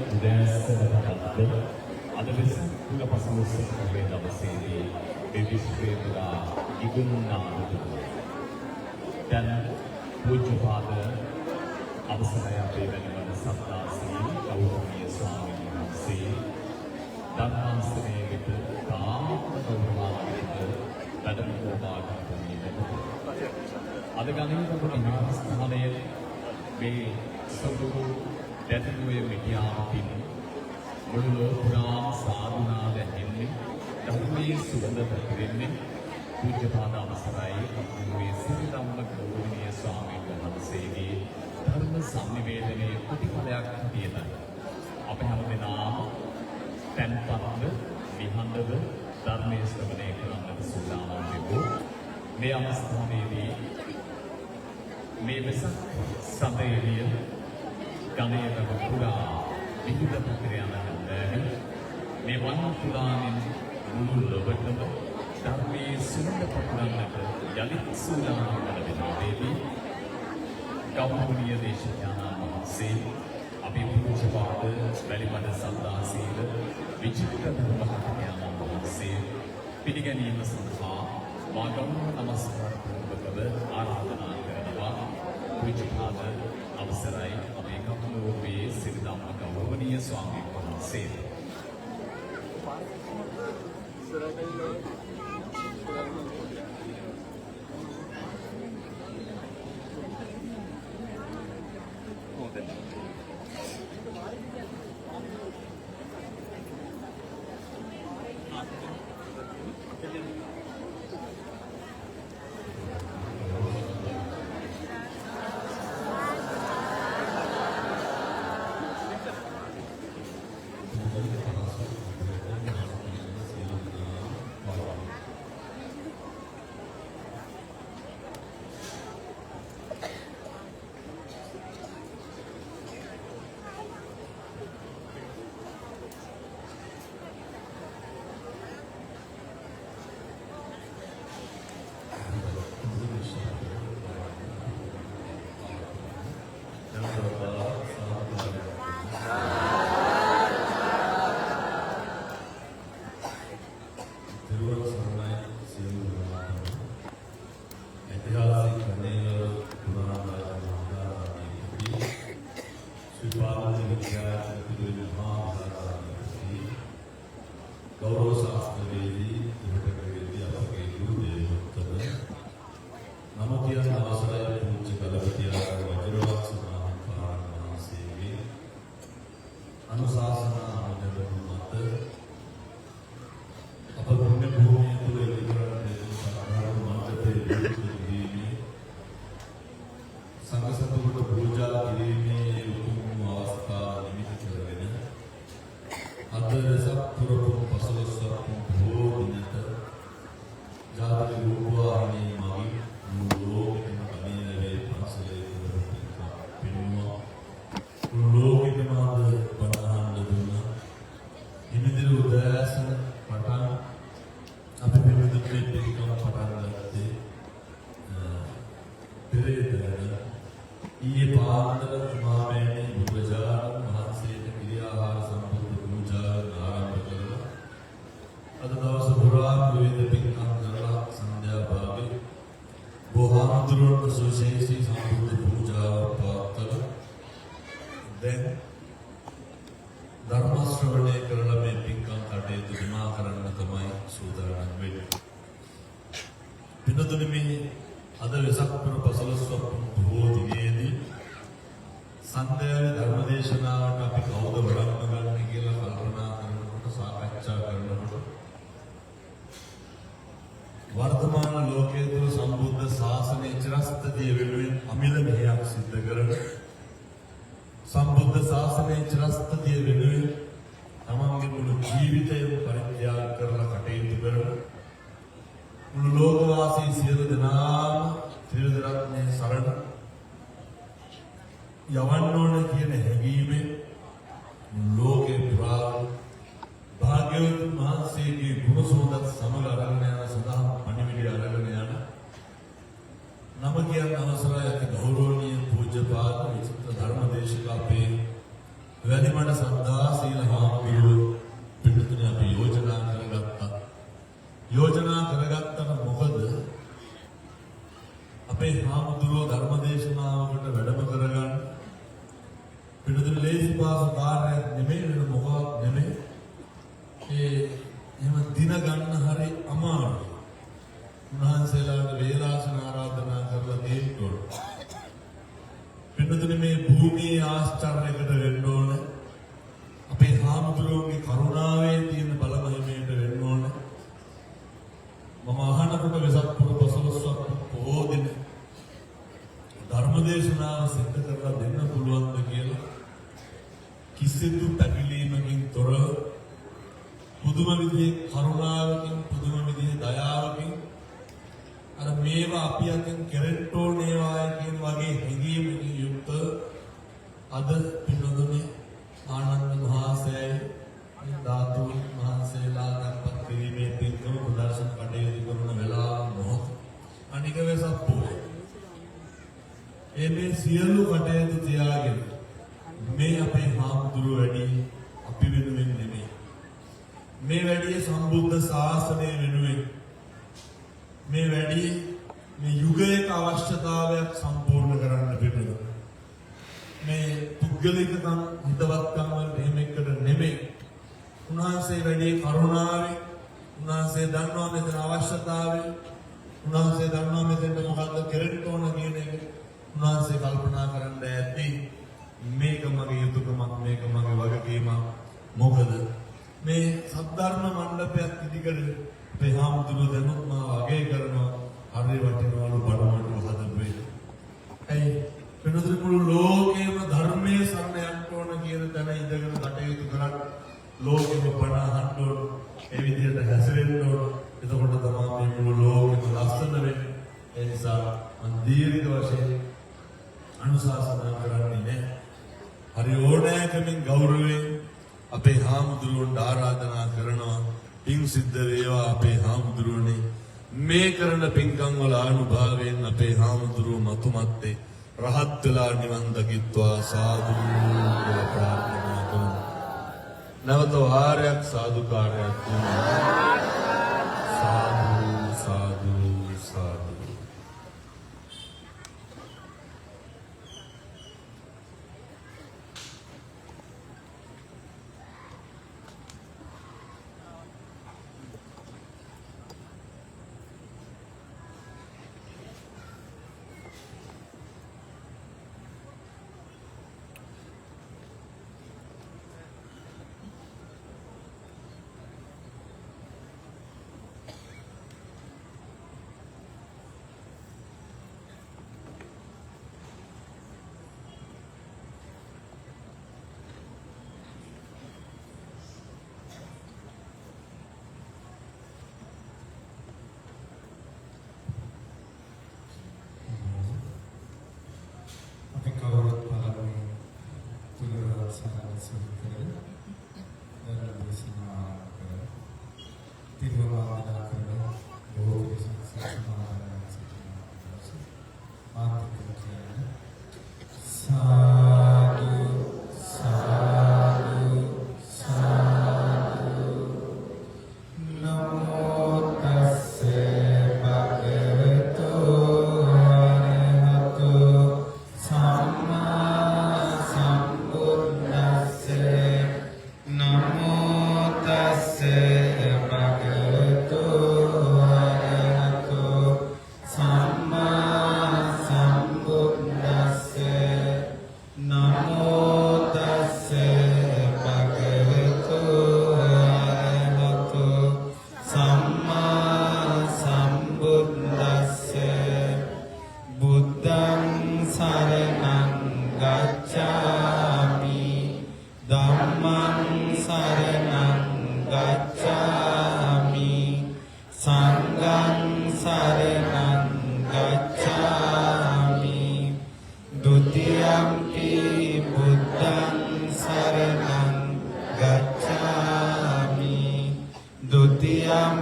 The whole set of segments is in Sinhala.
උදෑසන පටන් අද වෙසක් පුර පසළොස්වක පොහොය දවසේදී මේ විශ්වය පුරා ඉගුම් නාද දුන්නා. දැන් පූජ්‍යපාද අවසරයි අපේ වැලිමඩ සද්දාසීල ගෞරවනීය ස්වාමීන් වහන්සේ ධර්මාසනයේ වෙත ඉතාමත්ම ගෞරවාන්විතව වැඩම කරවා ගන්න ලැබුණා. අද ගණේවල විහාරස්ථානයේ මේ සොඳුරු දැතුගොය මිටියාවතින් මුළු ලොව පුරාම සාදු නාද ඇහෙන්නේ, ධර්මයේ සුවඳ පැතිරෙන්නේ පූජ්‍යපාද අවසරයි අපේ සිරිධම්ම ගෞරවනීය ස්වාමීන් වහන්සේගේ ධර්ම සන්නිවේදනයේ ප්‍රතිඵලයක් හැටියටයි. අප හැම දෙනාම තැන්පත්ව නිහඬව ධර්මයේ ශ්‍රවණය කරන්නට සූදානම් වෙමු. මේ අවස්ථාවේදී මේ වෙසක් සඳ එළිය ගණය වැව පුරා විහිද පැතිර යන හැන්දෑවේ මේ වන් පුරාණෙන් මුළු ලොවටම ධර්මයේ සුවඳ පතුරන්නට යළිත් සූදානම් වන වෙලාවේදී ගෞරවනීය දේශකයාණන් වහන්සේ අපේ පූජ්‍යපාද වැලිමඩ සද්දාසීල විචිත්‍ර ධර්ම කථිකයාණන් වහන්සේ පිළිගැනීම සඳහා මා ගෞරව නමස්කාර පූර්වකව ආරාධනා කරනවා. පූජ්‍යපාද අවසරයි අපේ කපුලෝවේ සිරිධම්ම ගෞරවනීය ස්වාමීන් වහන්සේ. තෙරුවන් සරණයි සියලු දෙනාටම. ඓතිහාසික ගණේවල පුරාණ රාජ මහාවිද්‍යාලයේදී ශ්‍රී විද්‍යාලය පිළිවෙල මහා විද්‍යාලයේදී ගෞරව ශාස්ත්‍රවේදී ත්‍රිපිටකවේදී අපගේ ගුරු දේවෝත්තම නම කියන අවසරයි පූජ්‍ය බලපතිආරා වජිරවංශ මහාපාරණ වහන්සේගේ අනුශාසනා අනුදැනුම මත අප පුණ්‍ය භූමිය තුළ එලි කරන්නට යෙදුණු සද්ධර්ම මණ්ඩපයේ විවෘත කිරීමේ, සංඝ සතුන්ට පූජා කිරීමේ උතුම් අවස්ථාව නිමිති කරගෙන අද වෙසක් පුර පුන් පසළොස්වක පොහෝ දිනට ජාතික රූපවාහිනිය මගින් මුළු ලෝකෙටම ගණේ පන්සලේ කරපු පින්කම් පෙන්නුවා. මුළු ලෝකෙටම අද බණ අහන්න දුන්නා. හිමිදිරි උදෑසන පටන් අපි පිළිදුම් මේ පින්කම් පටන් ගත්තේ පෙරේදා. ඊයේ පාන්දර උමාමෑණී බුදුරජාණන් වහන්සේට කිරි ආහාර සම්බුද්ධ පූජාව ආරම්භ කරලා අද දවස පුරා විවිධ පින්කම් කරලා සන්ධ්‍යා භාගයේ බෝහාමුදුරුවන්ට සුවිශේෂී සම්බුද්ධ පූජාව පවත්වලා දැන් ධර්ම ශ්‍රවණය කරලා මේ පින්කම් කටයුතු නිමා කරන්න තමයි සූදානම් වෙන්නේ. පින්වතුනි, මේ අද වෙසක් පුර පසළොස්වක බොහෝ දිනේදී සන්ධ්‍යාවේ ධර්ම දේශනාවට අපි කවුද වඩම්ම ගන්නේ කියලා කල්පනා කරනකොට, සාකච්ඡා කරනකොට, වර්තමාන ලෝකයේ තුල සම්බුද්ධ ශාසනයේ චිරස්ථිතිය වෙනුවෙන් අමිල මෙහෙයක් සිද්ධ කරන, සම්බුද්ධ ශාසනයේ චිරස්ථිතිය වෙනුවෙන් තමන්ගේ මුළු ජීවිතයම පරිත්‍යාග කරලා කටයුතු කරන, මුළු ලෝකවාසී සියලු දෙනාම ත්‍රිවිධ රත්නයේ සරණ යවන්න ඕන කියන හැඟීමෙන් මුළු ලෝකේ පුරා භාග්‍යවතුන් වහන්සේගේ ගුණ සුවඳත් සමග අරගෙන යන සදහම් පණිවිඩය අරගෙන යන නම කියන්න අවසරයි අති ගෞරවනීය පූජ්‍යපාද විචිත්‍ර ධර්මදේශක අපේ වැලිමඩ කිසිදු පැකිලීමකින් තොරව පුදුම විදිහේ කරුණාවකින්, පුදුම විදිහේ දයාවකින්, අර මේවා අපි අතින් කෙරෙන්න ඕනේවාය කියන වගේ හැඟීමකින් යුක්ත අද පින්වතුනි ආනන්ද මහාසයයි ධාතුන් වහන්සේලා තැන්පත් කිරීමේ පින්කම ප්‍රදර්ශන කටයුතු කරන වෙලාව මොහොත අනික වෙසක් පොහොය. ඒ මේ සියලු කටයුතු තියාගෙන මේ අපේ හාමුදුරුවෝ වැඩි අපි වෙනුවෙන් නෙමෙයි. මේ වැඩිය සම්බුද්ධ ශාසනය වෙනුවෙන්, මේ වැඩි මේ යුගයක අවශ්‍යතාවයක් සම්පූර්ණ කරන්න පිළිබඳ. මේ පුද්ගලිකකම් හිතවත්කම් වලට එහෙම එකට නෙමෙයි. උන්වහන්සේ වැඩි කරුණාවෙන්, උන්වහන්සේ දන්නවා මෙතන අවශ්‍යතාවය, උන්වහන්සේ දන්නවා මෙතෙන්ට මොකද්ද කෙරෙන්න ඕන කියන එක. උන්වහන්සේ කල්පනා කරන්න ඇති මේක මගේ යුතුයකමක්, මේක මගේ වගකීමක්. මොකද මේ සද්ධර්ම මණ්ඩපයක් ඉදිකර අපේ හාමුදුරුවෝ දැනුත් මාව අගය කරනවා, හරි වටිනවලු බඩමඩු හදපු එක. ඇයි වෙනතුරු මුළු ලෝකෙම ධර්මයේ සරණ යන්න ඕන කියන තැන ඉඳගෙන කටයුතු කරන්න, ලෝකෙම බණ අහන්න ඕන, ඒ විදිහට හැසිරෙන්න ඕන. එතකොට තමයි මේ මුළු ලෝකෙම ලස්සන වෙන්නේ. ඒ නිසා මම දීර්ඝ වශයෙන් අනුශාසනා කරන්නේ නැහැ. හරි ඕනෑකමින් ගෞරවයෙන් අපේ හාමුදුරුවන්ට ආරාධනා කරනවා, පින් සිද්ධ වේවා අපේ හාමුදුරුවනේ. මේ කරන පින්කම් වල ආනුභාවයෙන් අපේ හාමුදුරුවෝ මතුමත්තේ රහත් වෙලා නිවන් දකිත්වා, සාදු කියලා ප්‍රාර්ථනා කරමු. නැවත වාරයක් සාදුකාරයක් දුන්නා. සාදු සාදු සාදු. අපි කවුරුත් පළමුවෙන් තුනුරුවන් සරණ සිහි කරගෙන ධර්ම දේශනාව ආරම්භ කරමු. තිරුවන් වන්දනා කරන බොහෝ පිරිසක් සමාදන් සිටිනවා. මාත් එක්කම කියන්න, සාදු සාදු සාදු. නමෝ තස්ස භගවතු අරහතු සම්මා සම්බුද්දස්ස. නමෝ තස්ස භගවතු අරහතු සම්මා සම්බුද්දස්ස. නමෝ තස්ස භගවතු අරහතු සම්මා සම්බුද්දස්ස. බුද්ධං සරණං ගච්ඡාමි, ධම්මං සරණං ගච්ඡාමි, සංඝං සරණං ගච්ඡාමි. ဒုတိယံ බුද්ධං සරණං ගච්ඡාමි, ဒုတိယံ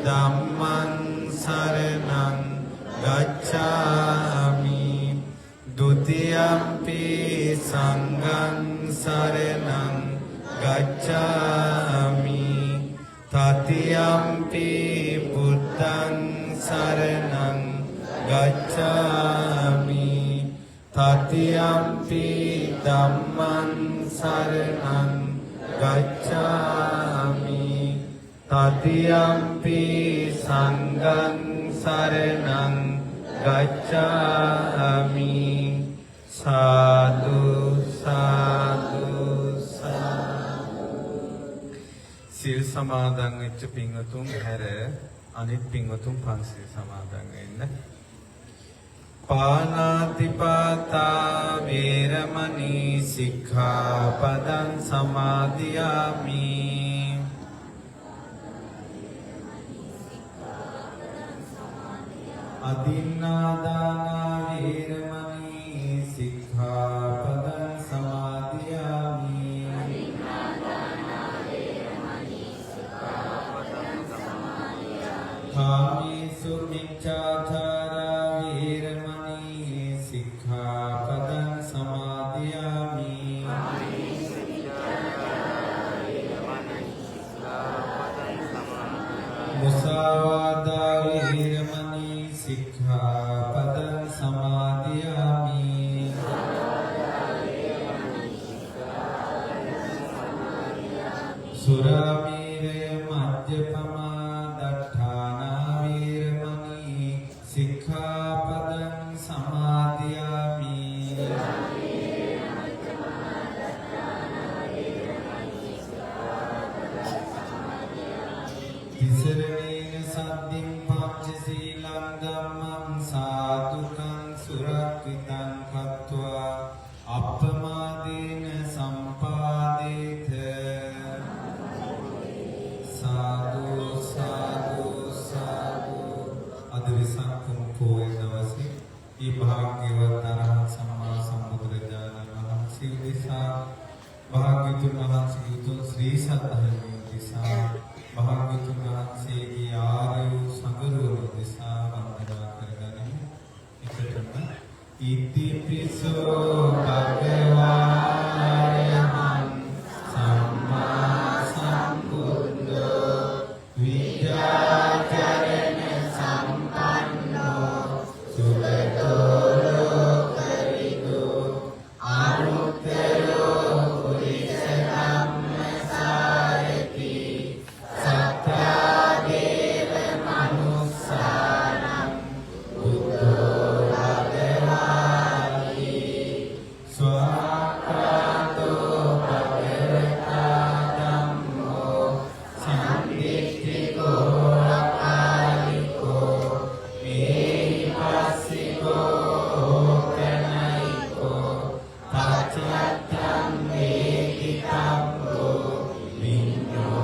ධම්මං සරණං ගච්ඡාමි, ဒုတိယံ සංඝං සරණං ගච්ඡාමි, තතියම්පි බුද්ධං සරණං ගච්ඡාමි, තතියම්පි ධම්මං සරණං ගච්ඡාමි, තතියම්පි සංඝං සරණං ගච්ඡාමි. සාදු සාදු සාදු. සිල් සමාදන් වෙච්ච පින්වතුන් හැර අනිත් පින්වතුන් පන්සිල් සමාදන් වෙන්න. පාණාතිපාතා වේරමණී සික්ඛාපදං සමාදියාමි. අදින්නාදානා වේරමණී සික්ඛාපදං සමාදියාමි. කාමේසු මිච්ඡාචාරා වේරමණී සික්ඛාපදං සමාදියාමි. මුසාවාදා වේරමණී සික්ඛාපදං සමාදියාමි. සුරාමේරය මජ්ජපමා දට්ඨානා වේරමණී සික්ඛාපදං සමාදියාමි. තිසරණේන සද්දින් පංචශීලං ධම්මං සාදුකං සුරක්ඛිතං කତ୍වා අප්පමාදේන සම්පාදේත. සාදු සාදු සාදු. අද වෙසක් පුන් පෝය දවසේ මේ භාග්‍යවත් අරහත් සම්මා සම්බුදුරජාණන් වහන්සේ උදෙසා, භාග්‍යවතුන් වහන්සේගේ උතුම් ශ්‍රී සද්ධර්මය උදෙසා, භාග්‍යවතුන් වහන්සේගේ ආර්ය වූ සඟරුවන උදෙසා වන්දනා කරගනිමු. එකටම ඉතිපිසෝ භගවා අරහං සම්මා සම්බුද්ධෝ විද්‍යාචරණ සම්පන්නෝ සුගතෝ ලෝකවිදු අනුත්තරෝ පුරිස ධම්මසාරති සත්තා දේව මනුස්සානං බුද්ධෝ භගවාති. ස්වාක්ඛාතෝ භගවතා ධම්මෝ සන්දිට්ඨිකෝ අකාලිකෝ ඒහිපස්සිකෝ ඕපනයිකෝ පච්චත්තං වේදිතබ්බෝ විඤ්ඤෝහීති.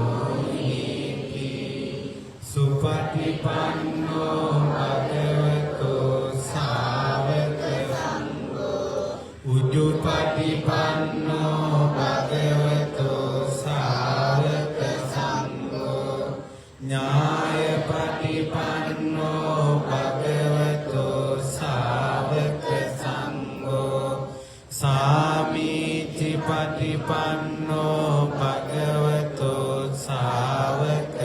සුපටිපන්නෝ භගවතෝ ශාවක සංඝෝ උජුපටිපන්නෝ භගවතෝ ශාවක සංඝෝ ඥායපටිපන්නෝ භගවතෝ ශාවක සංඝෝ සාමීචිපටිපන්නෝ භගවතෝ ශාවක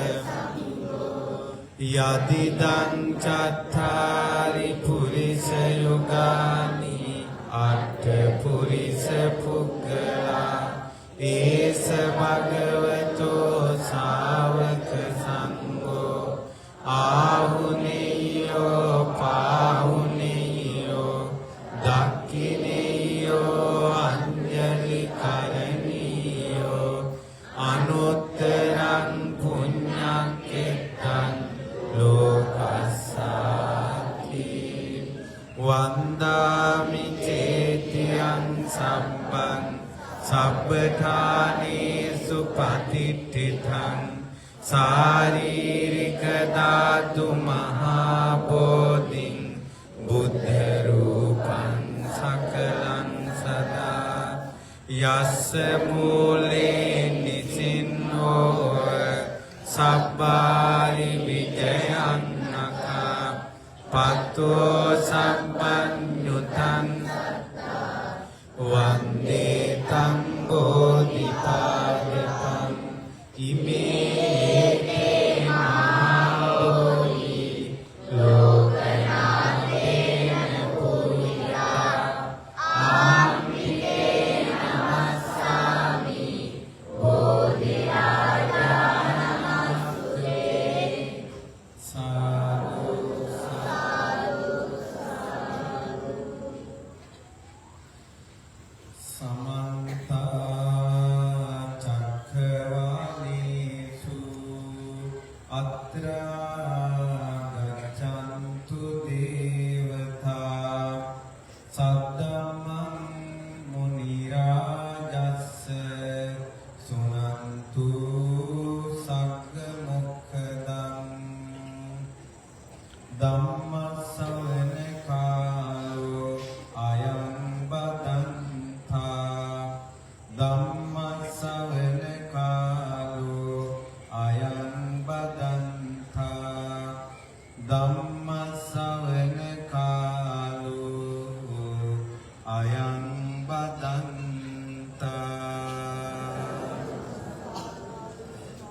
යදිදං චත්තාරි පුරිස යුගානි අට්ඨ පුරිස පුග්ගලා ඒස භගවතෝ ශාවක සංඝෝ ආහුනේයෝ පාහුනේයෝ දක්ඛිනේයෝ අංජලි කරණීයෝ අනුත්තරං පුඤ්ඤක්ඛෙත්තං ලෝකස්සාති. වන්දාමි චේතියං සබ්බං සබ්බඨානේසු පතිට්ඨිතං ශාරීරික ධාතු මහා බෝධින් බුද්ධ රූපං සකලං සදා. යස්ස මූලේ නිසින්නෝ සබ්බාරි විජයං නඛා පත්තෝ සම්පඤ්ඤුතං වන්දේ තං බෝධිපාදකං. ඉමේ තේ මහා බෝධි ලෝකනාථේන පූජිතා. ආම්පිතේ නමස්සාමි.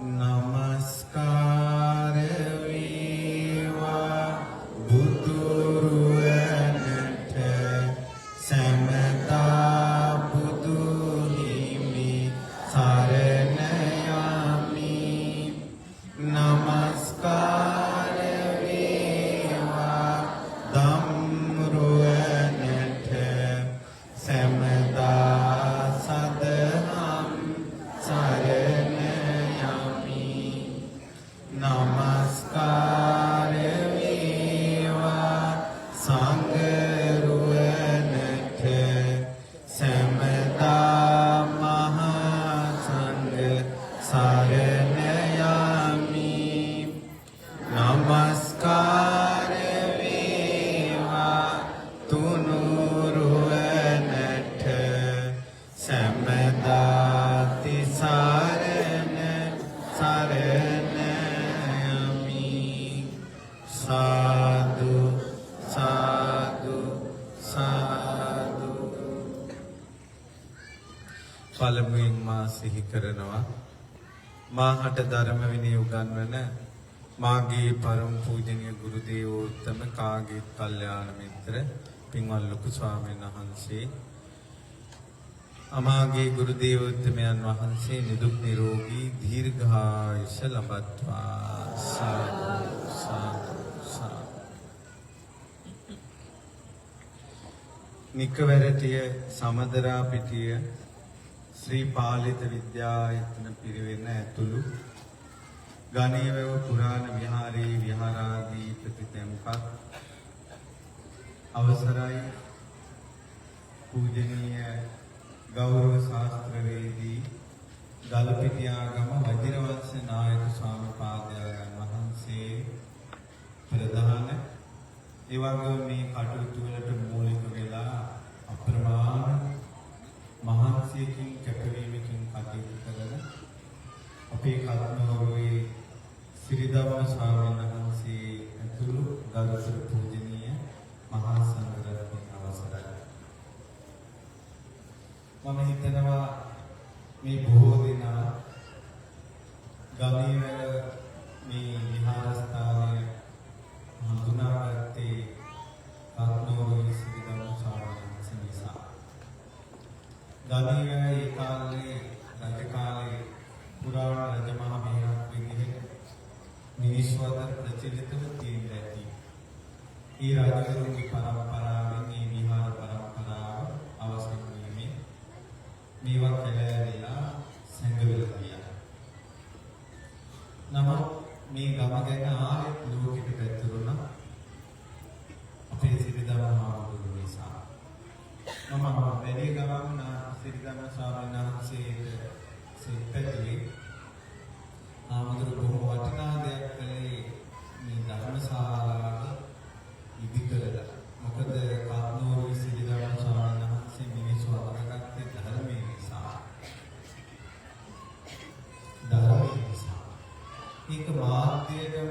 නමස්කාර වේවා බුදුරුවනට සැමදා බුදු හිමි සරණ යමි. නමස්කාර වේවා ධම්රුවනට සැමදා සදහම් සරණ යමි. නමස්කාර වේවා සංඝරුවනට සැමදා මහා සංඝ සරණ යමි. නමස්කාර වේවා තුනුරුවනට සැමදා තිසරණ සරණ යමි. සාදු සාදු සාදු. පළමුවෙන් මා සිහි කරනවා මාහට ධර්ම විනය උගන්වන මාගේ පරම පූජනීය ගුරු දේවෝත්තම කාගේත් කල්යාණ මිත්‍ර පින්වත් ලොකු ස්වාමීන් වහන්සේ, අමාගේ ගුරු දේවෝත්තමයන් වහන්සේ නිදුක් නිරෝගී දීර්ඝායුෂ ලබත්වා. සාදු සාදු සාදු. නිකවැරටිය සමදරා පිටිය ශ්‍රී පාලිත විද්‍යායතන පිරිවෙන ඇතුළු ගණේවැව පුරාණ විහාරයේ විහාරාධිපති තැන්පත් අවසරයි පූජනීය ගෞරව ශාස්ත්‍රවේදී ගල්පිටියාගම වජිරවංශ නායක ස්වාමීපාදයන් වහන්සේ ප්‍රධාන, ඒ වගේම මේ කටයුතු වලට මූලික වෙලා අප්‍රමාණ මහන්සියකින් කැපවීමකින් කටයුතු කරන අපේ කත්නෝරුවේ සිරිධම්ම ස්වාමීන් වහන්සේ ඇතුළු ගරුතර පූජනීය මහා සංඝරත්නයේ අවසරයි. මම හිතනවා මේ බොහෝ දෙනා ගමේවැව මේ විහාරස්ථානය හඳුනාගත්තේ කත්නෝරුවේ සිරිධම්ම ස්වාමීන් වහන්සේ නිසා. ගමේවැව ඒ කාලේ රජ කාලේ පුරාණ රජමහා විහාරයක් විදිහට මිනිස්සු අතර ප්‍රචලිතව තියෙන්න ඇති. ඒ රජවරුන්ගේ පරම්පරාවෙන් මේ විහාර පරම්පරාව අවසන් වීමෙන් මේවා කැලෑවිලා සැඟවිලා ගියා. නමුත් මේ ගම ගැන ආයෙත් ලෝකෙට පැතුරුණා අපේ සිරිධම්ම හාමුදුරුවෝ නිසා. මම වැඩි ගමන් සිරිධම්ම ස්වාමීන් වහන්සේට සිත් පැතුවේ. හාමුදුරුවෝ බොහොම වටිනා දෙයක් කළේ මේ ධර්මශාලාව ඉදි කරලා. මොකද කත්නෝරුවේ සිරිධම්ම ස්වාමීන් වහන්සේ මිනිස්සු අඳුනගත්තේ ධර්මයේ නිසා. ධර්මයේ නිසා. ඒක මාධ්‍යයටම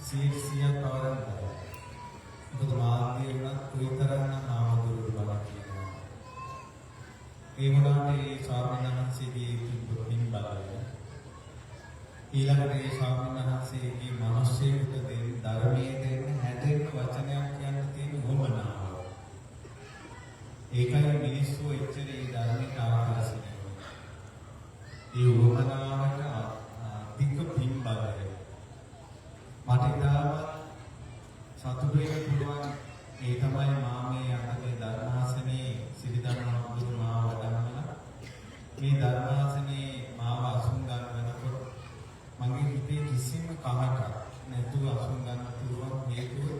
100ක් කවරන්න බෑ. මොකද මාධ්‍ය වුණත් කොයිතරම්නම් හාමුදුරුවෝ බණ කියනවා. ඒ වුණාට ඒ ස්වාමීන් වහන්සේගේ තිබ්බ පින් බලය, ඊළඟට ඒ ස්වාමීන් වහන්සේගේ මිනිස්සෙකුට දෙන්න ධර්මයේ දෙන්න හැදෙන්න වචනයක් කියන්න තියෙන උවමනාව. ඒකයි මිනිස්සු එච්චර ඒ ධර්මයට ආකර්ෂණය වෙන්නේ. ඒ උවමනාවට අධික පින් බලය. මට ඉතාමත් සතුටු වෙන්න පුළුවන්. ඒ තමයි මා මේ අද මේ ධර්මාසනේ සිරිධම්ම හාමුදුරුවෝ මාව වඩම්මලා මේ ධර්මාසනේ මාව අසුන් ගන්නකොට මගේ හිතේ කිසිම කහටක් නැතුව අසුන් ගන්න පුළුවන් හේතුව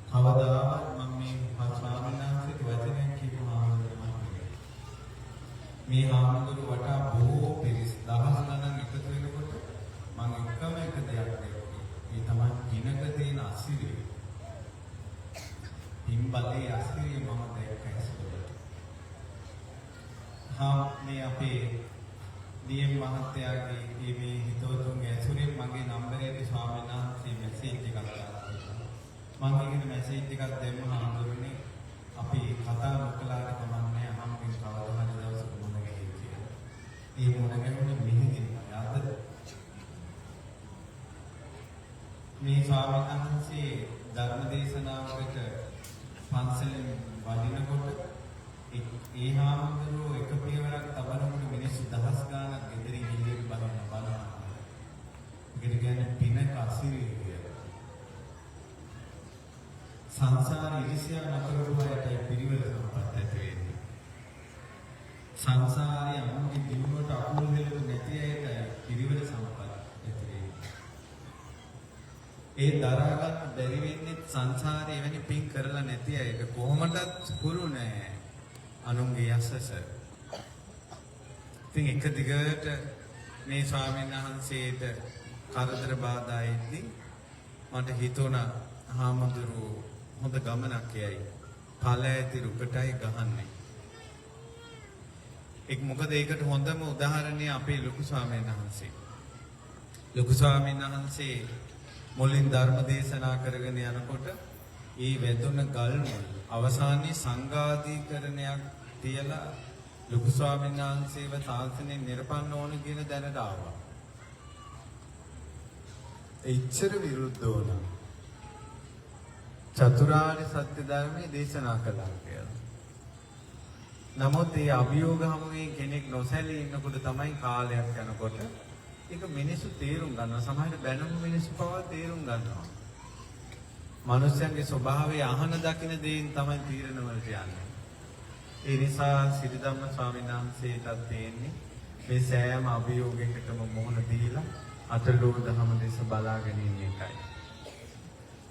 කවදාවත් මම මේ ස්වාමීන් වහන්සේට වචනයක් කියපු හාමුදුරුවෝ නෙමෙයි. මේ හාමුදුරුවෝ වටා බොහෝ පිරිස් දහස් ගණන් එකතු වෙනකොට මම එකම එක දෙයක් දැක්කේ. ඒ තමයි පිනක තියෙන අසිරිය. පින් බලයේ අසිරිය මම දැක්ක ඇස්වලට. හා මේ අපේ ඩීඑම් මහත්තයාගේ මේ හිතවතුන්ගේ ඇසුරෙන් මගේ නම්බරයට ස්වාමීන් වහන්සේ මැසේජ් එකක් දාලා තිබුණා. මං ඒකට මැසේජ් එකක් දැම්ම, හාමුදුරනේ අපි කතා නොකළාට කමක් නැහැ, අහම්බෙන් කවදා හරි දවසක මුණ ගැහෙයි කියලා. ඒ මුණ ගැහුනේ මෙහෙදින්මයි. අද ස්වාමීන් වහන්සේ ධර්ම දේශනාවකට පන්සලෙන් වඩිනකොට ඒ හාමුදුරුවෝ එක පියවරක් තබනකොට මිනිස්සු දහස් ගාණක් ගෙදරින් එළියට බලන බලනවා. ඒකට කියන්නේ පිනක අසිරිය කියලා. සංසාර ඉරිසියා නොකරපු අයටයි පිරිවර සම්පත් ඇති වෙන්නේ. සංසාරයේ අනුන්ගේ දියුණුවට අකුල් හෙළපු නැති අයටයි පිරිවර සම්පත් ඇති වෙන්නේ. ඒ දරා ගන්න බැරි වෙන්නේ සංසාරේ එවැනි පින් කරලා නැති අයට කොහොමදත් හුරු නෑ අනුන්ගේ යසස. ඉතින් එක දිගට මේ ස්වාමීන් වහන්සේට කරදර බාධා එද්දි මට හිතුණා හාමුදුරුවෝ හොඳ ගමනක් යයි. ඵල ඇති රුකටයි ගහන්නේ. ඒක මොකද ඒකට හොඳම උදාහරණය අපේ ලොකු ස්වාමීන් වහන්සේ. ලොකු ස්වාමීන් වහන්සේ මුලින් ධර්ම දේශනා කරගෙන යනකොට ඒ වැදුන ගල් මුල් අවසානයේ සංඝාදීකරණයක් තියලා ලොකු ස්වාමීන් වහන්සේව ශාසනයෙන් නිරපන්න ඕන කියන දැනට ආවා. එච්චර විරුද්ධ වුණා. චතුරාර්ය සත්‍ය ධර්මයේ දේශනා කළා කියලා. නමුත් ඒ අභියෝග හමුවේ කෙනෙක් නොසැලී ඉන්නකොට තමයි කාලයක් යනකොට ඒක මිනිස්සු තේරුම් ගන්නවා. සමහරවිට බැනුම් මිනිස්සු පවා තේරුම් ගන්නවා. මනුෂ්‍යයන්ගේ ස්වභාවය අහන දකින දේෙන් තමයි තීරණ වලට යන්නේ. ඒ නිසා සිරිධම්ම ස්වාමීන් වහන්සේටත් තියෙන්නේ මේ සෑම අභියෝගයකටම මුහුණ දීලා අතලෝ දහම දෙස බලාගෙන ඉන්න එකයි.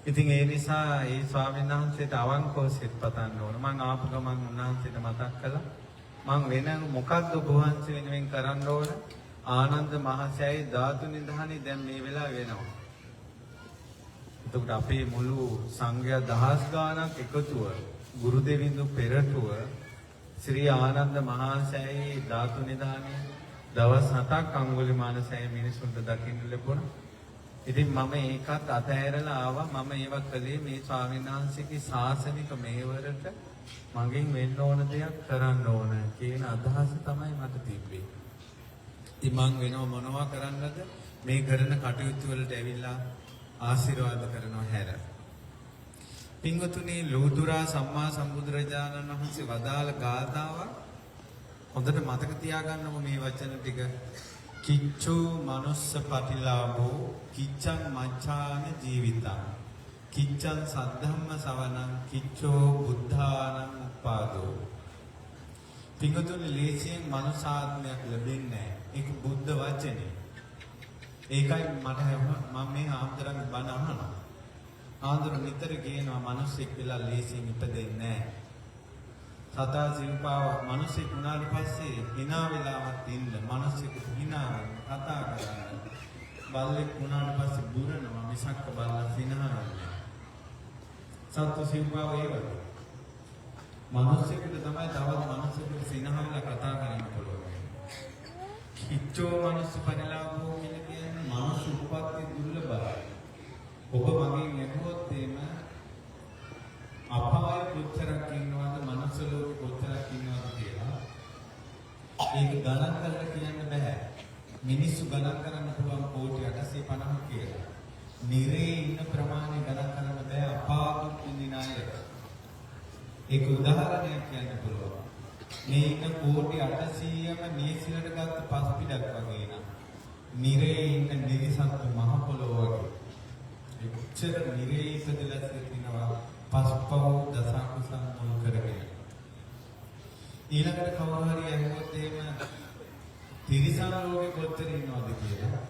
ඉතින් ඒ නිසා ඒ ස්වාමීන් වහන්සේට අවංකව සිත පතන්න ඕන. මං ආපු ගමන් උන්වහන්සේට මතක් කළා. මං වෙන මොකද්ද ඔබ වහන්සේ වෙනුවෙන් කරන්න ඕන? ආනන්ද මහසෑයේ ධාතු නිධානය දැන් මේ වෙලාවේ වෙනවා. එතකොට අපේ මුළු සංඝයා දහස් ගාණක් එකතුව ගුරු දෙවිඳු පෙරටුව ශ්‍රී ආනන්ද මහසෑයේ ධාතු නිධානය දවස් 7ක් අඟුලිමාල සෑය මිනිසුන්ට දකින්න ලැබුණා. ඉතින් මම ඒකත් අතහැරලා ආවා. මම ඒවා කළේ මේ ස්වාමීන් වහන්සේගේ ශාසනික මේවරට මගෙන් වෙන්න ඕන දෙයක් කරන්න ඕන කියන අදහස තමයි මට තිබ්බේ. ඉතින් මං වෙනව මොනවා කරන්නද මේ කරන කටයුතු වලට ඇවිල්ලා ආශිර්වාද කරනවා හැර. පින්වතුනි, ලෝතුරා සම්මා සම්බුදුරජාණන් වහන්සේ වදාළ ගාථාවක් හොඳට මතක තියාගන්නකො මේ වචන ටික. කිච්ඡෝ මනුස්ස පටිලාභෝ කිච්ඡං මච්ඡාන ජීවිතං කිච්ඡං සද්ධම්ම සවනං කිච්ඡෝ බුද්ධානං උප්පාදෝ. පින්වතුනි, ලේසියෙන් මනුසාත්මයක් ලැබෙන්නේ නැහැ. ඒක බුද්ධ වචනේ. ඒකයි මට මම මේ ආන්දරන්ගේ බණ අහනවා. ආන්දර නිතර කියනවා මිනිස්සෙක් වෙලා ලේසියෙන් ඉපදෙන්නේ නැහැ. සතා සිව්පාව මිනිස්සෙක් වුණාට පස්සේ hina වෙලාවත් ඉන්න, මිනිස්සෙකුට hina වෙන්න, කතා කරන්න. බල්ලෙක් වුණාට පස්සේ බුරනවා මිසක්ක බල්ලා සිනහ වෙන්නේ. සත්තු සිව්පාව ඒ වගේ. මිනිස්සෙකුට තමයි තවත් මිනිස්සෙකුට සිනහ වෙලා කතා කරන්න පුළුවන්. කිච්චෝ මනුස්ස පරිලාභෝ කියලා කියන්නේ මනුස්ස උප්පත්ති දුර්ලභයි. ඔබ මගෙන් ඇහුවොත් එහෙම අපාය කොච්චරක් ඉන්නවද මනුස්ස ලෝකෙ කොච්චරක් ඉන්නවද කියලා ඒක ගණන් කරලා කියන්න බෑ. මිනිස්සු ගණන් කරන්න පුළුවන් කෝටි 850ක් කියලා. නිරේ ඉන්න ප්‍රමාණය ගණන් කරන්න බෑ අපා දුක් විඳින අය. ඒක උදාහරණයක් කියන්න පුළුවන්. මේ ඉන්න කෝටි 800ම නියසිලට ගත්ත පස් පිටක් වගේ නම් නිරේ ඉන්න නිරිසත්තු මහ පොළොව වගේ. එච්චර නිරේ ඉපදලා සිටිනවා පස්පව් දස කුසල් මුල් කරගෙන. ඊළඟට කවුරු හරි ඇහුවොත් එහෙම තිරිසන් ලෝකෙ කොච්චර ඉන්නවද කියලා.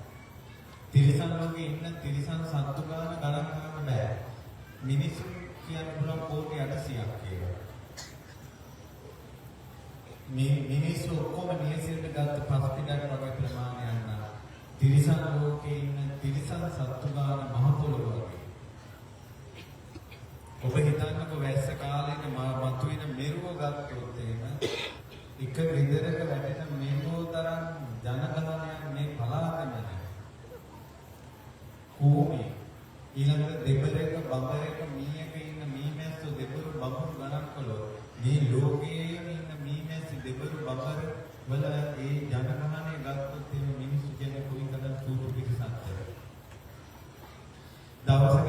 තිරිසන් ලෝකෙ ඉන්න තිරිසන් සත්තු ගාන ගණන් කරන්න බෑ. මිනිස්සු කියන්න පුළුවන් කෝටි 800ක් කියලා. මේ මිනිස්සු ඔක්කොම නියසිරට ගත්ත පස් පිටක් වගේ ප්‍රමාණයක් නම් තිරිසන් ලෝකේ ඉන්න තිරිසන් සත්තු ගාන මහ පොළොව වගේ. ඔබ හිතන්නකෝ වැස්ස කාලේට මතුවෙන මෙරුව ගත්තොත් එහෙම එක ගෙදරක වැටෙන මෙරුව තරම් ජනගහනයක් මේ පළාතෙම නැහැ. කෝමේ ඊළඟට දෙබරක බඹරක මීයක ඉන්න මීමැස්සෝ දෙබරු බඹරු ගණන් කළොත් මේ ලෝකයේම ඉන්න මීමැස්සි දෙබරු බඹර වල ඒ ජනගහනය ගත්තොත් එහෙම මිනිස්සු කියන්නේ කොයි තරම් චූටි පිරිසක්ද? දවසකට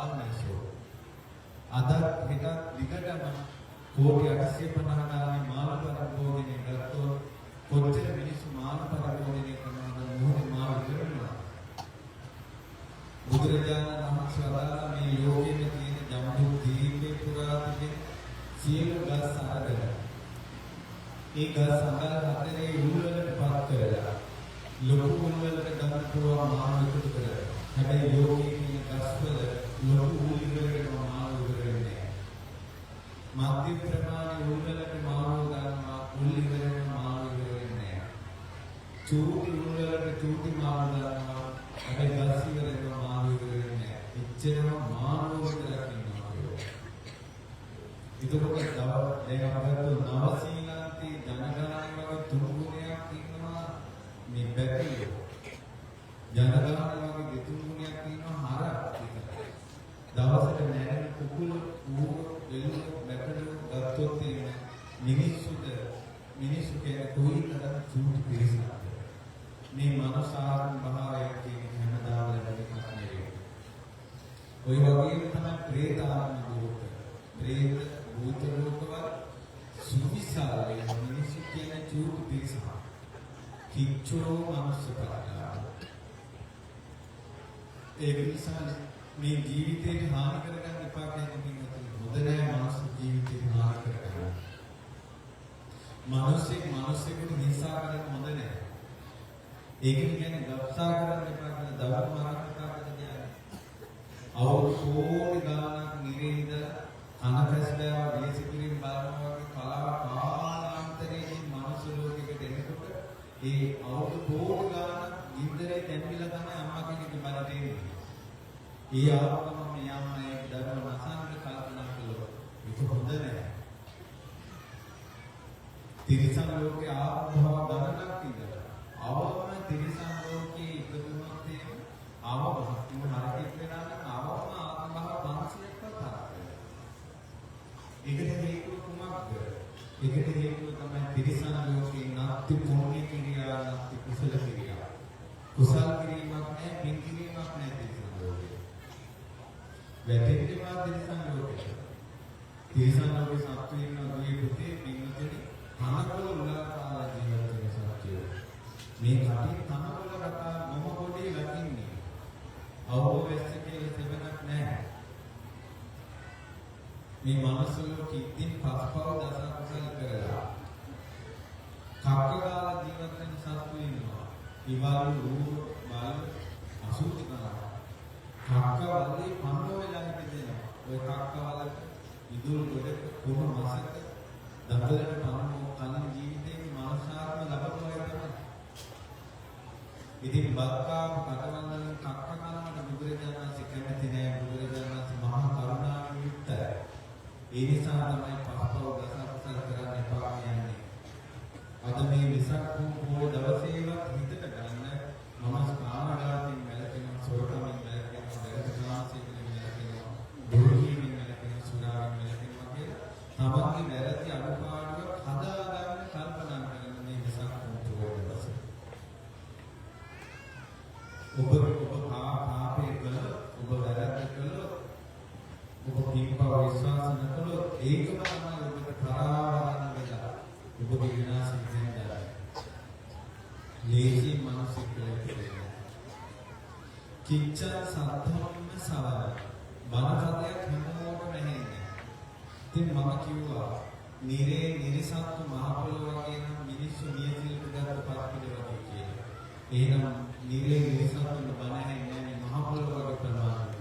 හාල්මැස්සෝ. අදත් හෙටත් දිගටම කෝටි 850 ගානේ මාළු පරිභෝජනය ගත්තොත් කොච්චර මිනිස්සු මාළු පරිභෝජනය කරනවද? මොහොතේ මාළු ඉවර. බුදුරජාණන් වහන්සේ වදාළා මේ ලෝකෙම තියෙන ජම්බු දීපේ පුරා තිබෙන සියලු ගස් අරගෙන ඒ ගස් අඟල් හතරේ උල් වලට පත් කරලා ලොකු උල් වලට ගන්න පුළුවන් මාළු එකතු කරලා. හැබැයි ලෝකයේ තියෙන ගස් වල ලොකු උල් ඉවර වෙනවා, මාළු ඉවර වෙන්නේ නැහැ. මධ්‍ය ප්‍රමාණයේ උල් වලට මාළු ගන්නවා, උල් ඉවර වෙනවා, මාළු ඉවර වෙන්නේ නැහැ. චූටි උල් වලට චූටි මාළු ගන්නවා, හැබැයි ගස් ඉවර වෙනවා, මාළු ඉවර වෙන්නේ නැහැ. එච්චරම මාළු විතරක් ඉන්නවා කියලා. එතකොට දැන් අපි ගත්තොත් නවසීලන්තේ ජනගහනය වගේ තුන් ගුණයක් ඉන්නවා මේ බැතියෝ. ජනගහනය වගේ දෙතුන් ගුණයක් ඉන්නවා හරක් විතර. දවසට මැරෙන කුකුල්, ඌ, එළුව, බැටළුව ගත්තොත් එහෙම මිනිස්සු කියන්නේ කොයි තරම් චූටි පිරිසක්ද? මේ මනුසාත්ම භාවය කියන හැමදාම ලැබෙන එකක් නෙවෙයි. ඔය වගේම තමයි ප්‍රේතාත්ම ලෝක. ප්‍රේත භූත ලෝකවල සුවිශාල වෙන මිනිස්සු කියන චූටි පිරිසක්. කිච්චෝ මනුස්ස පරිණාම. ඒක නිසා මේ ජීවිතේට හානි කරගන්න එපා කියන්නේ පින්වතුනි. හොඳ නෑ මනුස්ස ජීවිතේට හානි කරගන්න. මිනිස්සෙක් මිනිස්සෙකුට හිංසා කරන්න හොඳ නෑ. ඒක කියන්නේ ගබ්සා කරන්න එපා කියලා, දරුවෝ මරන්න එපා කියලා කියන්නේ. අවුරුදු කෝටි ගාණක් නිරේ ඉඳලා කන පැස්ලෑව වේසිකිරින් බලනවා වගේ කලාව කාලාන්තරයකින් මනුස්ස ලෝකෙකට එනකොට ඒ අවුරුදු කෝටි ගාණක් ගින්දරේ තැන්විලා තමයි අම්මා කෙනෙක්ගේ බඩට එන්නේ. ඒ ආවම මේ අම්මා ඒ දරුවා නසන්න කල්පනා කළොත් ඒක හොඳ නෑ. තිරිසන් ලෝකේ ආත්ම භව ගණනක් ඉඳලා අවම තිරිසන් ලෝකේ ඉපදුනොත් එහෙම අවම හත්ම හරකෙක් වෙනා නම් අවම ආත්ම භව 500ක්වත් හරක් වෙනවා. ඒකට හේතුව කුමක්ද? ඒකට හේතුව තමයි තිරිසන් ලෝකේ නත්ති පුණ්‍ය ක්‍රියා නත්ති කුසල ක්‍රියා. කුසල් කිරීමක් නැහැ, පින් කිරීමක් නැහැ තිරිසන් ලෝකේ. වැටෙන්න එපා තිරිසන් ලෝකෙට. තිරිසන් ලෝකේ සත්තු ඉන්නවා දුවේ පුතේ පින්වතුනි, තනකොළ උලා කාලා ජීවත් වෙන සත්වයෝ. මේ කටින් තනකොළ කතා මොම පොඩි ලකින්නේ. අවුව වැස්ස කියලා සෙවණක් නැහැ. මේ මනුස්ස ලෝකෙ ඉතින් පස්පව් දස කුසල කරලා කක්ක ගාලා ජීවත් වෙන සත්තු ඉන්නවා. ඉවලු, ඌ, බල්, අසුචි කරනවා. කක්ක වලේ පන්නෝ වෙලා හිටිනවා. ඔය කක්ක වලක ඉදුල් ගොඩක කුණු මසක දඟලන පන්නෝ කලින් ජීවිතේ මනුෂ්‍යාත්ම ලබපු අය තමයි. ඉතින් බත් කාපු කටවල් වලින් කක්ක කනවට බුදුරජාණන් වහන්සේ කැමති නෑ. බුදුරජාණන් වහන්සේ මහා කරුණාවෙන් යුක්තයි. ඒ නිසා තමයි පස්පව් දස කුසල කරන්න එපා කියන්නේ. අද මේ වෙසක් පොහොය දවසේවත් හිතට ගන්න මම කාමඝාතයෙන් වැළකෙනවා, සොරකමින් වැළකෙනවා, වැරදි කාමසේවනයෙන් වැළකෙනවා, බොරු කීමෙන් වැළකෙනවා, සුරාවෙන් වැළකෙනවා කියලා තමන්ගේ වැරදි අඩුපාඩුවක් හදාගන්න කල්පනා කරන මේ වෙසක් පොහොය දවසේ. ඔබ ඔබ පාපේ කළොත්, ඔබ වැරද්ද කළොත්, ඔබ පින්පව විශ්වාස නොකළොත් ඒකම තමයි ඔබට පරාවරණ වෙලා ඔබගේ විනාශය වෙන්නේ. ලේසි මනසෙක් කියලා ඉපදෙන්නේ. කිච්ඡං සද්ධම්ම සවන බණ පදයක් හැමෝටම ඇහෙන්නේ. ඉතින් මම කිව්වා නිරේ නිරිසත්තු මහ පොළොව වගේ නම් මිනිස්සු නියසිලට ගත්ත පත්පිට වගේ කියලා. එහෙනම් නිරේ නිරිසත්තුන්ට බණ ඇහෙන්නේ නැහැ මහ පොළොව වගේ ප්‍රමාණයකට.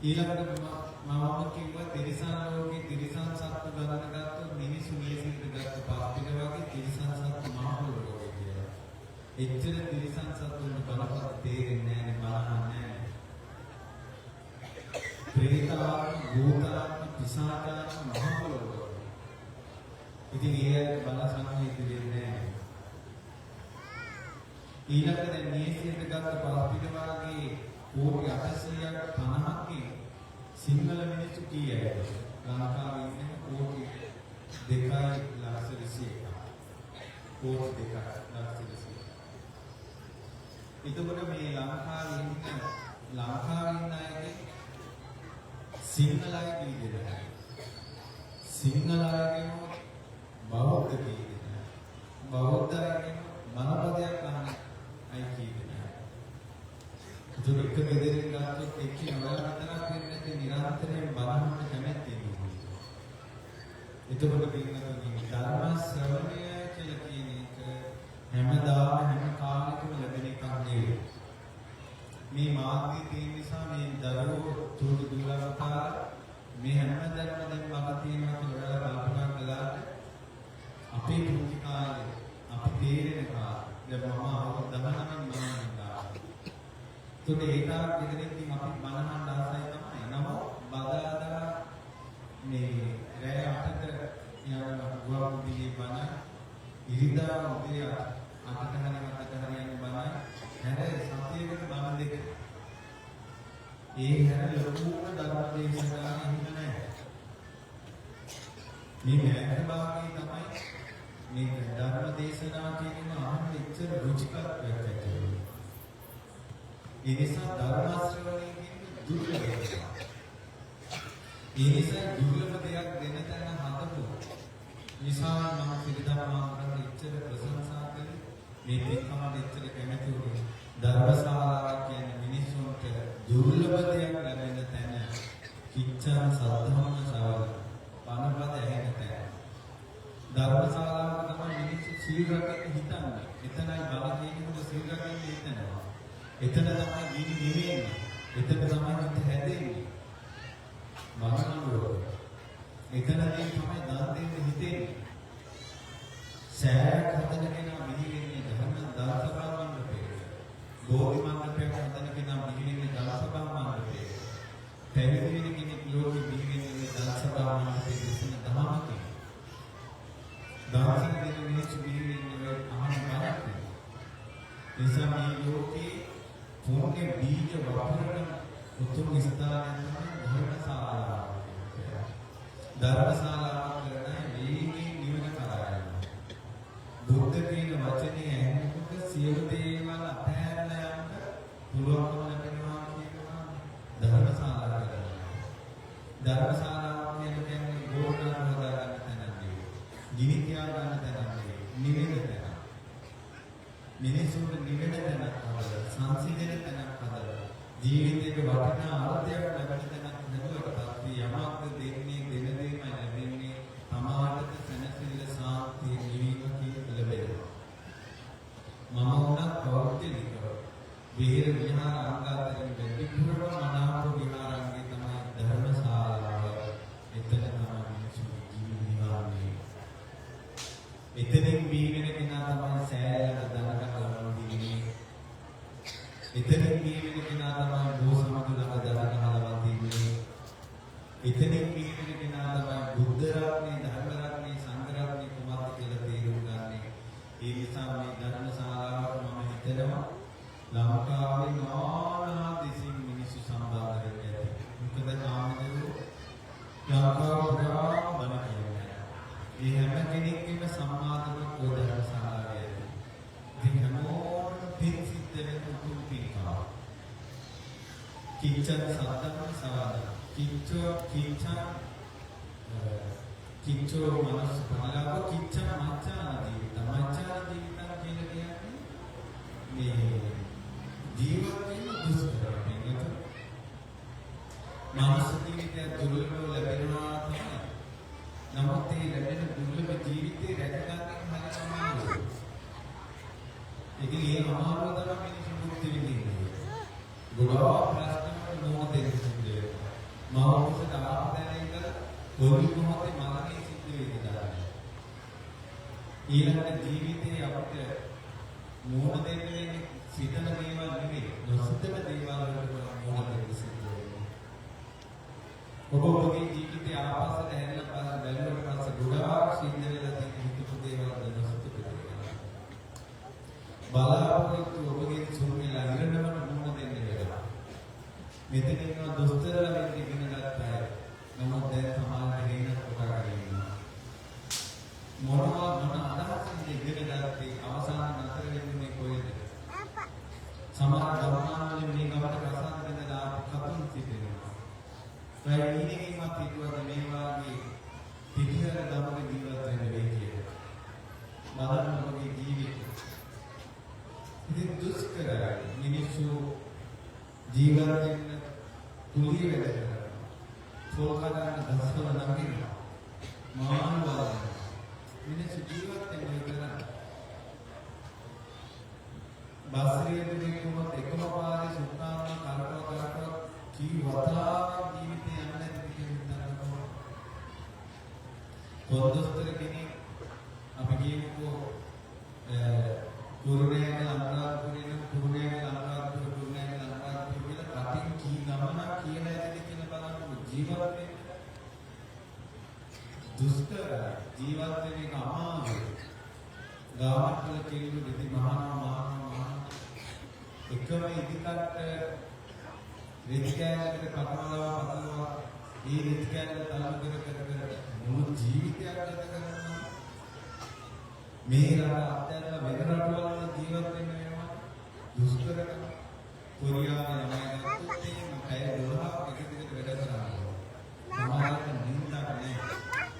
ඊළඟට මම කිව්වා තිරිසන් ලෝකේ තිරිසන් සත්තු ගණන ගත්තොත් මිනිස්සු නියසිලට ගත්ත පත්පිට වගේ තිරිසන් සත්තු මහ පොළොව වගේ කියලා. එච්චර තිරිසන් සත්තුන්ට බණපද තේරෙන්නේ නැහැ නේ, බණ අහන්නේ නැහැ. ප්‍රේතාත්ම, භූතාත්ම, පිසාචාත්ම මහ පොළොව වගේ. ඉතින් ඒ අයට බණ සංහිඳ වෙන්නේ නැහැ. ඊළඟට දැන් නියසියට ගත්ත පස්පිට වාගේ කෝටි 850කින් සිංහල මිනිස්සු කීයද? ලංකාවේ ඉන්නේ කෝටි 2.21. කෝටි 2.21. එතකොට මේ ලංකාවේ ඉන්න ලංකාවේ ඉන්න අයගේ සිංහල අය කී දෙනාද? සිංහල අයගෙන් බෞද්ධ කී දෙනාද? බෞද්ධ අයගෙන් බණපදයක් අහන අය කී දෙනාද? ඒතර එක ගෙදරින් ගත්තොත් එක්කෙනා ඔයාලා විතරක් වෙන්නේ නැති නිරන්තරයෙන් බණහන්න කැමැත්තෙන් ඉන්නවා. එතකොට පින්වතුනි ධර්ම ශ්‍රවණය කියලා කියන එක හැමදාම හැම කාලෙකම ලැබෙන එකක් නෙවෙයි. මේ මාධ්‍ය තියෙන නිසා මේ දරුවෝ චූටි දුවලා මේ හැමදේම දැන් මට තියෙනවා කියලා ඔයාලා කල්පනා කළාට අපේ පුංචි කාලේ අපි තේරෙන කාලේ දැන් මම අවුරුදු 19 මම ආවා. ඒතකොට ඒ තාක් ගෙදරින් ඉතින් අපි බණහන්න ආසයි තමයි. නමුත් බදාදා මේ රෑ 8ට යන ගුවන් විදුලියේ බණ, ඉරිදා උදේ 8ට හරි 7ට හරි යන බණයි, හැර සතියකට බණ දෙක. ඒ හැර ලොකුම ධර්ම දේශනා එහෙම නැහැ. මේ මෑත භාගයේ තමයි මේ ධර්ම දේශනා කියන අහන්න එච්චර රුචිකත්වයක් ඇති වෙන්නේ. ඒ නිසා ධර්ම ශ්‍රවණය කියන්නේ දුර්ලභ දෙයක්. ඒ නිසා දුර්ලභ දෙයක් දෙන තැන හදපු නිසා මම සිරිධම්මාන්තරට එච්චර ප්‍රශංසා කළේ, මේ පින්කමට එච්චර කැමති වුණේ. ධර්මශාලාවක් කියන්නේ මිනිස්සුන්ට දුර්ලභ දෙයක් ලැබෙන තැන. කිච්ඡන් සද්ධම්ම ශාවන පනපද ඇහෙන තැන. ධර්මශාලාවක තමයි මිනිස්සු සීල් රකින්න හිතන්නේ. එතනයි බණ කියනකොට සීල් රකින්න හිතනවා. එතන තමයි ගිනි නිවෙන්නේ. එතන තමයි හිත හැදෙන්නේ. මනමනුව. එතනදී තමයි දන් දෙන්න හිතෙන්නේ. සෑයක් හදන කෙනා බිහි වෙන්නේ ධර්ම දන්සභා මණ්ඩපයක. බෝධි මණ්ඩපයක් හදන කෙනා බිහි වෙන්නේ දන්සභා මණ්ඩපයක. පැවිදි වෙන කෙනෙක් ලෝකෙ බිහි වෙන්නේ මේ දන්සභා මණ්ඩපයේ දෙසන දහමකින්. දන්සල් දෙන මිනිස්සු බිහි වෙන්නේ ඔය අහන බණක්. නිසා මේ ලෝකේ පුණ්‍ය බීජ වපුරන උතුම් ස්ථානය තමයි ධර්මශාලාව කියන්නේ. ධර්මශාලාව කරන වේගයෙන් නිවන කරා යනවා. බුද්ධ කියන වචනේ ඇහෙනකොට සියලු දේවල් අතහැරලා යන්න පුළුවන්කම ලැබෙනවා කියනවා ධර්මශාලාව කරනවා. ධර්මශාලාව කියන්නේ ගෝඨාන හදාගන්න තැනක් නෙවෙයි. ගිනි තියාගන්න තැනක් නෙවෙයි. නිවෙන තැනක්. මිනිසුන්ට නිවෙන තැනක් හදලා, සංසිඳෙන තැනක් හදලා, ජීවිතේක වටිනා අර්ථයක් ලැබෙන තැනක් හදුවට පස්සේ යමක්ද දෙන්නේ, දෙන දෙයමයි ලැබෙන්නේ, තමාටද සැනසෙල්ල සාන්තිය නිවීම කියන ලැබෙනවා. මම වුණත් පෞද්ගලිකව විහෙර විහාර අංග අතරින් වැඩිපුරම මනාප විහාරාංගය තමයි ධර්මශාලාව. එතන තමයි මිනිසුන්ගේ ජීවි නිවාන්නේ. එතනින් බිහි වෙන කෙනා තමයි සෑයන දනක ලවන්දින්නේ. එතනින් බිහි වෙන කෙනා තමයි බෝසමතු ළඟ දනක ලවන්දින්නේ. එතනින් බිහි වෙන කෙනා තමයි බුද්ධ රත්නේ, ධර්ම රත්නේ, සංඝ රත්නේ කුමක්ද කියලා තේරුම් ගන්නේ. ඒ නිසා මේ ධර්මශාලාවට මම හිතනවා ලංකාවේ නානා දෙසින් මිනිස්සු සම්බන්ධ වෙන්න ඇති. මොකද ආමදරු ලංකාව පුරාම බණ කියන්නේ. මේ හැම කෙනෙක්ගේම සම්මාදමක් ඔය ධර්මශාලාවේ ඇති. ඉතින් හැමෝටම පින් සිද්ධ වෙන උතුම් පින්කම. කිච්ඡන් සද්ධම්ම සවන. කිච්ඡෝ කිච්ඡන් කිච්ඡෝ මනස පරිලාභ කිච්ඡන් මච්ඡාන ජීවිත. මච්ඡාන ජීවිතං කියලා කියන්නේ මේ ජීවත් වෙන්න දුෂ්කරයි පින්වතුනි. මනුෂ්‍ය ජීවිතය දුර්ලභව ලැබෙනවා තමයි. නමුත් ඒ ලැබෙන දුර්ලභ ජීවිතේ රැකගන්න එක හරිම අමාරුයි. ඉතින් ඒ අමාරුව තමයි මිනිස්සු භුක්ති විඳින්නේ. ගොඩාක් ප්‍රශ්න වලට මුහුණ දෙන්න සිද්ධ වෙනවා. මව කුසට ආපු තැන ඉඳලා කොයි මොහොතේ මරණය සිද්ධ වෙයිද දන්නේ. ඊළඟට ජීවිතේ අපිට මුහුණ දෙන්න වෙන්නේ සිතන දේවල් නෙවෙයි, නොසිතන දේවල් වලට මුහුණ දෙන්න සිද්ධ වෙනවා. ඔබ ඔබගේ ජීවිතේ ආපස්සට හැරිලා බැලුවට පස්සේ ගොඩාක් සිද්ධ වෙලා තියෙන හිතපු දේවල් නොසිතපු දේවල්. බලාපොරොත්තු ඔබගේ සුන් වෙලා ඉරණමට මුහුණ දෙන්න වෙනවා. මෙතන ඉන්නවා දොස්තරලා වෙන්න ඉගෙන ගත්ත අය. නමුත් දැන් සමහර හේනක් කොටා කරගෙන ඉන්නවා. මොනවා මොන අදහසින්ද ඉගෙන ගත්තේ, අවසාන නතර වෙන්නේ කොහෙද? සමහර ගම්මාන වලින් මේ ගමට කසාද බැඳලා ඔය ඊනකින්වත් හිතුවද මේ වාගේ පිටිහර ගමක ජීවත් වෙන්න වෙයි කියලා? බලන්න ඔබගේ ජීවිතය. ඉතින් දුෂ්කරයි. මිනිස්සු ජීවත් වෙන්න කුලී වැඩ කරනවා. පොල් කඩන්න ගස්වල නගිනවා. මාළු බලනවා. මිනිස්සු ජීවත් වෙන්න විතරයි. බස් රියදුරෙක් වුණොත් එකම පාරේ සුත්තාන කරකව කරකව කී වතාවක් ජීවිතේ යන්නේ නැතිද කියලා හිතන්නකෝ. පොන්දොස්තර කෙනෙක් අපි කියමුකෝ කුරුණෑගල අනුරාධපුරේ නම් කුරුණෑගල අනුරාධපුර කුරුණෑගල අනුරාධපුර කියලා කටින් කී ගමනක් කියලා ඇතිද කියලා බලන්නකෝ. ජීවත් වෙන්න දුෂ්කරයි. ජීවත් වෙන එක අමාරුයි. ගාමත් වල කෙල්ලෝ දෙවි මහනවා මහනවා මහනවා එකම ඉදිකට්ට රෙදි කෑල්ලකට පතනවා පතනවා ඒ රෙදි කෑල්ල තල්ලු කර කර කර මුළු ජීවිතයක් ගත කරනවා. මේ රට අත්හැරලා වෙන රටවල් වල ජීවත් වෙන්න වෙනවා. දුෂ්කරකම. කොරියාවේ ළමයි ගත්තොත් එහෙම පැය 12ක් එක දිගට වැඩ කරනවා. සමහරවිට නිින්දක් නෑ.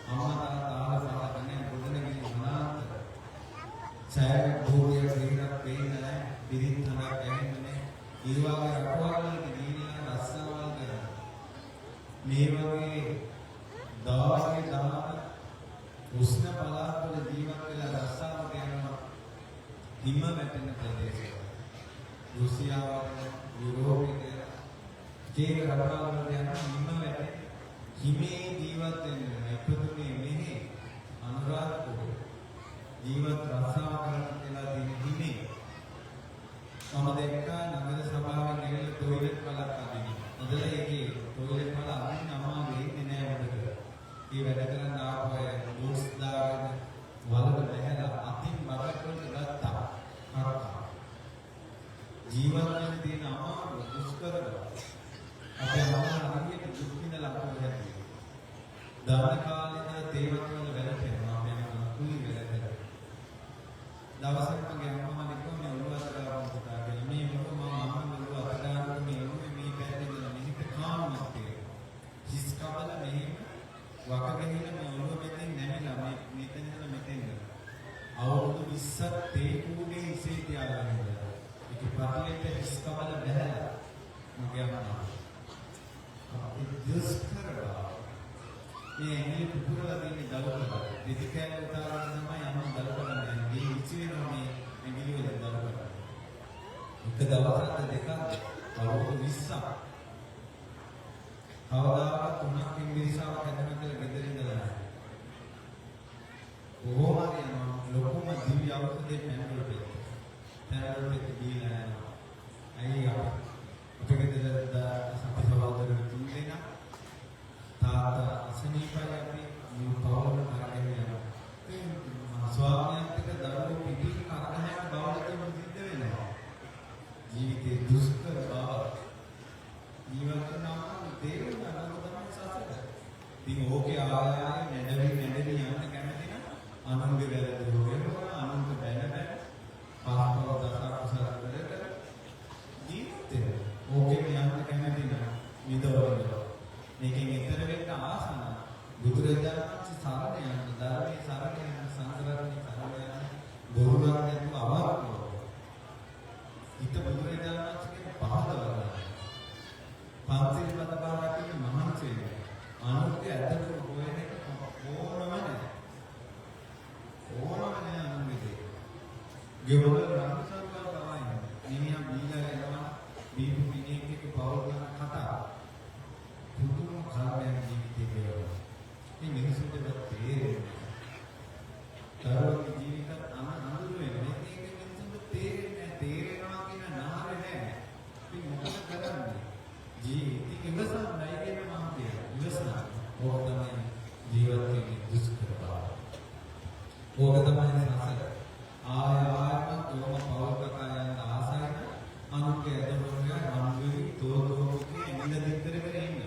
අම්මා තාත්තා ආහාර පාන නෑ. ගොඩනැගිලි වනාන්තර. සෑම භෝගයක් දෙකක් පේන්නේ නෑ. පිරිත් හඬක් ඇහෙන්නේ නෑ. ඒ වගේ රටවල් වලට ගිහිල්ලා රස්සාවල් කරනවා. මේ වගේ දාගේ දාන උෂ්ණ පළාත් වල ජීවත් වෙලා රස්සාවට යනවා හිම වැටෙන ප්‍රදේශවල. රුසියාවට, යුරෝපෙට, ඒක රටවල් වලට යනවා හිම වැටෙන හිමේ ජීවත් වෙන්න වෙනවා. ඉපදුනේ මෙහෙ අනුරාධපුරේ. ජීවත් රස්සාව කරන්න වෙලා තියෙන හිමේ. මම දැක්කා නගර සභාවෙන් ඇවිල්ලා ටොයිලට් වලක් අදින. හදලා ඒකේ ටොයිලට් වල අදින්න අමාරු වෙන්නේ නෑ හොඳට. ඒ වැඩ කරන්න ආපු අය බූට්ස් දාගෙන වලට බැහැලා අතින් බකට් වලට ගත්තා. කක්කා. ජීවත් වෙන්න තියෙන අමාරුව දුෂ්කර බව. අපේ අම්මා හරියට දුක් විඳලා අපව හැදුවේ. දන්න කාලේ ඉඳලා තේවතු වල වැළපෙනවා. අපේ අම්මා කුලි වැඩ කරා. දවසක් මගේ අම්මා මට කිව්වා මේ ඔළුව අත ගාපන් පුතා කියලා. මේ ඔළුව මම අම්මගේ ඔළුව අත ගන්නකොට මේ ඔළුවේ මේ පැත්තේ ඉඳලා මෙහෙට කානුවක් තියෙනවා. හිස් කබල මෙහෙම වක ගහිලා මේ ඔළුව මෙතෙන් නැමිලා මේ මෙතන ඉඳලා මෙතෙන් ඉඳලා. අවුරුදු 20ක් තේ කූඩේ හිසේ තියාගෙන ඉඳලා. ඒක පටියට හිස් කබල බැහැලා මගේ අම්මා. ඒ දුෂ්කර බව. මේ ඇඟිලි පුපුරලා තියෙන දළු කරලා. රෙදි කෑල්ල උතාගෙන තමයි අම්මා දළු කරන්නේ. මේ විචි වෙනවා මේ ඇඟිලි වලින් දළු කරන්නේ. එක දවසක්ද දෙකක්ද අවුරුදු 20ක්. කවදාකවත් තුනක් ඉංග්‍රීසිාවක් හැදුණා කියලා ගෙදර ඉඳලා නැහැ. කොහොම හරි යනවා ලොකුම දිව්‍ය ඖෂධය පැනඩෝල් පෙත්ත. පැනඩෝල් පෙත්ත දීලා යනවා. ඇයි අපි ගෙදර අපි සහෝදරයෝ තුන් දෙනා තාත්තා අසනීපයි අපි මුළු පවුලම අරගෙන යනවා. ඉතින් ස්වාමියාත් එක්ක දරුවෝ පිටින් කරගහන බවල තුන සිද්ධ වෙනවා. ජීවිතේ දුෂ්කර බව. ජීවත් වෙන අමාරු තේරුම් ගන්න ඕක තමයි සසර. ඉතින් ඕකේ ආය ආය නැඩවි නැඩවි යන්න කැමති නම් අනුන්ගේ වැරදි හොයනවා, අනුන්ට බැන බැන පහපව දස අකුසල කර කර ජීවිතේ ඕකෙම යන්න කැමති නම් විඳවනවා. මේකෙන් එතර වෙන්න ආස නම් බුදුරජාණන් වහන්සේ සරණ යන්න, ධර්මයේ සරණ යන්න, සංඝ රත්නයේ සරණ යන්න, බොරුවක් නැතුව අවංකව හිත බුදුරජාණන් වහන්සේගෙන් පහදවා ගන්න. පන්සිල් පද පහ රකින්න මහන්සි වෙන්න. අනුන්ගේ ඇදකුරු හොයන එක ඕනම නෑ. ඕනම නෑ අනුන්ගේ දේ. ගෙවල් රණ්ඩු සරුවල් පවා ඉන්නවා. මිනිහා බීලා එනවා බීපු මිනිහෙක් එක්ක පවුල් කරන කතා. පුදුම කර්මයක් ජීවිතේ කියලා. මේ මිනිසුන්ට ඒක තේරෙන්නේ නෑ. දරුවන්ගේ ජීවිතත් අඳුරු වෙනවා. මේක මිනිසුන්ට තේරෙන්නේ නෑ. තේරෙනවා කියන නාරේ නෑ. ඉතින් මොකද කරන්නේ? ජීවිතේ ඉවසන්නයි කියන මම කියනවා. ඉවසන්න. ඕක තමයි ජීවත් වෙන්නේ දුෂ්කර බව. ඕක තමයි සසර. ආය ආයමත් ඔහොම පවුල් කකා යන්න ආසයි නම් අනුන්ගේ ඇද හොරගා රන් වෙවි තෝ තෝ කිය ඇඟිල්ල දික් කර කර ඉන්න.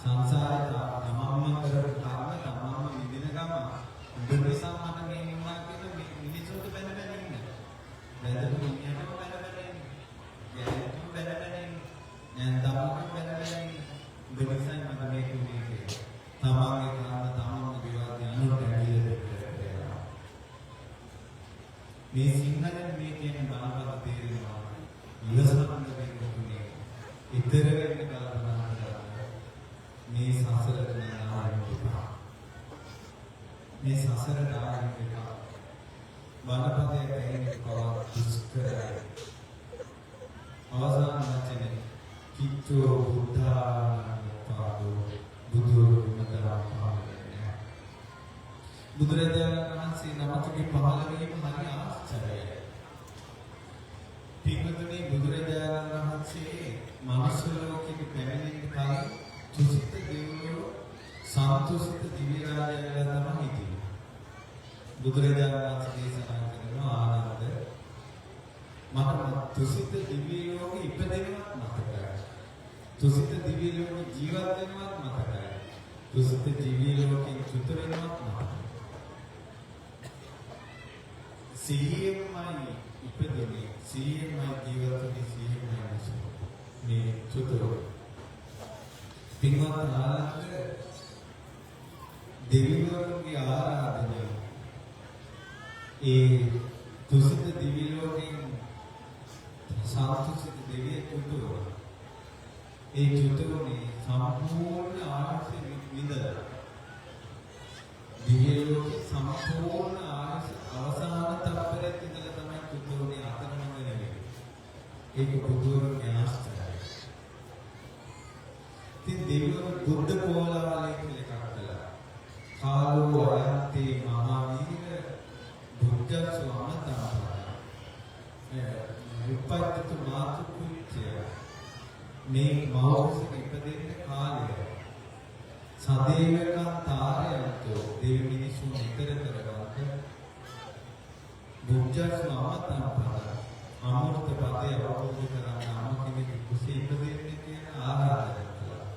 සංසාරේ තමන්ම කරපු කර්ම තමන්ම විඳින ගම උඹ නිසා මට මේ වුණා කියලා මිනිස්සුන්ට බැන බැන ඉන්න. වැදපු මිනිහටම බැන බැන ඉන්න. ගෑනුටම බැන බැන ඉන්න. නැන්දම්මටම බැන බැන ඉන්න. මේ සිංහලෙන් මේ කියන බණපද තේරෙනවා. ඉවසන්න වෙන්නේ ඉතර වෙන්න කල්පනා කරලා මේ සසරට නාවෙන්න එපා. මේ සසරට ආවෙන්න එපා. බණපදයක් ඇහෙන එක පවා දුෂ්කරයි. අවසාන වචනේ කිච්චෝ බුද්ධානුපාදෝ බුදුරු මදා පහළ වෙන්නේ. බුදුරජාණන් වහන්සේ නමකගේ පහළ වීම හරි ආශ්චර්යයි. පින්වතුනි, බුදුරජාණන් වහන්සේ මනුෂ්‍ය ලෝකෙට පැමිණෙන්න කලින් තුසිත දෙවිවරු සන්තුෂිත දිව්‍ය රාජ්‍යය වෙලා තමයි හිටියේ. බුදුරජාණන් වහන්සේ දේශනා කරනවා, ආනන්ද, මට තුසිත දිව්‍ය ලෝකෙ ඉපදෙනවත් මතකයි. තුසිත දිව්‍ය ලෝකෙ ජීවත් වෙනවත් මතකයි. තුසිත දිව්‍ය ලෝකෙන් චුත වෙනවත් මතකයි. සිහියෙන්මයි ඉපදුනේ, සිහියෙන්මයි ජීවත් වුනේ, සිහියෙන්මයි මේ චුත වුනේ. පින්වත් ආනන්ද, දෙවිවරුන්ගේ ආරාධනය ඒ තුසිත දිව්‍ය ලෝකෙන් සන්තුෂිත දෙවියෙක් චුත වුණා. ඒ චුත වුණේ සම්පූර්ණ ආයුෂ විඳලා. දිව්‍ය ලෝකේ සම්පූර්ණ ආයුෂ අවසාන තත්පරෙත් ඉඳලා තමයි චුත වුණේ, අතරමඟ නෙවෙයි. ඒක බුදුවරුන්ගේ ආශ්චර්යය. ඉතින් දෙවිවරු බුද්ධ කෝලාහලය කියලා එකක් කළා. කාලෝ අයන්තේ මහාවීර බුද්ධස්සු අමතං උප්පජ්ජතු මාතු කුච්චය, මේ මව්කුසක ඉපදෙන්න කාලය. සදේවකං තාරයන්තෝ, දෙවි මිනිසුන් ඊතර කරගන්න, බුද්ධස්සු අමතං පද, අමෘත පදය අවබෝධ කරගන්න අම කෙනෙක් කුසේ ඉපදෙන්න කියන ආරාධනය කළා.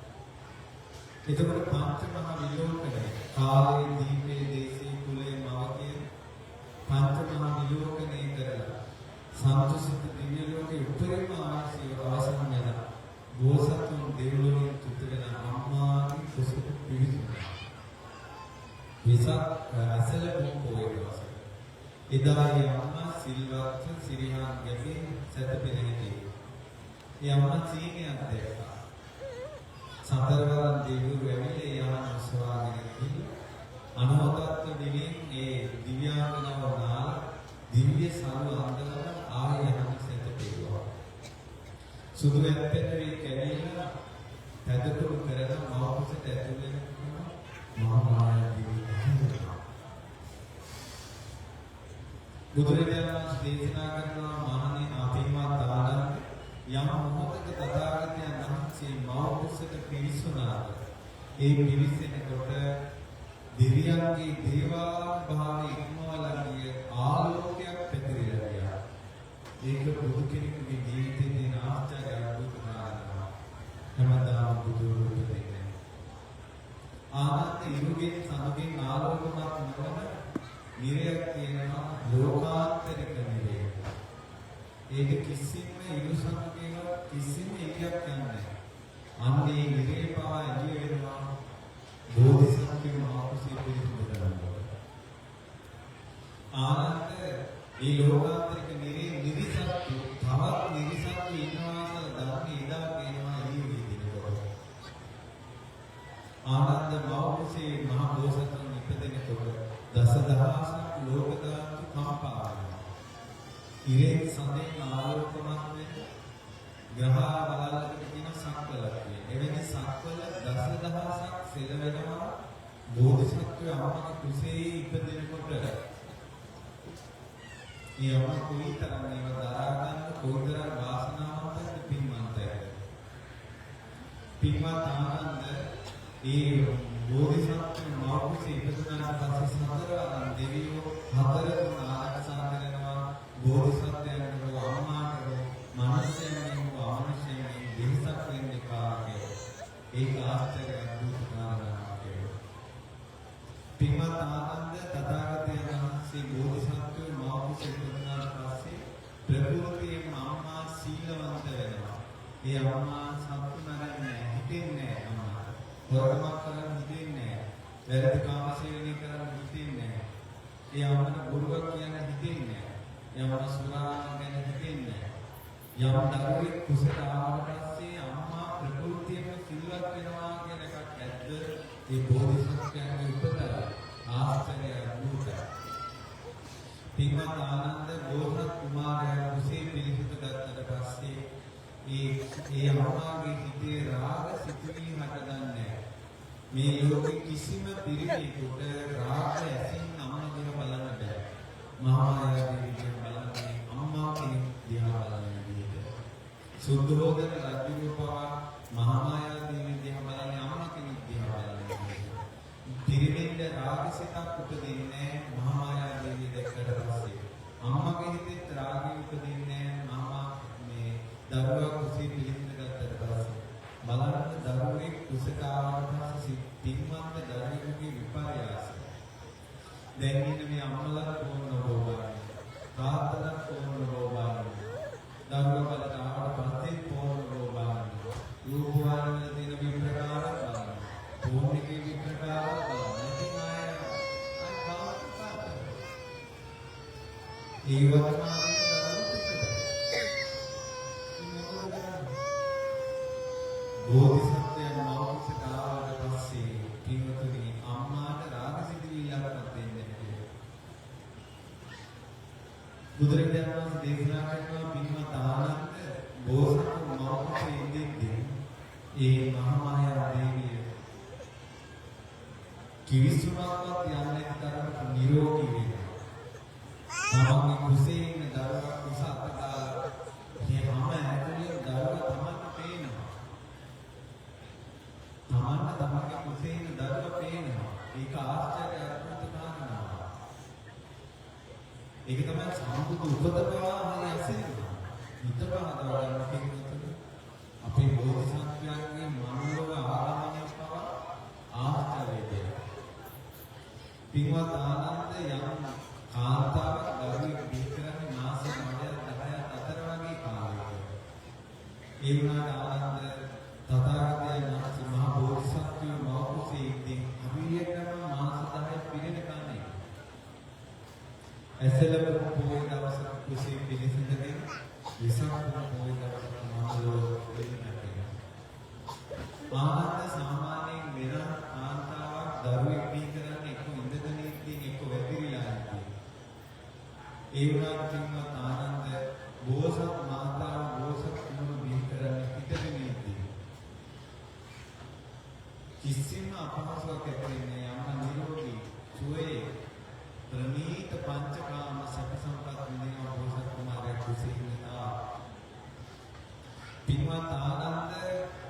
එතකොට පංච මහා විලෝකනය, කාලේ, දීපේ, දේශේ, කුලේ, මව කියන පංච මහා විලෝකනය කරලා සන්තුෂිත දිව්‍ය ලෝකේ උපරිම ආයුෂය අවසන් වෙලා බෝසතුන් දෙව්ලොවින් චුත වෙන අම්මාගේ කුසට පිවිසුණා. වෙසක් ඇසළ පුම් පොය දවසක. එදා ඒ අම්මා සිල්වත්ව සිරිහාන් ගැබේ සැතපෙන හිටියේ. ඒ අම්මා සීනයක් දැක්කා. සතරවරන් දෙවිවරු ඇවිල්ලා ඒ යහන ඔසවාගෙන ගිහින් අනවතත්ව දිවින් ඒ දිව්‍යාංගනාව නාලා දිව්‍ය සරු අන්දලා ආයෙ යහන සැතපෙව්වා. සුදු ඇත්පැටවේ කැවිලා පැදකුණු කරලා මව කුසට ඇතුල් වෙනකොට මහා මායා දිව්‍ය වුණා. බුදුරජාණන් වහන්සේ දේශනා කරනවා, මහණෙනි, අපින්වත් ආනන්ද, යම් මොහොතක තථාගතයන් වහන්සේ මව කුසට පිවිසුනාද, ඒ පිවිසෙනකොට දෙවියන්ගේ දේවාභාවය ඉක්මවලා ගිය ආලෝකයක් පැතිරිලා ගියා. ඒක බුදු කෙනෙකුගේ ජීවිතයේ තියෙන ආශ්චර්ය අద్భుත කාරණාවක්. හැමදාම බුදුරු උපදින්නේ. ආනන්ද, ඉරුගෙන් සඳුගෙන් ආලෝකමත් නොවන නිරයක් තියෙනවා, ලෝකාන්තරික නිරය. ඒක කිසිම ඉරු සඳුගේවත් කිසිම එළියක් යන්නේ නැහැ. අන්න ඒ නිරේ පවා එළිය වෙනවා බෝධිසත්ව මව කුසේ පිරිසිදු කරනකොට. ආනන්ද, මේ ලෝකාන්තරික නිරේ නිරිසත්තු, තවත් නිරිසත්තු ඉන්නවා කියලා ධර්ම එදා කියනවා එළිය වී දෙනකොට. ආනන්ද, මව කුසේ මහ බෝසතුන් ඉපදෙනකොට දසදහසක් ලෝක ධාතු කම්පා වෙනවා. ඉරෙන් සඳෙන් ආලෝකමත් වෙන ග්‍රහ වලල්ලකට කියන සක්වලක් කියලා. එවැනි සක්වල දසදහසක් සෙලවෙනවා බෝධිසත්වය අම්මගේ කුසේ ඉපදෙනකොට. ඒ අම්මා කොයිතරම් ඒවා දරා ගන්න කොයිතරම් වාසනාවන්තද, පින්වන්තයිද. පින්වත් ආනන්ද, ඒ බෝධිසත්ව මව කුසේ ඉපදුනාට පස්සේ සතරවරන් දෙවියෝ හතර ගුණ ආරක්ෂා කරනවා බෝධිසත්වයන්ට හෝ අම්මාට හෝ මනුෂ්‍යයන්ගෙන් හෝ අමනුෂ්‍යයන්ගෙන් වෙහසක් වෙන්න එපා කියලා. ඒක ආශ්චර්ය අద్భుත කාරණාවක් කියලා. පින්වත් ආනන්ද, තථාගතයන් වහන්සේ බෝධිසත්වයෝ මව කුසේ ඉපදුනාට පස්සේ ප්‍රകൃතියෙන්ම අම්මා සීලවන්ත වෙනවා. ඒ අම්මා සත්තු මරන්නේ නැහැ, හිතෙන්නේ නැහැ අම්මාට. හොරකමක් කරන්න හිතෙන්නේ නැහැ. වැරදි කාම සේවනය කරන්න හිතෙන්නේ නැහැ. ඒ අම්මට බොරුවක් කියන්න හිතෙන්නේ නැහැ. යම් සුරා ගැන හිතෙන්නේ නැහැ. යම් දරුවෙක් කුසට ආවට පස්සේ අම්මා ප්‍රകൃතියම සිල්වත් වෙනවා කියන එකක් ඇද්ද? ඒ බෝධිසත්වයන්ගේ උපත ආශ්චර්ය අద్భుතයි. පින්වත් ආනන්ද බෝසත් කුමාරයා කුසේ පිළිසිත ගත්තට පස්සේ ඒ ඒ අම්මාගේ හිතේ රාග සිතුවිලි හටගන්නේ. මේ ලෝකෙ කිසිම පිරිමියෙකුට රාග ඇසින් අම්මා දිහා බලන්න බෑ. මහා මායා දේවිය දිහා බලන්නේ අම්මා කෙනෙක් දිහා බලන විදිහට. සුද්ධෝදන රජුගේ පවා මහා මායා දේවිය දිහා බලන්නේ අම්මා කෙනෙක් දිහා බලන විදිහට. පිරිමින්ද රාග සිතක් උපදින්නේ මහා මායා දේවිය දැක්කට පස්සේ. අම්මගේ හිතෙත් රාගය උපදින්නේ මහා මේ දරුවා කුසී පිළිසිඳ ගත්තට පස්සේ. බලන්න දරුවෙක් කුසට ආවට පස්සේ පින්වන්ත දරුවෙකුගේ විපර්යාසය. දැන් ඉන්න මේ අම්මලාත් ෆෝන් නොබෝ බලන්නේ. තාත්තලාත් ෆෝන් නොබෝ බලන්නේ. දරුවා බලට ආවට පස්සේ ෆෝන් නොබෝ බලන්නේ. රූපවාහිනිය වල තියෙන විප්‍රකාර බලන්න. ෆෝන් එකේ විප්‍රකාර බලන්න. ඉතින් ආය ආය කාට කාට. ඒ වර්තමානයේ දරුවෝ ඉපදෙනවා. ඉතින් මොකද කරන්නේ? බෝධිසත්වයන් මව් කුසට ආවට පස්සේ පින්වතුනි අම්මාට රාග සිතුවිල්ලක්වත් දෙන්නේ නැහැ. බුදුරජාණන් වහන්සේ දේශනා කරනවා පින්වත් ආනන්ද බෝසත් මව් කුසේ ඉඳිද්දී ඒ මහා මායා දේවිය කිවිසුමක්වත් යන්නේ නැති තරමට නිරෝගී වෙනවා. තමන්ගේ කුසේ ඉන්න දරුවා කුස අත දාලා මේ හැම ඇතුලේ දරුවා තමන්ට පේනවා. තමන්ට තමන්ගේ කුසේ ඉන්න දරුවා පේනවා. ඒක ආශ්චර්ය අద్భుත කාරණාවක්. ඒක තමයි සම්බුදු උපත පවා හරි අසිරිමත්. හිත පහදවා ගන්න පින්වතුනි අපේ බෝධිසත්වයන්ගේ මනුලොව ආගමනය පවා ආශ්චර්ය දෙයක්. පින්වත් ආනන්ද යම් කාන්තාවක් දරුවෙක් බිහි කරන්නේ මාස 9ක් 10ක් අතර වගේ කාලයක. ඒ වුණාට ආනන්ද තථාගතයන් වහන්සේ මහා බෝධිසත්වයෝ මව් කුසේ ඉද්දී හරියටම මාස 10 පිරෙනකන් ඇසළ පොහොය දවසක කුසේ පිළිසිඳගෙන වෙසක් පොහොය දවසක මනුලොව වෙන්නට. ආනන්ද සාමාන්‍යයෙන් වෙන කාන්තාවක් දරුවෙක් බිහි කරන්නේ එක්ක ඉඳගෙන ඉද්දී එක්ක වැතිරිලා ඉද්දී. ඒ වුණාට පින්වත් ආනන්ද බෝසත් මාතාව බෝසත් කුමරු බිහි කරන්නේ හිටගෙන ඉද්දී. කිසිම අපහසුයක් ඇති වෙන්නේ නැහැ. අම්මා නිරෝගී, සුවයේ, ප්‍රණීත පංචකාම සැප සම්පත් විඳින බෝසත් කුමාරයා කුසේ ඉන්න තා. පින්වත් ආනන්ද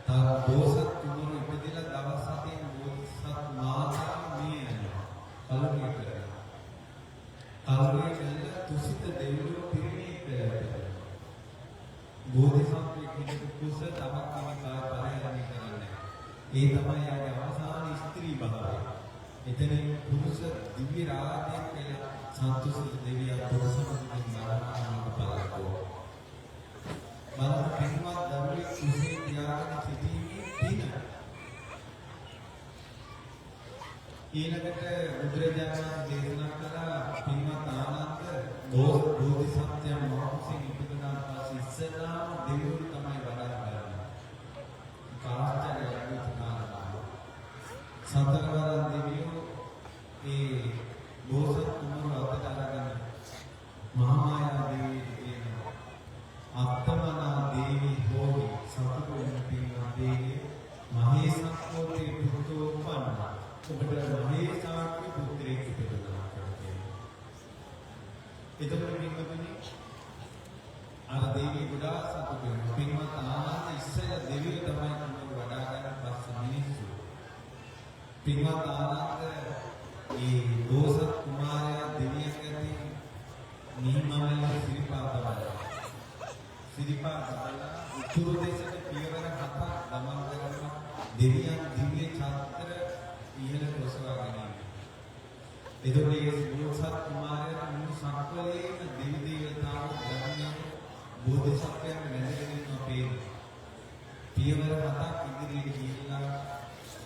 තව බෝසත් කුමරු ඉපදිලා දවස් හතෙන් බෝසත් මාතාව මිය යනවා. කලුරිය කරනවා. කලුරිය කළා තුසිත දෙවියෝ පිරිණිය පෙරලා ඉපදෙනවා. බෝධිසත්වයෙක් හිටපු කුස තවත් කෙනෙක් ආය පරිහරණය කරන්නේ නැහැ. ඒ තමයි යාගේ අවසාන ස්ත්‍රී භාවය. එතනින් පුරුෂ දිව්‍ය රාජ්‍යයක් කියලා සන්තුෂ්ඨ දෙවියන් බුදු සමුදින් මරණාමක බලකෝ. බලන්න පින්වත් දරුවෙක් කුසේ තියාගෙන සිටීමේ පින. ඊළඟට බුදුරජාණන් වහන්සේ දේශනා කළා පින්වත් ආනන්ද බෝධිසත්වයන් මව කුසෙන් ඉපදුනාට පස්සේ ඉස්සෙල්ලාම දෙවිවරු තමයි වඩා ගන්නේ. ආශ්චර්ය අద్భుත කාරණාවක්. සතරවරන් දෙවියෝ ඒ බෝසත් කුමරු අතට අරගෙන මහා මායා දේවියට කියනවා අත්තමනා දේවි හෝහි සතුටු වෙන පින්වත් දේවිය මහේසක්කෝතේ පුත්තෝ උපන්න ඔබට මහේසාක්‍ය පුත්‍රයෙක් ඉපදුනා කියලා කියනවා. එතකොට පින්වතුනි අර දේවිය ගොඩාක් සතුටු වෙනවා. පින්වත් ආනන්ද ඉස්සෙල්ලා දෙවියෝ තමයි කුමරු වඩා ගන්න පස්සේ මිනිස්සු. පින්වත් ආනන්ද ඒ බෝසත් කුමාරයා දෙවියන් අතින් නිහිමවල සිරිපා තබලා සිරිපා තබලා උතුරු දෙසට පියවර හතක් ගමන් කරනවා දෙවියන් දිව්‍ය ඡත්‍ර ඉහළට ඔසවාගෙන එනවා. එතකොට මේ බෝසත් කුමාරයාට මුළු සක්වලේම දෙවි දේවතාවෝ බ්‍රහ්මයන් බෝධිසත්වයන් වැඳගෙන ඉන්නවා පේනවා. පියවර හතක් ඉදිරියට ගිහිල්ලා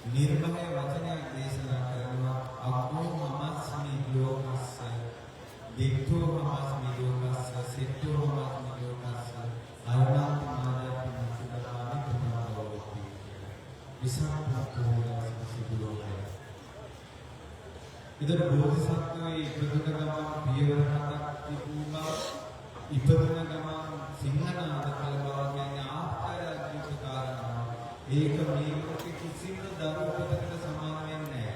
නිර්භය වචනයක් දේශනා කරනවා අග්ගෝ මමස්මි ලෝකස්ස දිට්ඨෝ මමස්මි ලෝකස්ස ඒතර බෝධිසත්වයේ ඉපදුන ගමන් පියවර හතක් තිබූ බව, ඉපදුන ගමන් සිංහනාද කළ බව කියන්නේ ආශ්චර්ය අද්භූත කාරණාවක්. ඒක මේ ලෝකෙ කිසිම දරු උපතකට සමාන වෙන්නේ නැහැ.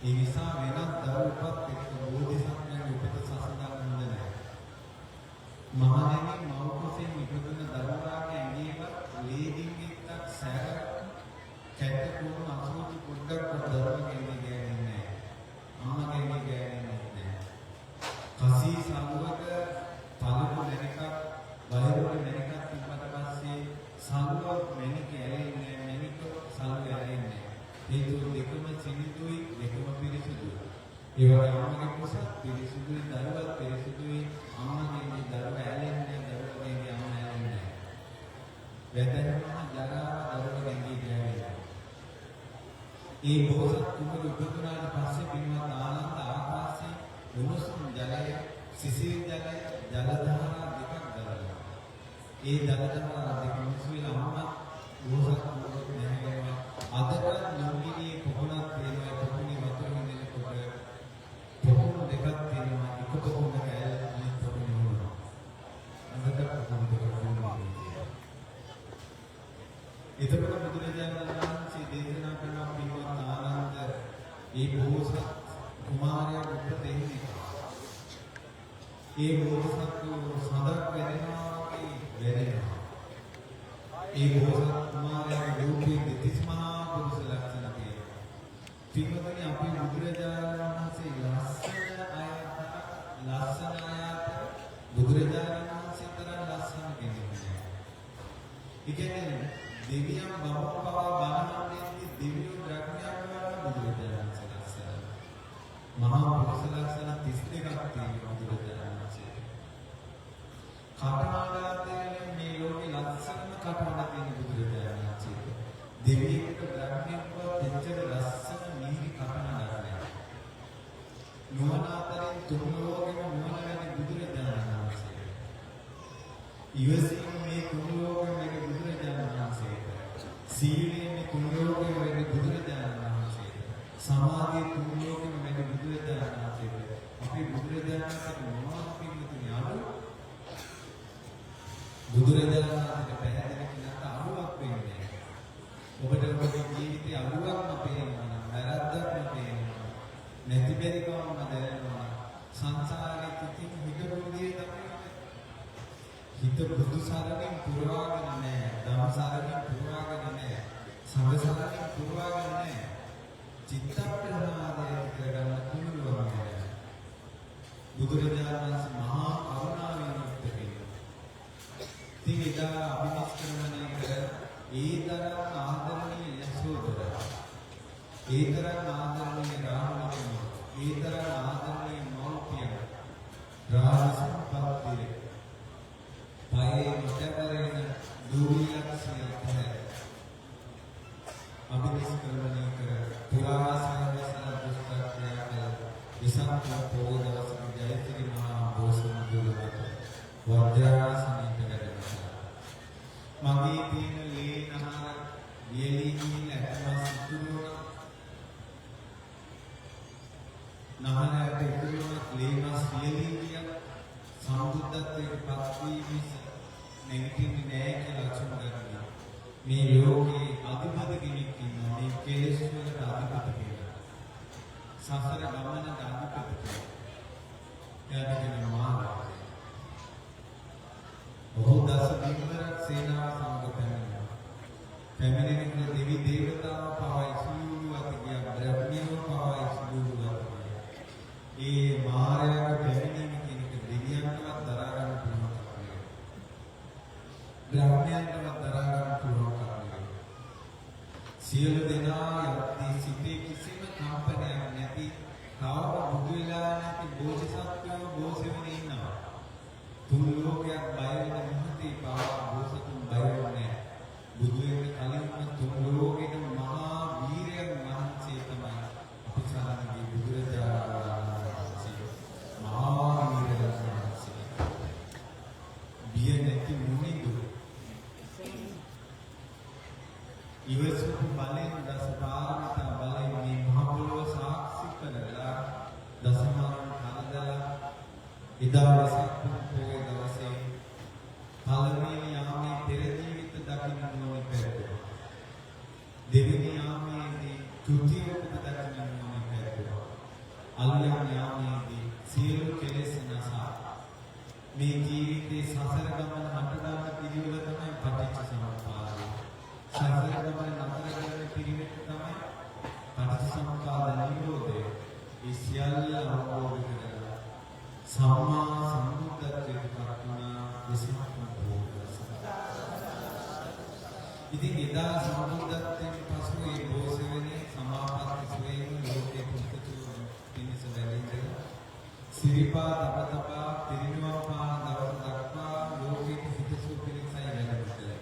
ඒ නිසා වෙනත් දරු උපත් එක්ක බෝධිසත්වයන්ගේ උපත සසඳන්න හොඳ නැහැ. මහණෙනි, මව් කුසෙන් ඉපදුන දරුවාගේ ඇඟේවත් ලේ ඩිංගිත්තක් සැර කැට කුණු අසුචි පොඩ්ඩක්වත් දරුවගේ ඇඟේ ගෑවෙන්නේ නැහැ. අම්මගේ ඇඟේ ගෑවෙන්නේ නැහැ. කසී සලුවක පළපු මැණිකක් වෛරුණු මැණිකක් තිබ්බට පස්සේ සලුව මැණික ඇලෙන්නේ නැහැ, මැණික සලුව ඇලෙන්නේ නැහැ. හේතුව දෙකම සිනිඳුයි, දෙකම පිරිසිදුයි. ඒ වගේ අම්මගේ කුසත් පිරිසිදුයි, දරුවත් පිරිසිදුයි. අම්මගේ දරුවා ඇලෙන්නේ නැහැ, දරුවගේ අම්මා ඇලෙන්නේ නැහැ. වැදගත්ම ජරාව දරුවගේ ඇඟේ ගෑවෙනවා. ඒ බෝසත් කුමරු ඉපදුනාට පස්සේ පින්වත් ආනන්ද ආකාශයේ උණුසුම් ජලය, සිසිල් ජලය, ජල ධාරා දෙකක් ගලනවා. ඒ ජල ධාරා දෙක මිශ්‍ර වෙලා අම්මා බෝසත් කුමරුත් නැහැගෙනවා. අදටත් ලුම්බිනියේ පොහොනක් තියෙනවා. ඒ පොහොනේ වතුර හිඳිනකොට පොහොන දෙකක් තියෙනවා. එක පොහොනක ඇල්, අනිත් පොහොනේ වුණා. අදටත් පොහොන දෙකක් ලුම්බිනියේ තියෙනවා. එතකොට බුදුරජාණන් වහන්සේ දේශනා කරන පින්වත් ආනන්ද, ඒ බෝසත් කුමාරයා උපත එන්නේ. ඒ බෝසත්තු සඳක් වැඩෙනවා වගේ වැඩෙනවා. ඒ බෝසත් කුමාරයාගේ රූපයේ දෙතිස් මහා පුරුෂ ලක්ෂණ තියෙනවා. පින්වත්නි, අපේ බුදුරජාණන් වහන්සේ ලස්සන අය ලස්සන අය අතර බුදුරජාණන් වහන්සේ තරම් ලස්සන කෙනෙක් නෑ. ඒ කියන්නේ දෙවියන් බමුණු පවා බණහන් දෙද්දි දෙවියෝ බ්‍රහ්මයන් වඩා බුදුරජාණන් වහන්සේ ලස්සනයි. මහා පුරුෂ ලක්ෂණ 32ක් තියෙනවා බුදුරජාණන් වහන්සේට. කටහඬ මේ ලෝකේ ලස්සනම කටහඬ තියෙන බුදුරජාණන් වහන්සේට. දෙවියෙකුට බ්‍රහ්මයෙකුට එච්චර ලස්සන මිහිරි කටහඬක් නෑ. නුවණ අතරින් තුන් ලෝකෙම නුවණ වැඩි බුදුරජාණන් වහන්සේට. ඉවසීම මේ තුන් ලෝකෙම වැඩි බුදුරජාණන් වහන්සේට. සීලය මේ තුන් ලෝකෙම වැඩි බුදුරජාණන් වහන්සේට. සමාධිය තුන් ලෝකෙම වැඩි බුදුරජාණන් වහන්සේට. අපේ බුදුරජාණන් වහන්සේට මොනවද පින්නතුනි අඩු? බුදුරජාණන් වහන්සේට පැහැදිලි කෙනාට අඩුවක් වෙන්නේ නැහැ. ඔබට ඔබගේ ජීවිතේ අඩුවක්ම පේනවා නම්, වැරද්දක්ම පේනවා නම්, නැති බැරිකමම දැනෙනවා නම්, සංසාරේ ඉතින් හිතපු විදිය තමයි හිත බුදු සරණින් පුරවාගෙන නැහැ, ධම්ම සරණින් පුරවාගෙන නැහැ, සංඝ සරණින් පුරවාගෙන නැහැ. චිත්ත ප්‍රහාණය ඇති කරගන්න පුළුවන් නෑ. බුදුරජාණන් වහන්සේ මහා කරුණාවෙන් යුක්ත කෙනෙක්. ඉතින් එදා අභිනිෂ්ක්‍රමණය කර ඒ තරම් ආදරණීය යශෝදරා, ඒ තරම් ආදරණීය රාහුල කුමාර, ඒ තරම් ආදරණීය මව්පියන්, රාජ සම්පත්තිය පයේ නොතැවරෙන දූවි ලක්ෂය අතහැර අභිනිෂ්ක්‍රමණය කර පුරා සයවසර දුෂ්කර ක්‍රියා කළ විසක් පොහොය දවසක ජයසිරි මහා බෝසත් දුරට වජ්‍රාසනයට වැඩම කළා. මගේ තියෙන ලේ නහර වියලී ගිහිල්ලා ඇටමස් ඉතුරු වුණා. නහර ඇට ඉතුරු වුණත් ලේ මස් වියලී ගියා. සම්බුද්ධත්වයට පත් වී නැගිටින්නේ නෑ කියලා අසුන් ගන්නවා. මේ ලෝකේ අධිපති කෙනෙක් ඉන්නවා. මේ කෙලෙස් වලට අධිපති කියලා. සසර ගමනට අධිපති කියලා. එයාට කියන මාරා. ඔහු දස බිම්බරක් සේනාව සමග පැමිණෙනවා. පැමිණෙනකොට දෙවි දේවතාව පවා ඉසුළු අත ගියා. බ්‍රහ්මියෝ පවා ඉසුළු අත ගියා. ඒ මාරයාගේ පැමිණීම කියන එක දෙවියන්ටවත් දරා ගන්න පුළුවන් කමක් නෙවෙයි. බ්‍රහ්මයන්ටවත් දරා ගන්න පුළුවන් කමක් නෙවෙයි. සියලු දෙනා යද්දී සිතේ කිසිම කම්පනයක් නැති, තවම බුදු වෙලා නැති බෝධිසත්වයෝ බෝසෙවනේ ඉන්නවා. තුන් ලෝකයක් බය වෙන මොහොතේ පවා බෝසතුන් බය වෙන්නේ නැහැ. බුදු වෙන්න කලින්ම තුන් ලෝකෙම මහා වීරයන් වහන්සේ තමයි අපි සරණ ගිය බුදුරජාණන් වහන්සේ. මහා වීරයන් වහන්සේ. බිය නැති මුනිඳු. ඉවසපු බලෙන්, දස පාරමිතා බලෙන් මේ මහ පොළොව සාක්ෂි කරලා එදා වෙසක් පුන් පොහොය දවසේ පළවෙනි යාමේ පෙර ජීවිත දකින්න නුවණ පැවැතුණා. දෙවෙනි යාමේදී තෘතිය උපත දකින්න නුවණ පැවැතුණා. අලුයම් යාමේදී සියලු කෙලෙස් නසා මේ ජීවිතේ සසර ගමන හට ගන්න පිළිවෙල තමයි පටිච්ච සමුප්පාදය. සසර ගමන නතර කරන පිළිවෙල තමයි පටිච්ච සමුප්පාද නිරෝධය. ඒ සියල්ල අවබෝධ කරගන්න සම්මා සම්බුද්ධත්වයට පත් වුණා වෙසක් පොහොය දවස. ඉතින් එදා සම්බුද්ධත්වයෙන් පසු ඒ බෝසෙවෙනේ සමාපatti සුවයෙන් ලෝකේ පුස්තතු පිණිස වැඩ සිරිපා තබ තබා පිරිනිවන් පාන දවස දක්වා ලෝකෙට හිතසුව පිණිසයි වැඩම කළේ.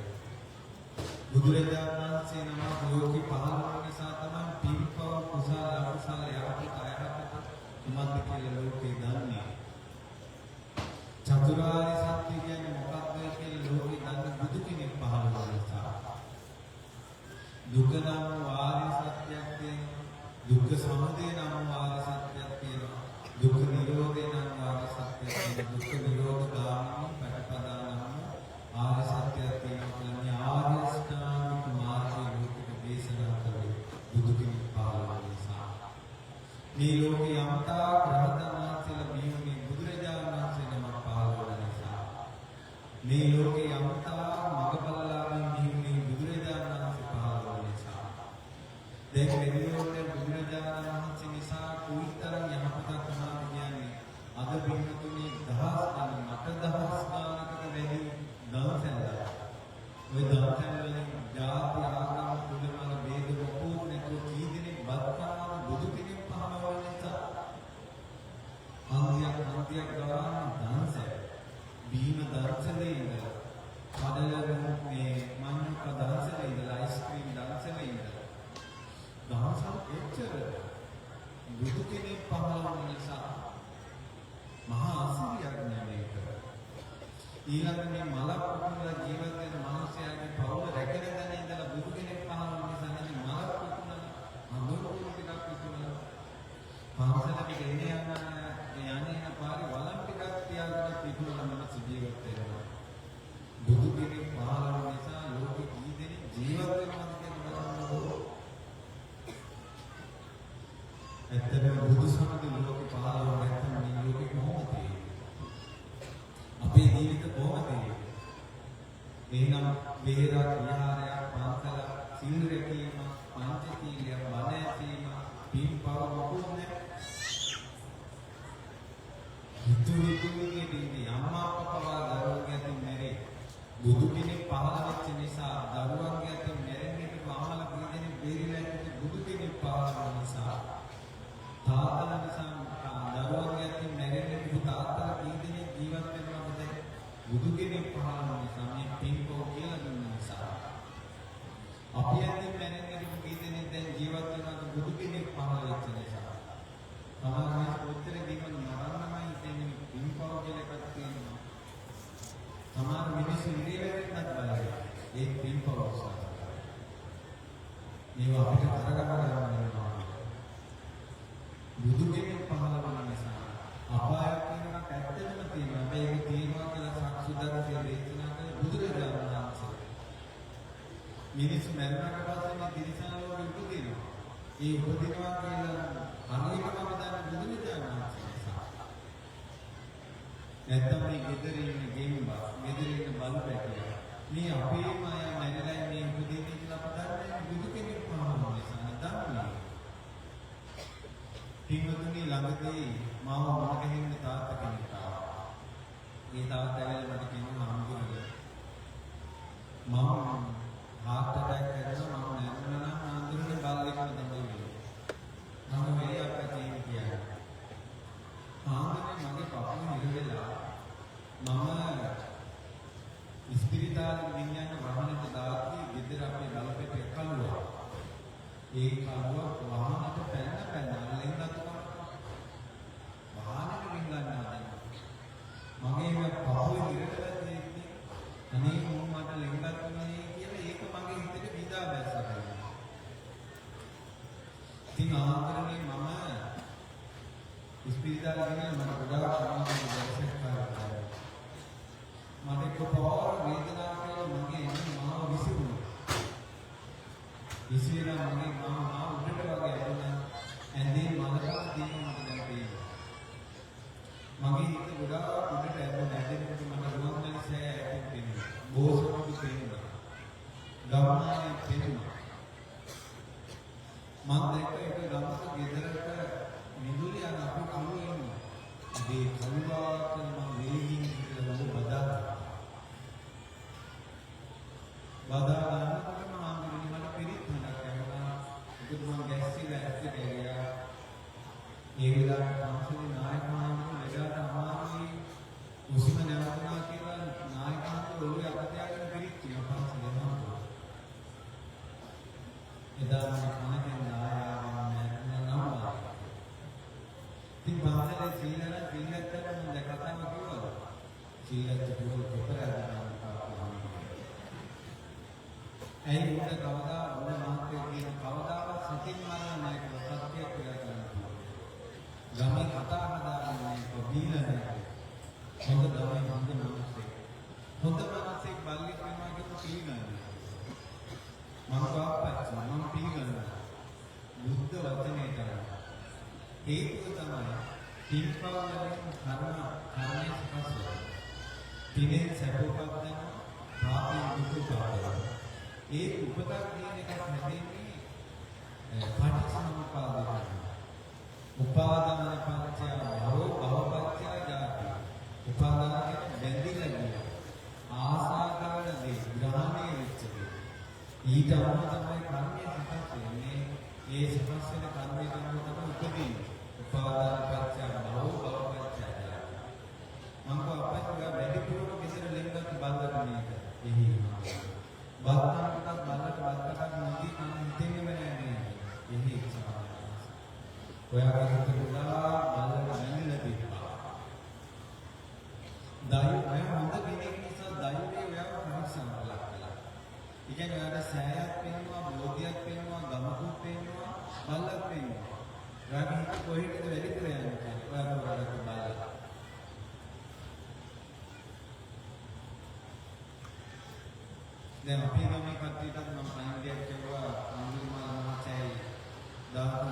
බුදුරජාණන් වහන්සේ නමක් ලෝකෙ පහළ වුණ නිසා තමයි පින්පව් කුසල අකුසල යහපත අයහපත කුමක්ද කියලා ලෝකේ දන්නේ. චතුරාර්ය සත්‍ය කියන්නේ මොකක්ද කියලා ලෝකේ දන්නේ බුදු කෙනෙක් පහළ වුණ නිසා. දුක නම් වූ ආර්ය සත්‍යයක් තියෙනවා. දුක්ඛ සමුදය නම් වූ ආර්ය සත්‍යයක් තියෙනවා. දුක්ඛ නිරෝධය නම් වූ ආර්ය සත්‍යයක් තියෙනවා. දුක්ඛ නිරෝධ ගාමිනී පටිපදා නම් වූ ආර්ය සත්‍යයක් තියෙනවා කියලා මේ ආර්ය අෂ්ටාංගික මාර්ගය ලෝකෙට දේශනා කළේ බුදු කෙනෙක් පහළ වුණ නිසා. මේ ලෝකේ යම්තාක් රහතන් වහන්සේලා බිහි වුණේ බුදුරජාණන් වහන්සේ නමක් පහළ වුණ නිසා. මේ ලෝකේ යම්තාක් මගඵලලාභීන් බිහි වුණේ බුදුරජාණන් වහන්සේ පහළ වුණ නිසා. දැන් මෙදිනෝට බුදුරජාණන් වහන්සේ නිසා කොයිතරම් යහපතක් වුණාද කියන්නේ, අද පින්වතුනි දහස් ගණන්, මට දහස් ගානකට වැඩි දන්සැල්. ඔය දන්සැල් වලින් ජාති ආගම කුල මල භේද මොකුත් නැතුව කී දෙනෙක් බත් කනවද බුදු කෙනෙක් පහළ වුණ නිසා? හන්දියක් හන්දියක් ගාන දන්සැල්. බීම දන්සලේ ඉඳලා, කඩල මේ මඤ්ඤොක්ක දන්සලේ ඉඳලා, අයිස්ක්‍රීම් දන්සලේ ඉඳලා දහසක් එච්චර බුදු කෙනෙක් පහළ වුණ නිසා මහා අසිරියක් නෑ මේක. ඊළඟ මේ මලක් විකුණලා ජීවත් වෙන මිනිසයාගේ පවුල රැකෙන තැන ඉඳලා බුදු කෙනෙක් පහළ වුණ නිසා නෙමෙයි මලක් විකුණලා, අඳුරු කුඩු ටිකක් විකුණලා, පන්සලකට එන යන යන එන පාරේ වළං ටිකක් තියාගෙන විකුණලා මිනිස්සු ජීවත් වෙනවා. බුදු කෙනෙක් පහළ වුණ නිසා ලෝකෙ කී දෙනෙක් ජීවත් වෙනවද කියලා බලන්න. ඇත්තටම බුදු සමග ලෝකෙ පහළ වුණ නැත්නම් මේ ලෝකෙ කොහොමද තියෙන්නේ? අපේ ජීවිත කොහොමද තියෙන්නේ? එහෙනම් වෙහෙරක්, විහාරයක්, පන්සලක්, සිල් රැකීම, පංචශීලය, බණ ඇසීම, පින් පව මොකුත් නැහැ. හිතු හිතු විදියට ඉන්නේ. අම්මා අප්පා පවා දරුවන්ගේ අතින් මැරේ. බුදු කෙනෙක් පහළ වෙච්ච නිසා දරුවන්ගේ අතින් මැරෙන්න හිටපු අම්මලා කී දෙනෙක් බේරිලා ඉන්නේ බුදු කෙනෙක් පහළ වුණ නිසා. තාත්තලා නිසා දරුවන්ගේ අතින් මැරෙන්න හිටපු තාත්තලා කී දෙනෙක් ජීවත් වෙනවද දැන් බුදු කෙනෙක් පහළ වුණ නිසා, මේ පින්පව් කියලා දුන්න නිසා. අපි අතින් මැරෙන්න හිටපු කී දෙනෙක් දැන් ජීවත් වෙනවද බුදු කෙනෙක් පහළ වෙච්ච නිසා. සමහර මිනිස්සු කොච්චර කිව්වත් මරන්නමයි හිතෙන්නේ, පින්පව් කියලා එකක් තියෙනවා. සමහර මිනිස්සු ඉරේ වැටෙන්නත් බය වෙනවා. ඒ පින්පව් නිසා. මේවා අපිට කරගන්න ගන්න වෙනවා. බුදු කෙනෙක් පහළ වුණ නිසා අපායක් කියන එකක් ඇත්තටම තියෙනවා. හැබැයි ඒක තියෙනවා කියලා සක්සුදත්ය දේශනා කළේ බුදුරජාණන් වහන්සේ. මිනිස්සු මැරුණාට පස්සේ මේ තිරිසන් ලෝකෙ උපදිනවා. ඒ උපදිනවා කියලා හරියටම අපි දන්නේ බුදුරජාණන් වහන්සේ නිසා. නැත්තම් මේ ගෙදර ඉන්න ගෙම්බා, ගෙදර ඉන්න බලු පැටියා, මේ අපේම අය මැරිලා මේ උපදින්නේ කියලා අප දන්නේ බුදු කෙනෙක් පහළ වුණ නිසා නේ දන්නේ. පින්වතුනි, ළඟදී මාව මුණ ගැහෙන්න තාත්තා කෙනෙක් ආවා. ඒ තාත්තා ඇවිල්ලා මට කියනවා, "හාමුදුරනේ, මම හાર્ට් ඇටැක් කරනවා, මම මැරුණා නම් හාමුදුරනේ බල්ලෙක්ම තමයි වෙන්නේ." මම වෙයි අප්පච්චි එහෙම කියන්නේ. "හාමුදුරනේ, මගේ පපුව හිර වෙලා මම ඉස්පිරිතාලෙට ගෙනියන්න වාහනේට දාද්දී ගෙදර අපේ බලපෙට්ටිය කළුවා. ඒ කළුව වාහනට පැන්න පැන්න ලෙන්ගතු වාහනේට රින්ගන්න හදනවා. මගේ මේ පපුව හිර වෙලා තියෙද්දි අනේ මුන් මට ලෙන්ගතුනේ කියලා ඒක මගේ හිතට විදා බැස්සා. ඉතින් ආන්තරනේ මම ඉස්පිරිතාලේ ගෙනියන්න මට ගොඩාක් අමාරුයි. එකපාර වේදනාවක් කියලා මගේ ඇඟ මාව විසිරුණා. විසිරලා මගේ මාව මාව උඩට වගේ ඇදුණා. ඇඳේ මලකම තියෙනවා මට දැන් පේනවා. මගේ හිත ගොඩාක් උඩට ඇදුණා. ඇදෙනකොට මට රුවන්වැලි සෑය ඈතින් පෙනුණා. බෝසතුන් පෙනුණා. ගම්මානය පෙනුණා. මං දැක්ක එක ගමක ගෙදරක මිදුලේ අර අපේ කළුව ඉන්නවා. ඒ කළුවා කියලා මං වේගින් කියලා ඌ බදා බදා ගන්නකොටම ආන්දරේ මට පිරිත් හඬක් ඇහුණා. ඒකත් මං ගැස්සිලා ඇස් දෙක ඇරියා. ඒ වෙලාවට පන්සලේ නායක හාමුදුරුවෝ ලෙඩාට අමාරුයි උස්ම නැවතුණා කියලා නායක හාමුදුරුවෝ ඔළුවේ අත තියාගෙන පිරිත් කියනවා පන්සලේ හාමුදුරුවෝ. එදා මම කනකෙන් ආයාගෙන මම නම්වා. ඉතින් පන්සලේ සීලන සීලත්තට මම දැන් කතාව කිව්වද? සීලත්ත කිව්වොත් කොපරාද දාන්න. ඇයි උන්ට කවදා උන් මහත්තයෝ කියන කවදාවත් සතින් මරන්න නැහැ කියලා සත්‍යයක් කියලා කරන්නේ. ගමේ කතා හදාගන්න නැහැ කියලා බීලා නැහැ. හොඳ ගමේ හොඳ මිනිස්සෙක්. හොඳ මිනිස්සෙක් බල්ලෙක් වෙනවා කියලා පිළිගන්නවා. මං කාප්පච්චි මං පිළිගන්නවා. බුද්ධ වචනයට අනුව. හේතුව තමයි පින්පව් වලින් කර්මය සකස් වෙනවා. පිනෙන් සැප උපදිනවා, පාපෙන් දුක උපදිනවා. ඒ උපතක් කියන එකක් හැදෙන්නේ පටිච්චසමුප්පාදයෙන්. උපාදාන පත්‍ය භව භව පත්‍ය ජාති. උපාදාන කියන්නේ බැඳිලා ගිය. ආසා කරන දේ, ග්‍රහණය වෙච්ච දේ. ඊට අනුව තමයි කර්මය සකස් වෙන්නේ. ඒ සකස් වෙන කර්මයට අනුව තමයි උපදින්නේ. උපාදාන පත්‍ය භව භව පත්‍ය ජාති. මං කව අප්පච්චි ඔයා වැඩිපුරම ගෙදර ලෙන්ගත් බල්ලට මේක. එහි. බත් කන කොටත් බල්ලට බත් කටක් නොදී කන්න හිතෙන්නේම නෑ නේද? එහි සමානයි. ඔයාගේ හිත ගොඩාක් බල්ලට බැඳිලා තිබ්බා. දෛව ඔයා හොඳ කෙනෙක් නිසා දෛවය ඔයාව පරීක්ෂාවට ලක් කළා. ඒ කියන්නේ ඔයාට සෑයක් පෙන්නුවා, බෝධියක් පෙන්නුවා, ගමකුත් පෙන්නුවා, බල්ලක් පෙන්නුවා. ඔයාගේ හිත කොහෙටද වැඩිපුර යන්නේ කියලා ඔයා තෝරාගත්ත බල්ලා. දැන් අපේ ගමේ කට්ටියටත් මම පණිවිඩයක් කියුවා. අඟුලිමාල මහත්තයයි ධාතු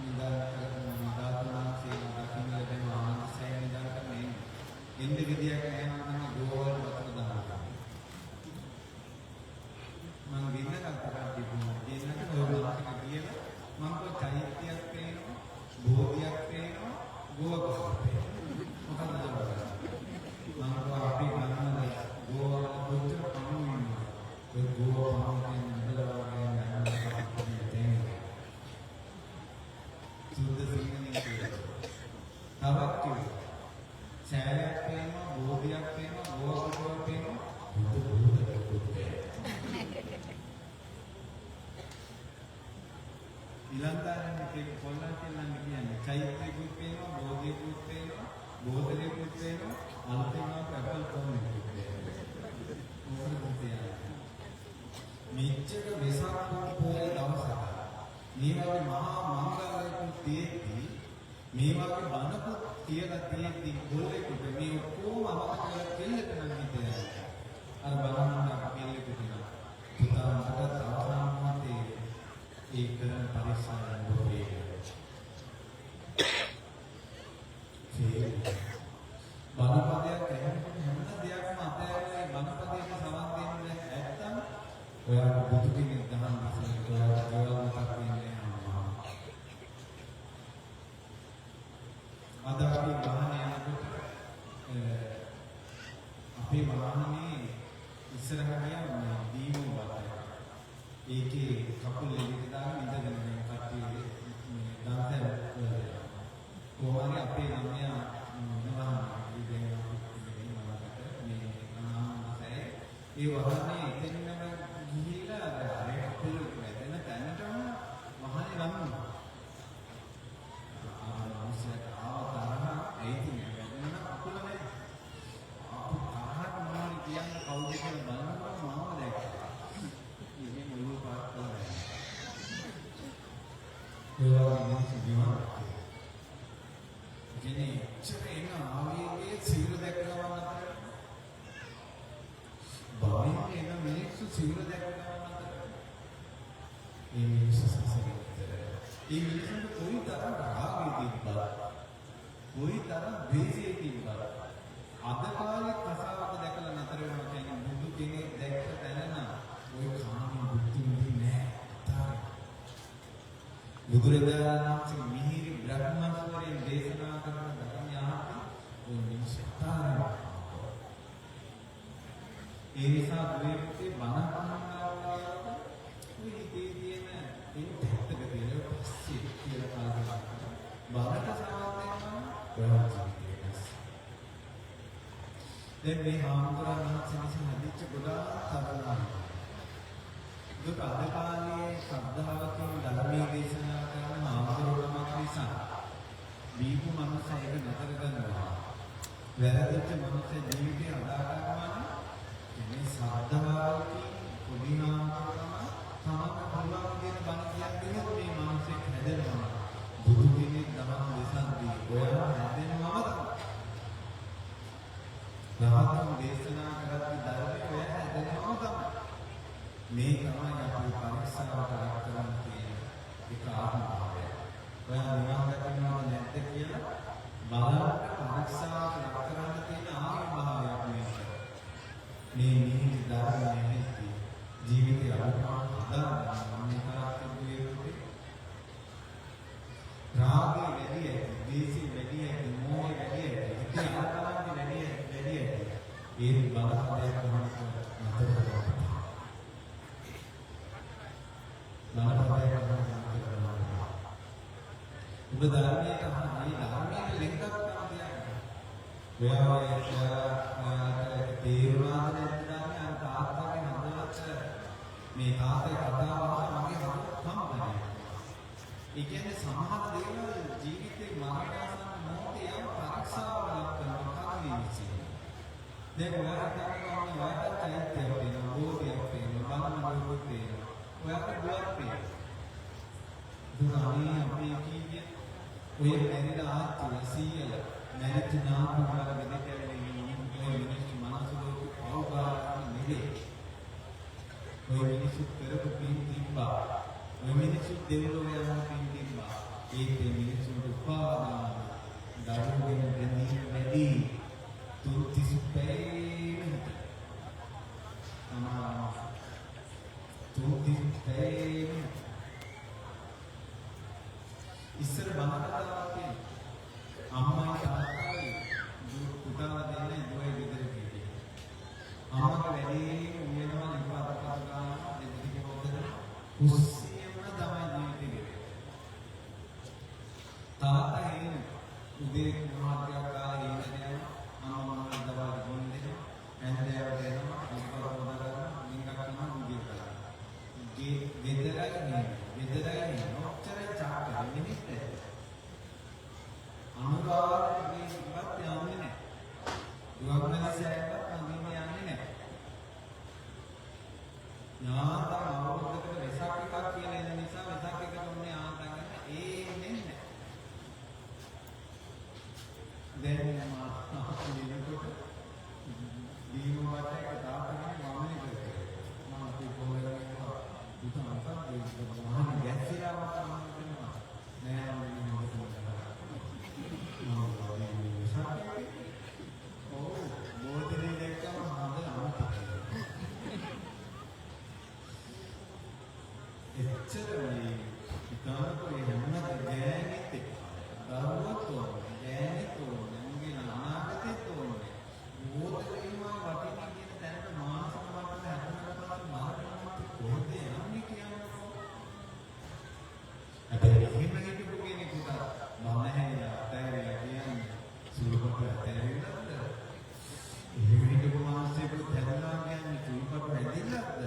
නිදාන කරන ධාතු වහන්සේ දකින්න ලැබෙන ආනන්ද සෑය නිදාන කරන එන්නේ. එන්න විදියක් නෑ නම් තමයි ගෝවල් වතුර දානවා. මං ගෙන්න ගත්ත කට්ටිය කොහොමද? ගෙන්නට ඔය ටික කියලා මං කෝ චෛත්‍යයක් පේනවා, බෝධියක් පේනවා, ගෝවා කොටක් පේනවා. මොකද්ද දන්නේ? මං කෝ අපි ගමන ගෝවා වල කොච්චර පණුවෝ ඉන්නවද? ඔය ගෝවා පණුව කියන්නේ උඹලා වගේ යනවා තේරෙන්නේ. සුද්ධ සිංහලෙන් කියනවා. තවත් කිව්වා. සෑයක් පේනවා, බෝධියක් පේනවා, ගෝවා කොටුවක් පේනවා, බුදු භූත පේනවා. ඊළඟට මේක කොල්ලන් කෙල්ලන් කියන්නේ චෛත්‍යකුත් පේනවා, බෝධියකුත් පේනවා, බෝතලයකුත් පේනවා, අලුතෙන් ආපු ඇපල් ෆෝන් එකකුත් පේනවා. මොකටද තියන්නේ? මෙච්චර වෙසක් පොහොය දවසක මේ වගේ මහා මංගලයකුත් තියෙද්දි, මේ වගේ බණකුත් කියලා තියෙද්දි කොල්ලෙකුට මේ ඔක්කොම අමතක කරලා කෙල්ලට නම් හිත යන්නේ. අර බලන්න අප කෙල්ලෙකුට නම් පුතා මටත් අවසාන මොහොතේ ඒ කරන පරිස්සම ඔබ ෆේල්. බණපදයක් ඇහෙනකොට හැම දෙයක්ම අතෑරලා ඒ බණපදයට සවන් දෙන්නේ නැත්තම් ඔයාට බුදු කෙනෙක් ගහන්න ඉස්සෙල්ලා ඔයාට දේවල් මතක් වෙන්නේ නැහැ. අද අපි වාහනේ යනකොට අපේ වාහනේ ඉස්සරහ ගියා මේ දීමෝ බත් එක. ඒකේ කකුල් එළියට දාගෙන ඉඳගෙන මේ කට්ටිය මේ දන්සැල් වල යනවා. කොහොම හරි අපේ ළමයා වෙන වාහනේ දැන් අපි මලකට මේ අනාමසයි ඒ වාහනේ එතනින්ම ගිහිල්ලා අර කකුල් වැදෙන තැනටම වාහනේ ලං වුණා. ආ මනුස්සයාට ආව තරහ. ඇයි ඉතින් වැදෙන නම් කකුල නෑ. ආපු තරහට මොනවද කියන්න කවුද කියලා බලනකොට මාව දැක්කා. ඉතින් ඔළුව පාත් කරලා බැලුවා. ඒ වගේ මිනිස්සු නිවන් කියන්නේ එච්චර එන ආවේගයේ සිවුර දැක්කම අතර මිනිස්සු සිවුර දැක ගමන් අතර මේ මිනිස්සු සසරේ විතර. ඒ මිනිස්සුන්ට කොයි තරම් රාගය තිබ්බත්, කොයි තරම් ද්වේෂය තිබ්බත්, අද කාලේ කසාවක දැකලා නතර වෙනවා කියන්නේ බුදු කෙනෙක් දැක්ක තැන නම් ඔය කාමයේ බුද්ධි විඳින්නේ නෑ. අතාරින්න. බුදුරජාණන් වහන්සේ මිහිරි බ්‍රහ්මස්වරයෙන් දේශනා කරන ධර්මය අහද්දී ඔය මිනිස්සු අතාරිනවා. ඒ නිසා දුවේ බණ අහනවා ඔය හිතේ තියෙන ඒ පැත්තක තියෙන පස්සේ කියලා කල්පනා කරලා බණට සමාන වෙනවා ඔයා ජීවිතේ වෙනස්. දැන් මේ හාමුදුරන් වහන්සේ විසින් හදිච්ච ගොඩාක් තරුණයන් දුක අද කාලයේ ශ්‍රද්ධාවකින් ධර්මයේ දේශනා කරන හාමුදුරුවෝ නමක් නිසා බීපු මනුස්ස ඒක නතර කරනවා. වැරදිච්ච මනුස්ස ජීවිතේ හදා ගන්නවා නම් මේ ශ්‍රද්ධාවකින් පොඩි හාමුදුරුවෝ තමන්ට පුළුවන් විදිහට බණ කියන්නේ මේ මනුස්සෙක් හැදෙනවා. බුදු කෙනෙක් දහම් දෙසද්දී ඔයා හැදෙනවම තමයි. රහතන් දේශනා කරද්දී ධර්මයේ ඔයා හැදෙනවම තමයි. මේ තමයි අපි පරීක්ෂාවට ලක් කරන්න තියෙන එක ආත්මභාවය. ඔයා නිවන් දකින්නවද නැද්ද කියලා බලන්න පරීක්ෂාවට ලක් කරන්න තියෙන ආත්මභාවයක් මේක. මේ මිහිරි ධර්මයේ ඇහිද්දී ජීවිතය අනුපාත හදාගන්න මේ තාක්ෂ දුවේ රාගය වැඩි ඇති, ද්වේෂය වැඩි ඇති, මෝහය වැඩි ඇති, හිතේ අරකලන්ති වැඩි වැඩි ඇති. ඒ බලපදයක් අහනකොට නතර කරගන්න. බලපදයක් අහනකොට නතර කරගන්න. ඔබ ධර්මයට අහන මේ ධර්මයට ලෙන්ගත් කම තියන්න. ඔයා ඔය ඔයාට තේරුණාද නැද්ද දන්නේ අර තාත්තගේ හදවත මේ තාත්තගේ කතාව අහලා මගේ හදවත කම්පණය. ඒ කියන්නේ සමහර දේවල් ජීවිතේ මරණාසන්න මොහොතේ යම් පරීක්ෂාවක් ලක් කරනවා කර්මයේ විසින්. දැන් ඔයාලා හිතනවා ඔයාට චෛත්‍යයක් තියෙනවා, බෝධියක් තියෙනවා, බණ මඩුවක් තියෙනවා. ඔයාට බුවක් තියෙනවා. දුක අනේ අපි කීයේ ඔය මැරිලා ආච්චිලා සීයලා මැරිච්ච නාමවල ගෙදරට ඇවිල්ලා ඉන්න ඔය මිනිස්සු මනස ලෝකෙ පව් ගාන නෙවෙයි. ඔය මිනිස්සු කරපු පින් තිබ්බා. ඔය මිනිස්සු දෙව්ලොව යන පින් තිබ්බා. ඒත් ඒ මිනිස්සුන්ට උපාදාන දරුවෝ ගැන බැඳීම වැඩි. තුන් තිසු පැයේම හිටියා. තමා තුන් තිසු පැයේම හිටියා. ඉස්සර බණ කතාවක් තියෙනවා. අම්මයි තාත්තයි පුතාලා දෙන්නයි දුවයි ගෙදර හිටියේ. අම්මගේ වැඩේම උයනවා ලිප අතපත ගන්නවා දෙද ටික හොදලා කුස්සියෙම තමයි ජීවිතේ ගෙවෙන්නේ. තාත්තා හේන උදේ මොනවා ටිකක් කාලා හේනට යනවා. අම්මා මොනවද දවල්ට බොන්න දෙනවා. හැන්දෑවට එනවා ලිප හොදා ගන්නවා මිනිකක් කරනවා දුදිය කරනවා. ගෙදරයි හේන ගෙදරයි හේන ඔච්චරයි චක්කරෙ මිනිත් ඇති. අනුරාධපුරේවත් යන්නේ නැහැ. දුවක්මලි සෑයවත් නගින්න යන්නේ නැහැ. යාන්තම් අවුරුද්දකට වෙසක් එකක් කියලා එන නිසා වෙසක් එකට උන්නේ යාන්තම් එන්න ඒ එන්නේ නැහැ. දැන් මා එනකොට දීම වට එක තාත්තා කෙනෙක් වමනේ කර කර. මම අපි කොහොමද පුතා මොකක්ද මහා ගැස්සිලා මට මම හිතෙනවා. නෑ මම මොකද මම වෙසක් එකේ ඔව් බෝතලේ දැක්කම හඳ අමතකයි. එච්චර මේ හිතන්නකෝ ඒ හැම ගෑණිත් එක්ක දරුවොත් ඕනේ ගෑණිත් ඕනේ උන්ගේ අනාගතෙත් ඕනේ බෝතලේම වටින කියන තැනට මානසික මට්ටම හැදුනට පස්සේ මරණ මොහොතේ කොහෙද යන්නේ කියන්නකෝ. හැබැයි එහෙම හිටපු කෙනෙකුට මම හැරිලා අතහැරිලා කියන්නේ සුළුපටු අතහැරිලාද? එහෙම හිටපු මිනිස්සෙකුත් හැදෙනවා කියන්නේ සුළුපටු හැදිලාද?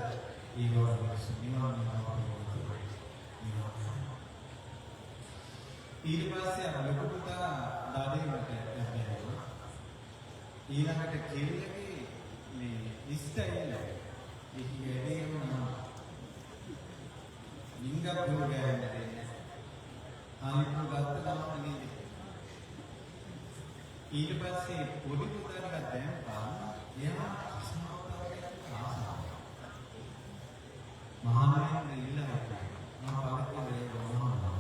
ඒ වගේ මිනිස්සු නිවන් යනවා නිවන්. ඊට පස්සේ අර ලොකු පුතා දඩේකට ලැබෙනවා. ඊළඟට කෙල්ලගේ මේ ස්ටයිල් එක ඒක වැඩේම නම ලිංග පුරු ගෑන්න දෙන්නේ. අනිත් ගත්ත ගමන් නේද? ඊට පස්සේ පොඩි පුතා ටිකක් දැන් බලන්න එයා කසාවතක් ආසාවක්. මහාන වෙන්න ඉල්ලා හිටියා. මම පරිත්‍යාගය වුණා.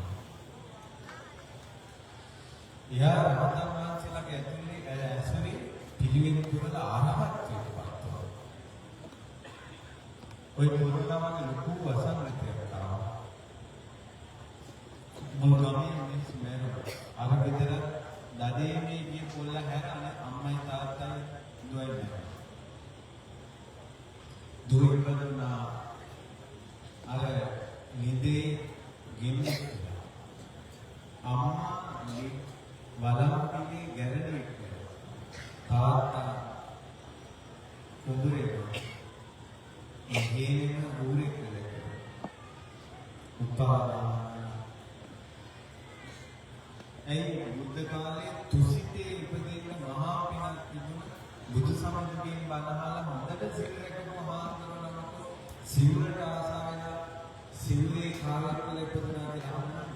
එයා රහතන් වහන්සේලාගේ ඇතුලේ ඇසුරේ පිළිවෙත් පුරලා අරහත්ත්වයට පත් වුණා. ඔය කොරෝනා වගේ ලොකු වසංගතයක් ආවා. මුළු ගමේ මිනිස්සු මැරුණා. අර ගෙදර දදේමේ ගිය කොල්ල හැර අම්මයි තාත්තයි දුවයි මැරුණා. දුව ඉපදුනා අර නිදේ ගෙම්බෙක් වෙලා. අම්මා වළම්පිලේ ගැරඩියෙක් වෙලා. තාත්තා කුඹුරේ ගේන ඌරෙක් වෙලා. උපාදාන. ඇයි බුද්ධ කාලේ තුසිතේ ඉපදෙන්න මහා පිනක් තිබුණ බුදු සමගින් බණ අහලා හොඳට සිල් රැකපු හාමුදුරුවෝ නමක සිවුරට ආසා වෙලා සිවුරේ කාලයක් වෙලා ඉපදුනා කියලා අහන්න.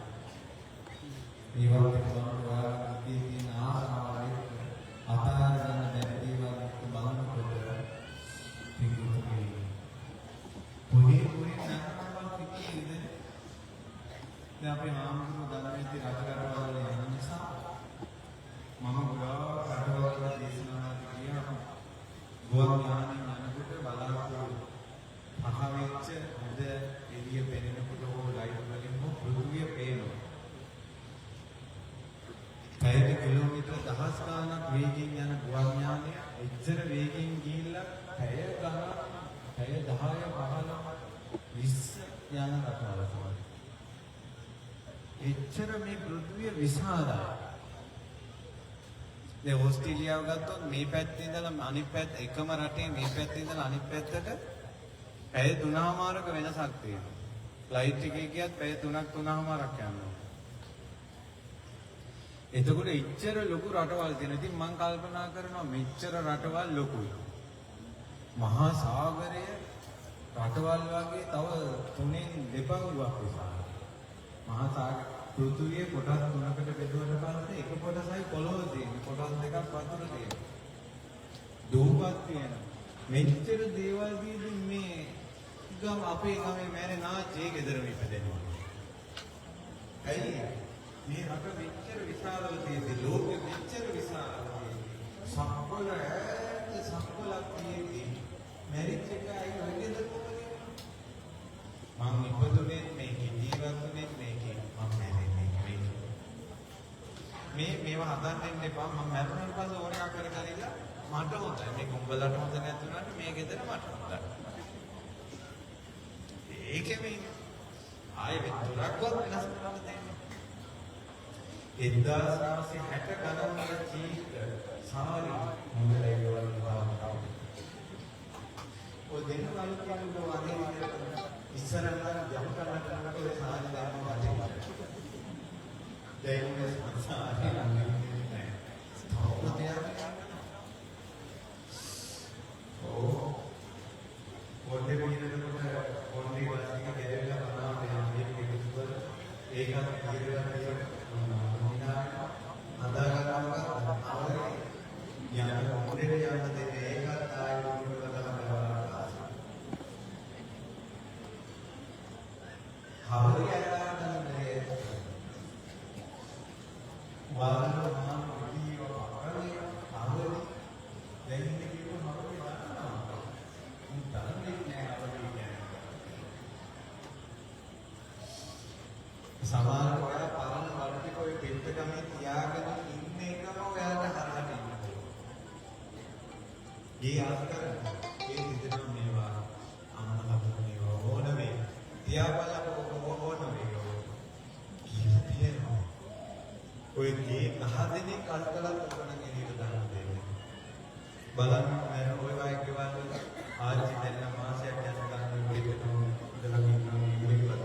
මේ වගේ බලන්න ඔයාලගේ හිතේ තියෙන ආසාවල් එක්ක අතාර ගන්න බැරි දේවල් එක්ක බලනකොට පිටුතුනේ කොහේ කොහේ නරඹන පිටියේද. දැන් අපේ හාමුදුරුවෝ ධර්මයේදී රටරටවල් වල යන නිසා මම ගොඩාක් රටවල් වල දේශනාවට ගියා. ගුවන් යානෙන් යනකොට බලාපොරොත්තු පහ වෙච්ච හොඳ එළිය පෙනෙනකොට හෝ ලයිට් වලින් හෝ පෘථුවිය පේනවා. පැයට කිලෝමීටර් දහස් ගාණක් වේගයෙන් යන ගුවන් යානය එච්චර වේගයෙන් ගිහිල්ලා පැය ගණන් පැය 10 15 20 යන රටවල් තමයි. එච්චර මේ පෘථුවිය විශාලයි. දැන් ඕස්ට්‍රේලියාව ගත්තොත් මේ පැත්තේ ඉඳලා අනිත් පැත්ත එකම රටේ මේ පැත්තේ ඉඳලා අනිත් පැත්තට පැය 3.5ක වෙනසක් තියෙනවා. ෆ්ලයිට් එකේ ගියත් පැය 3ක් 3.5ක් යනවා. එතකොට එච්චර ලොකු රටවල් තියෙනවා. ඉතින් මං කල්පනා කරනවා මෙච්චර රටවල් ලොකුයි. මහා සාගරය රටවල් වගේ තව තුනෙන් දෙපංගුවක් විශාලයි. මහා සාගර පෘථුවිය කොටස් තුනකට බෙදුවට පස්සේ එක කොටසයි පොළොව තියෙන්නේ. කොටස් දෙකක් වතුර තියෙනවා. දූපත් තියෙනවා. මෙච්චර දේවල් තියෙද්දි මේ ගම අපේ ගමේ මැරෙන නාචේ ගෙදරම ඉපදෙනවා. ඇයි? මේ රට මෙච්චර විශාලව තියෙද්දි, ලෝකෙ මෙච්චර විශාලව තියෙද්දි, සක්වල ඈත සක්වලක් තියෙද්දි මැරිච් එක ඇයි ඔය ගෙදර උපදින්නේ? මං ඉපදුනේ මේකේ, ජීවත් වුනේ මේකේ, මං මැරෙන්නේ මේකේ. මේ මේවා හදන්න එන්න එපා. මං මැරුණාට පස්සේ ඕන එකක් කරගනින්න මට හොඳයි. මේක උඹලට හොඳ නැතුණාට මේ ගෙදර මට හොඳයි. ඒකෙම ඉන්නේ. ආයෙ වෙතුරක්වත් වෙනස් කරන්න දෙන්නේ. 1960 ගණන් වල චීක සාරි මොනලයි වල වාතාව. ඔය දෙන්න අලුත් කෙනෙකුට වගේ විදියට ඉස්සර නම් යම් කරන්න කරනකොට ඔය සාරි දැම්ම වගේ. දැන් මේ සාරි අඳින්නේ නැහැ. තව දෙයක්. ඔව්. කොණ්ඩේ පිරෙනකොට කොණ්ඩේ ගස් ටික ගැලවිලා කනවා යන මේක එකතු කරලා ඒකත් පිරලා තියෙනවා. හදා ගන්නවා අවරේ යන කොණ්ඩේට යන්න දෙන්නේ ඒකත් ආයෙ උඩට දාලා හවරේ අරගෙන වරන මාන විදිය අරගෙන අවරේ දැන් ඉන්නේ කියපු හවරේ දන්නවා. උන් දන්නේ නෑ අවරේ කියන්නේ. සමහර ඔයා පරණ බඩු ටික ඔය පෙට්ට ගමේ තියාගෙන ඉන්න එකම ඔයාට හරහට ඉන්න පුළුවන්. ගේ ආස් කරන්න. ඒ හිතෙනවා මේවා අම්මා හදපු මේවා ඕන වේ. තියාපල්ලා ඕන වේ. කියලා තියෙනවා. ඔය ගේ 10 දෙනෙක් අස් කළත් ඔක නම් එළියට දාන්න දෙන්නේ. බලන්න මම ඔය වගේ ගෙවල් වල ආච්චි දෙන්න මාසයක් යනකම් ඔය පෙට්ට ඉඳලා ඉන්නවා ඉන්නේ.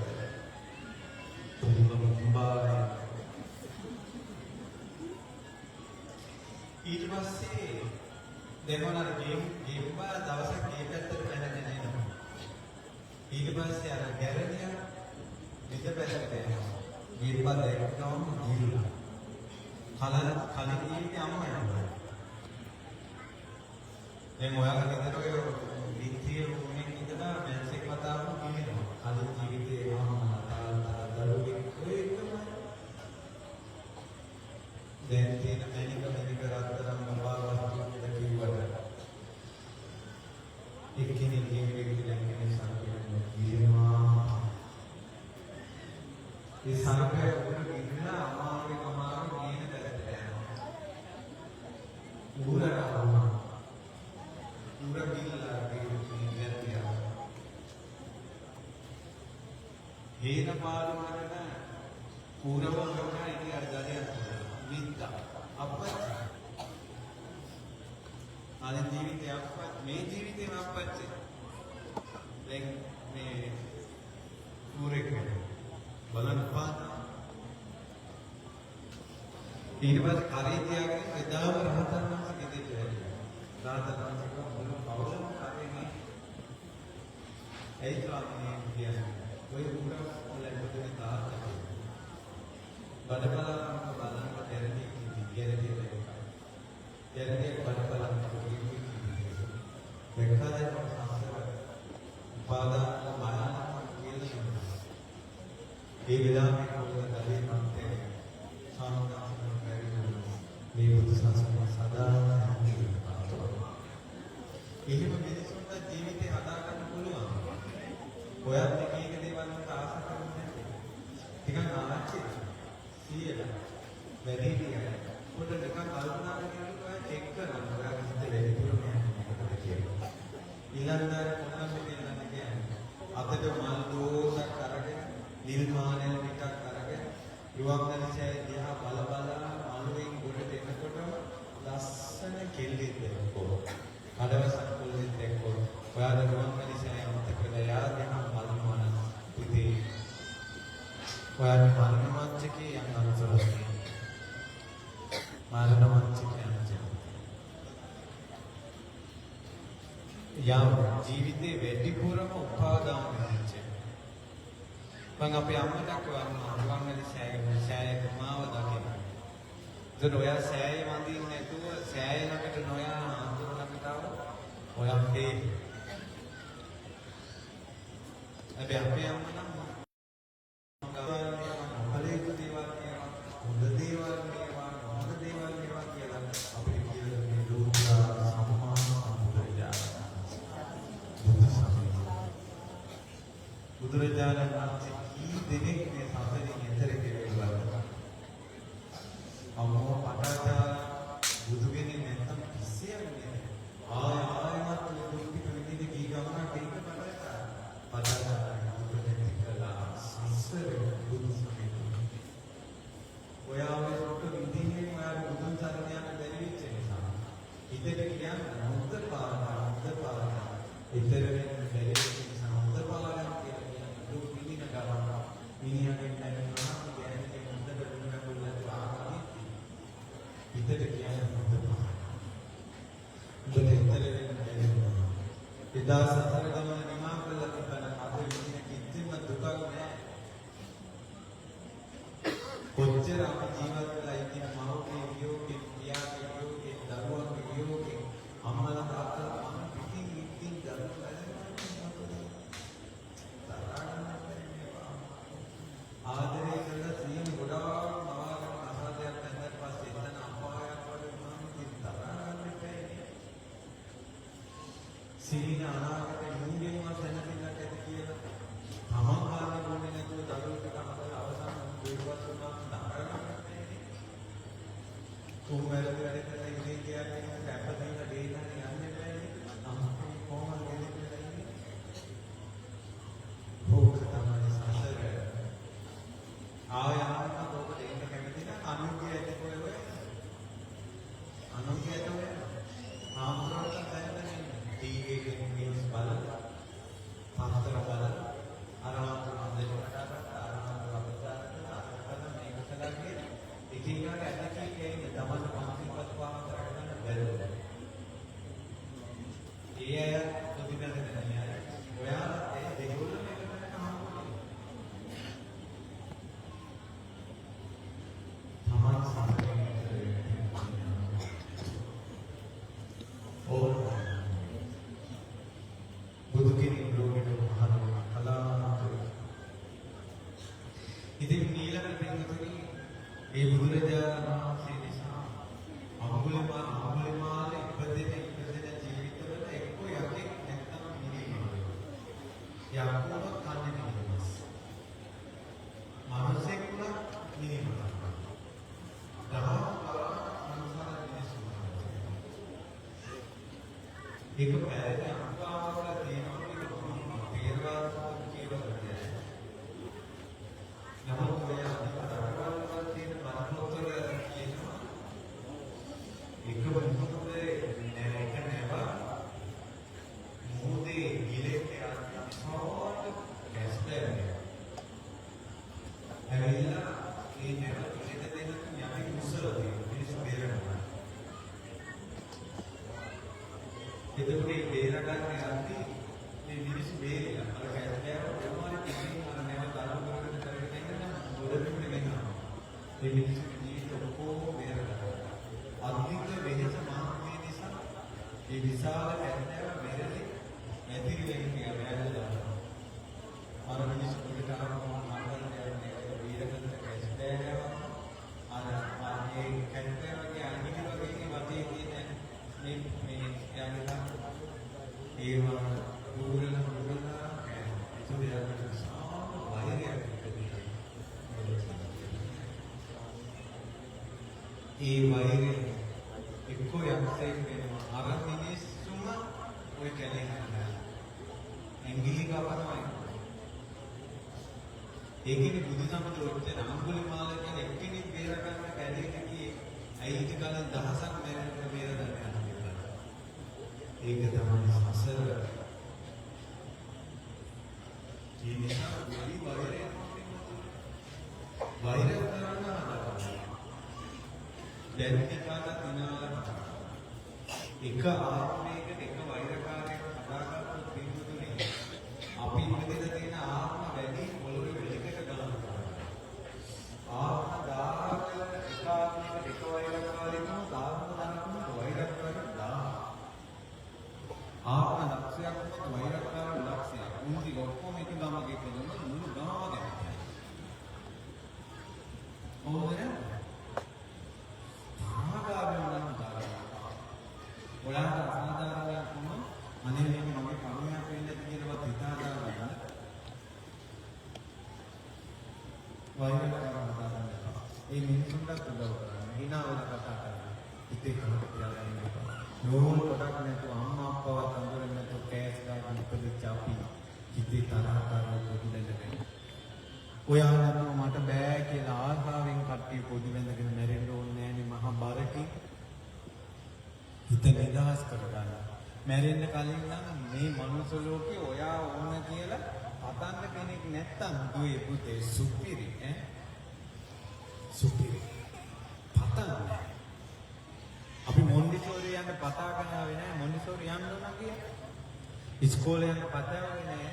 ඊට පස්සේ දැන් ඔන්න අර ගේම් ගේම් බා දවසක් ගේ පැත්තට පැනගෙන එනවා. ඊට පස්සේ අර ගැරඩියා විද පැත්තට එනවා. ගේම් බා දැක්කම ගිරුණා. කලන කලින් ඉන්නේ අම්මා යනවා. දැන් ඔයාලා ගෙදර ඔය විත්තිය උනේ ඉඳලා මැන්සෙක් වතාවම ගිහිනවා. ඌරට අහුවුණා. ඌර ගිහිල්ලා මේ වැරදියා. හේන පාළු මරන ඌරව කරන ඉතින් අර දඩයන් විද්දා අප්පච්චි. අද ජීවිතේ අප්පච්චි, මේ ජීවිතේම අප්පච්චි. දැන් මේ ඌරෙක් වෙනවා. බලන්න පාන. ඊට පස්සේ කරේ තියාගෙන එදාම රහතන් වහන්සේ ගෙදරට වැඩියා. රහතන් වහන්සේ කිව්වා මුළු පවුලම කරේ නේ. ඇයි ස්වාමීනි කියන්නේ? ඔය ඌර වල ඉපදුනේ තාත්තා කියලා. බඩබලන්නක බලන්න ගැරඩි කිව්වි. ගැරඩි දැක්කා. ගැරඩි බඩබලන්නක කිව්වි. දැක්කා දැන් සසර උපාදාන භයානක කියලා දුන්නා. ඒ වෙලාවේ කොල්ල ගලේ මන්තේ ස්වාමීන් වහන්සේ පැවිදි මේ බුදු සසුන සදා හැඳින්වෙනවා. එහෙම මිනිසුන්ට ජීවිතේ හදාගන්න පුළුවන්. ඔයත් එක එක දේවල් වලට ආස කරන්නේ නැති. ටිකක් ආච්චි සීයලා වැඩි හිටියයි. පොඩ නිකන් කල්පනා කරගෙන ඔයා චෙක් කරන්න. ඔයාගේ හිත වැඩිපුරම යන්නේ මොකටද කියලා. ඊළඟට කොල්ලන් මෙතන කියන්නේ අතට මල් දෝසක් අරගෙන නිල් මානෙල් ටිකක් අරගෙන රුවන්වැලි සෑය දිහා බල බලා මළුවෙන් ගොඩට එනකොටම ලස්සන කෙල්ලෙක් දැක්කෝ. කඩවසක් කොල්ලෙක් දැක්කෝ. ඔයාලා රුවන්වැලි සෑය අමතක කරලා යා දිහා බලනවා නම් පුතේ ඔයාගේ මරණ මංචකේ යන අනතුරක් තියෙනවා. මරණ මංචකේ යන යම් ජීවිතේ වැඩිපුරම උපාදාන වෙච්ච. මං අපේ අම්මට කිව්වා රුවන්වැලි සෑය සෑයක මාව දකින්න. එතකොට ඔයා සෑය වඳින්න නැතුව සෑය ළඟට නොයා ආන්දර ළඟට ආවොත් ඔයා ෆේල්. හැබැයි අපේ අම්මා නම් නොකළ යුතු දේවල් මේවා, හොඳ දේවල් මේවා, නොහොඳ දේවල් මේවා කියලා අපිට කියලා දුන්නේ ලෝකයා සම්මා සම්බුදුරජාණන් වහන්සේ. බුදු සමය. බුදුරජාණන් වහන්සේ කී දෙනෙක් මේ සසරින් එතර කෙරෙව්වද? අම්මෝ පටාචාර බුදු කෙනෙක් නැත්තම් පිස්සෙක් නේද? ආය ආයමත් ඔය දුක් ටික විඳින්න ගිය ගමනක් ඒක පටාචාර. පටාචාර දුක නැති කළා සසර බුදු සමය. ඔයා ඔය දුක විඳින්නේ ඔයාගේ බුදුන් සරණ යන්න බැරි වෙච්ච නිසා. හිතට කියන්න හොඳ පාඩම් හොඳ පාඩම්. ඊතර වෙන්න බැරි වෙච්ච නිසා හොඳ පාඩම් කියලා කියන්න දුක් විඳින ගමන් මිනිහගෙන් දැනෙනවා ගෑණිගෙන් හොඳට දුන්න කොල්ලට ආවනේ. හිතට කියන්න හොඳ පාඩම්. උඹට ඊතර වෙන්න බැරි වුණා. එදා සසර ගමන නිමා කරලා තිබ්බනම් අද විඳින කිසිම දුකක් නෑ. කොච්චර අපි ජීවත් වෙලා ඉතින් මව්ගේ වියෝගෙන්, පියාගේ වියෝගෙන්, දරුවන්ගේ වියෝගෙන්, අම්මලා තාත්තලා මම පිටින් ඉතින් දරුවෝ තරහා ගන්න බැරි මේවා. ආදරය කරලා සීනි ගොඩාක් මවාගෙන කසාදයක් බැන්දට පස්සේ එතන අපායක් වගේ වුණාම ඉතින් තරහා ගන්න එපා. සිහින අනාගතේ මුංගෙන්වත් දැනගන්නක් ඇති කියලා තමන් කාරණා බොන්නේ නැතුව දරුවෝ ටික හදලා අවසාන දෙවිවත් වුණාම තරහා ගන්න බැහැ. තුන් වැරදි වැඩ කරලා ඉන්නේ කියන්නේ කැප දීලා ගේන්න යන්න බෑනේ. අම්මේ කොහොමද ගෙදර ඉන්නේ? ඕක තමයි සසර. ආය ආයෙත් ඔබට එන්න කැමති නම් අනුන්ගේ ඇති කොයි ඔය? අනුන්ගේ ඇති ඔය? ආම්ද්‍රවට දැනගෙන ඉන්න. ටීවී එකෙන් නිවුස් බලලා, පත්තර බලලා, අර ආම්ද්‍ර හොඳට කතා කරලා, අර ආම්ද්‍ර අපචාර කරලා, අර කළා මේක කළා කියලා එක එකාට ඇති කිය ඉන්නේ. තමන්ට පන්සිල්පත් පහක් ඒක පැරණි අටුවාවල තියෙනවා ඒක මම තේරවාද කියලා කියන්නේ. නමුත් ඔය අනිත් රටවල් වල තියෙන බණ පොත්වල කියනවා එක මුහුදේ නෑ එක නැවක් මුහුදේ ගිලෙන්න යන විශාල කැස්බෑවයක්. ඇවිල්ලා ඒ නැව ගිලෙන්න දෙන්න යටි කුසල තියෙනවා මිනිස්සු බේරගන්න. එතකොට මේ බේරගන්න යද්දි මේ මිනිස්සු බේරිලා අර කැස්බෑව කොහොම හරි පිටින් අර නැව තල්ලු කරගෙන කරගෙන යන ගොඩ බිමට ගෙනාවා. මේ මිනිස්සුගේ ජීවිත ඔක්කොම බේරගත්තා. අධික වෙහෙස මහත් නිසා මේ විශාල කැස්බෑව බෙරලි වැතිරි වෙන ටික වැල්ල දානවා. අර මිනිස්සු ගොඩට ආවම නඟන්න යන්නේ බේරගත්ත කැස්බෑව අර අර ඒ කැස්බෑවගේ අඟිලි වගේ වටේ තියෙන මේ මේ එයාගේ ඒවා උගුරලා උගුරලා කෑවා. ඒතකොට එයාට විශාල වෛරයක් ඉපදිලා. ඒ වෛරය එක්කෝ යක්ෂයෙක් වෙනවා. අර මිනිස්සුම ඔය කැලේ හදලා. ඇඟිලි කපනවා එක්ක. ඒකනේ බුදු සමත ඔච්චර අඟුලිමාල කියන එක්කෙනෙක් බේර ගන්න කැලේට ගියේ. ඇයි ඊට කලින් දහසක් මැරෙනකොට බේර ගන්න යන්නේ? ඒක තමයි සසර. ඒ නිසා වැඩි වෛරයක් වෛර කරන්න හදනවා. දැන් කාලා තිනාලා එක ආත්මයකට එක වෛරකාරයෙක් හදාගත්තොත් පින්වතුනි අපි ඉපදෙලා තියෙන ආත්ම වැඩි පොළොවේ වෙලකට ගණන් කරනවා. ආත්ම 1000ක එක ආත්මයකට එක වෛරකාරයෙක් වුණොත් ආත්ම 1000ක වෛරකාරයෙක් 1000. ආත්ම ලක්ෂයක් වුණොත් වෛරකාර ලක්ෂයක්. උන් ටික ඔක්කොම එක ගමක ඉපදුනොත් මුළු ගමම කැමතියි. ඔව්ද නේද? තරහකාරයෝ නම් තරහ. ඔයාලට අසාධාරණයක් වුණොත් අනේ මේක මගේ කර්මයක් වෙන්න ඇති කියලාවත් හිතා ගන්න. වෛරකාර හදාගන්න එපා. ඒ මිනිසුන්ටත් උදව් කරන්න. හිනා වෙලා කතා කරන්න. හිතේ කනට තියාගන්න එපා. නෝල් පොඩක් නැතුව අම්මා අප්පවත් අඳුරන්නේ නැතුව කෑස් ගාගෙන ඉපදිච්ච අපි හිතේ තරහකාරව පොඩි බැඳගෙන. ඔයා නැතුව මට බෑ කියලා ආසාවෙන් කට්ටිය පොඩි බැඳගෙන මැරෙන්න ඕනේ නෑනේ මහා බරකින්. හිත නිදහස් කරගන්න. මැරෙන්න කලින් නම් මේ මනුස්ස ලෝකේ ඔයා ඕන කියලා පතන්න කෙනෙක් නැත්තම් දුවේ පුතේ සුපිරි ඈ සුපිරි පතන්න. අපි මොන්ඩිසෝරි යන්න පතාගෙන ආවේ නෑ, මොන්ඩිසෝරි යන්න ඕන කියලා. ඉස්කෝලේ යන්න පතාවේ නෑ,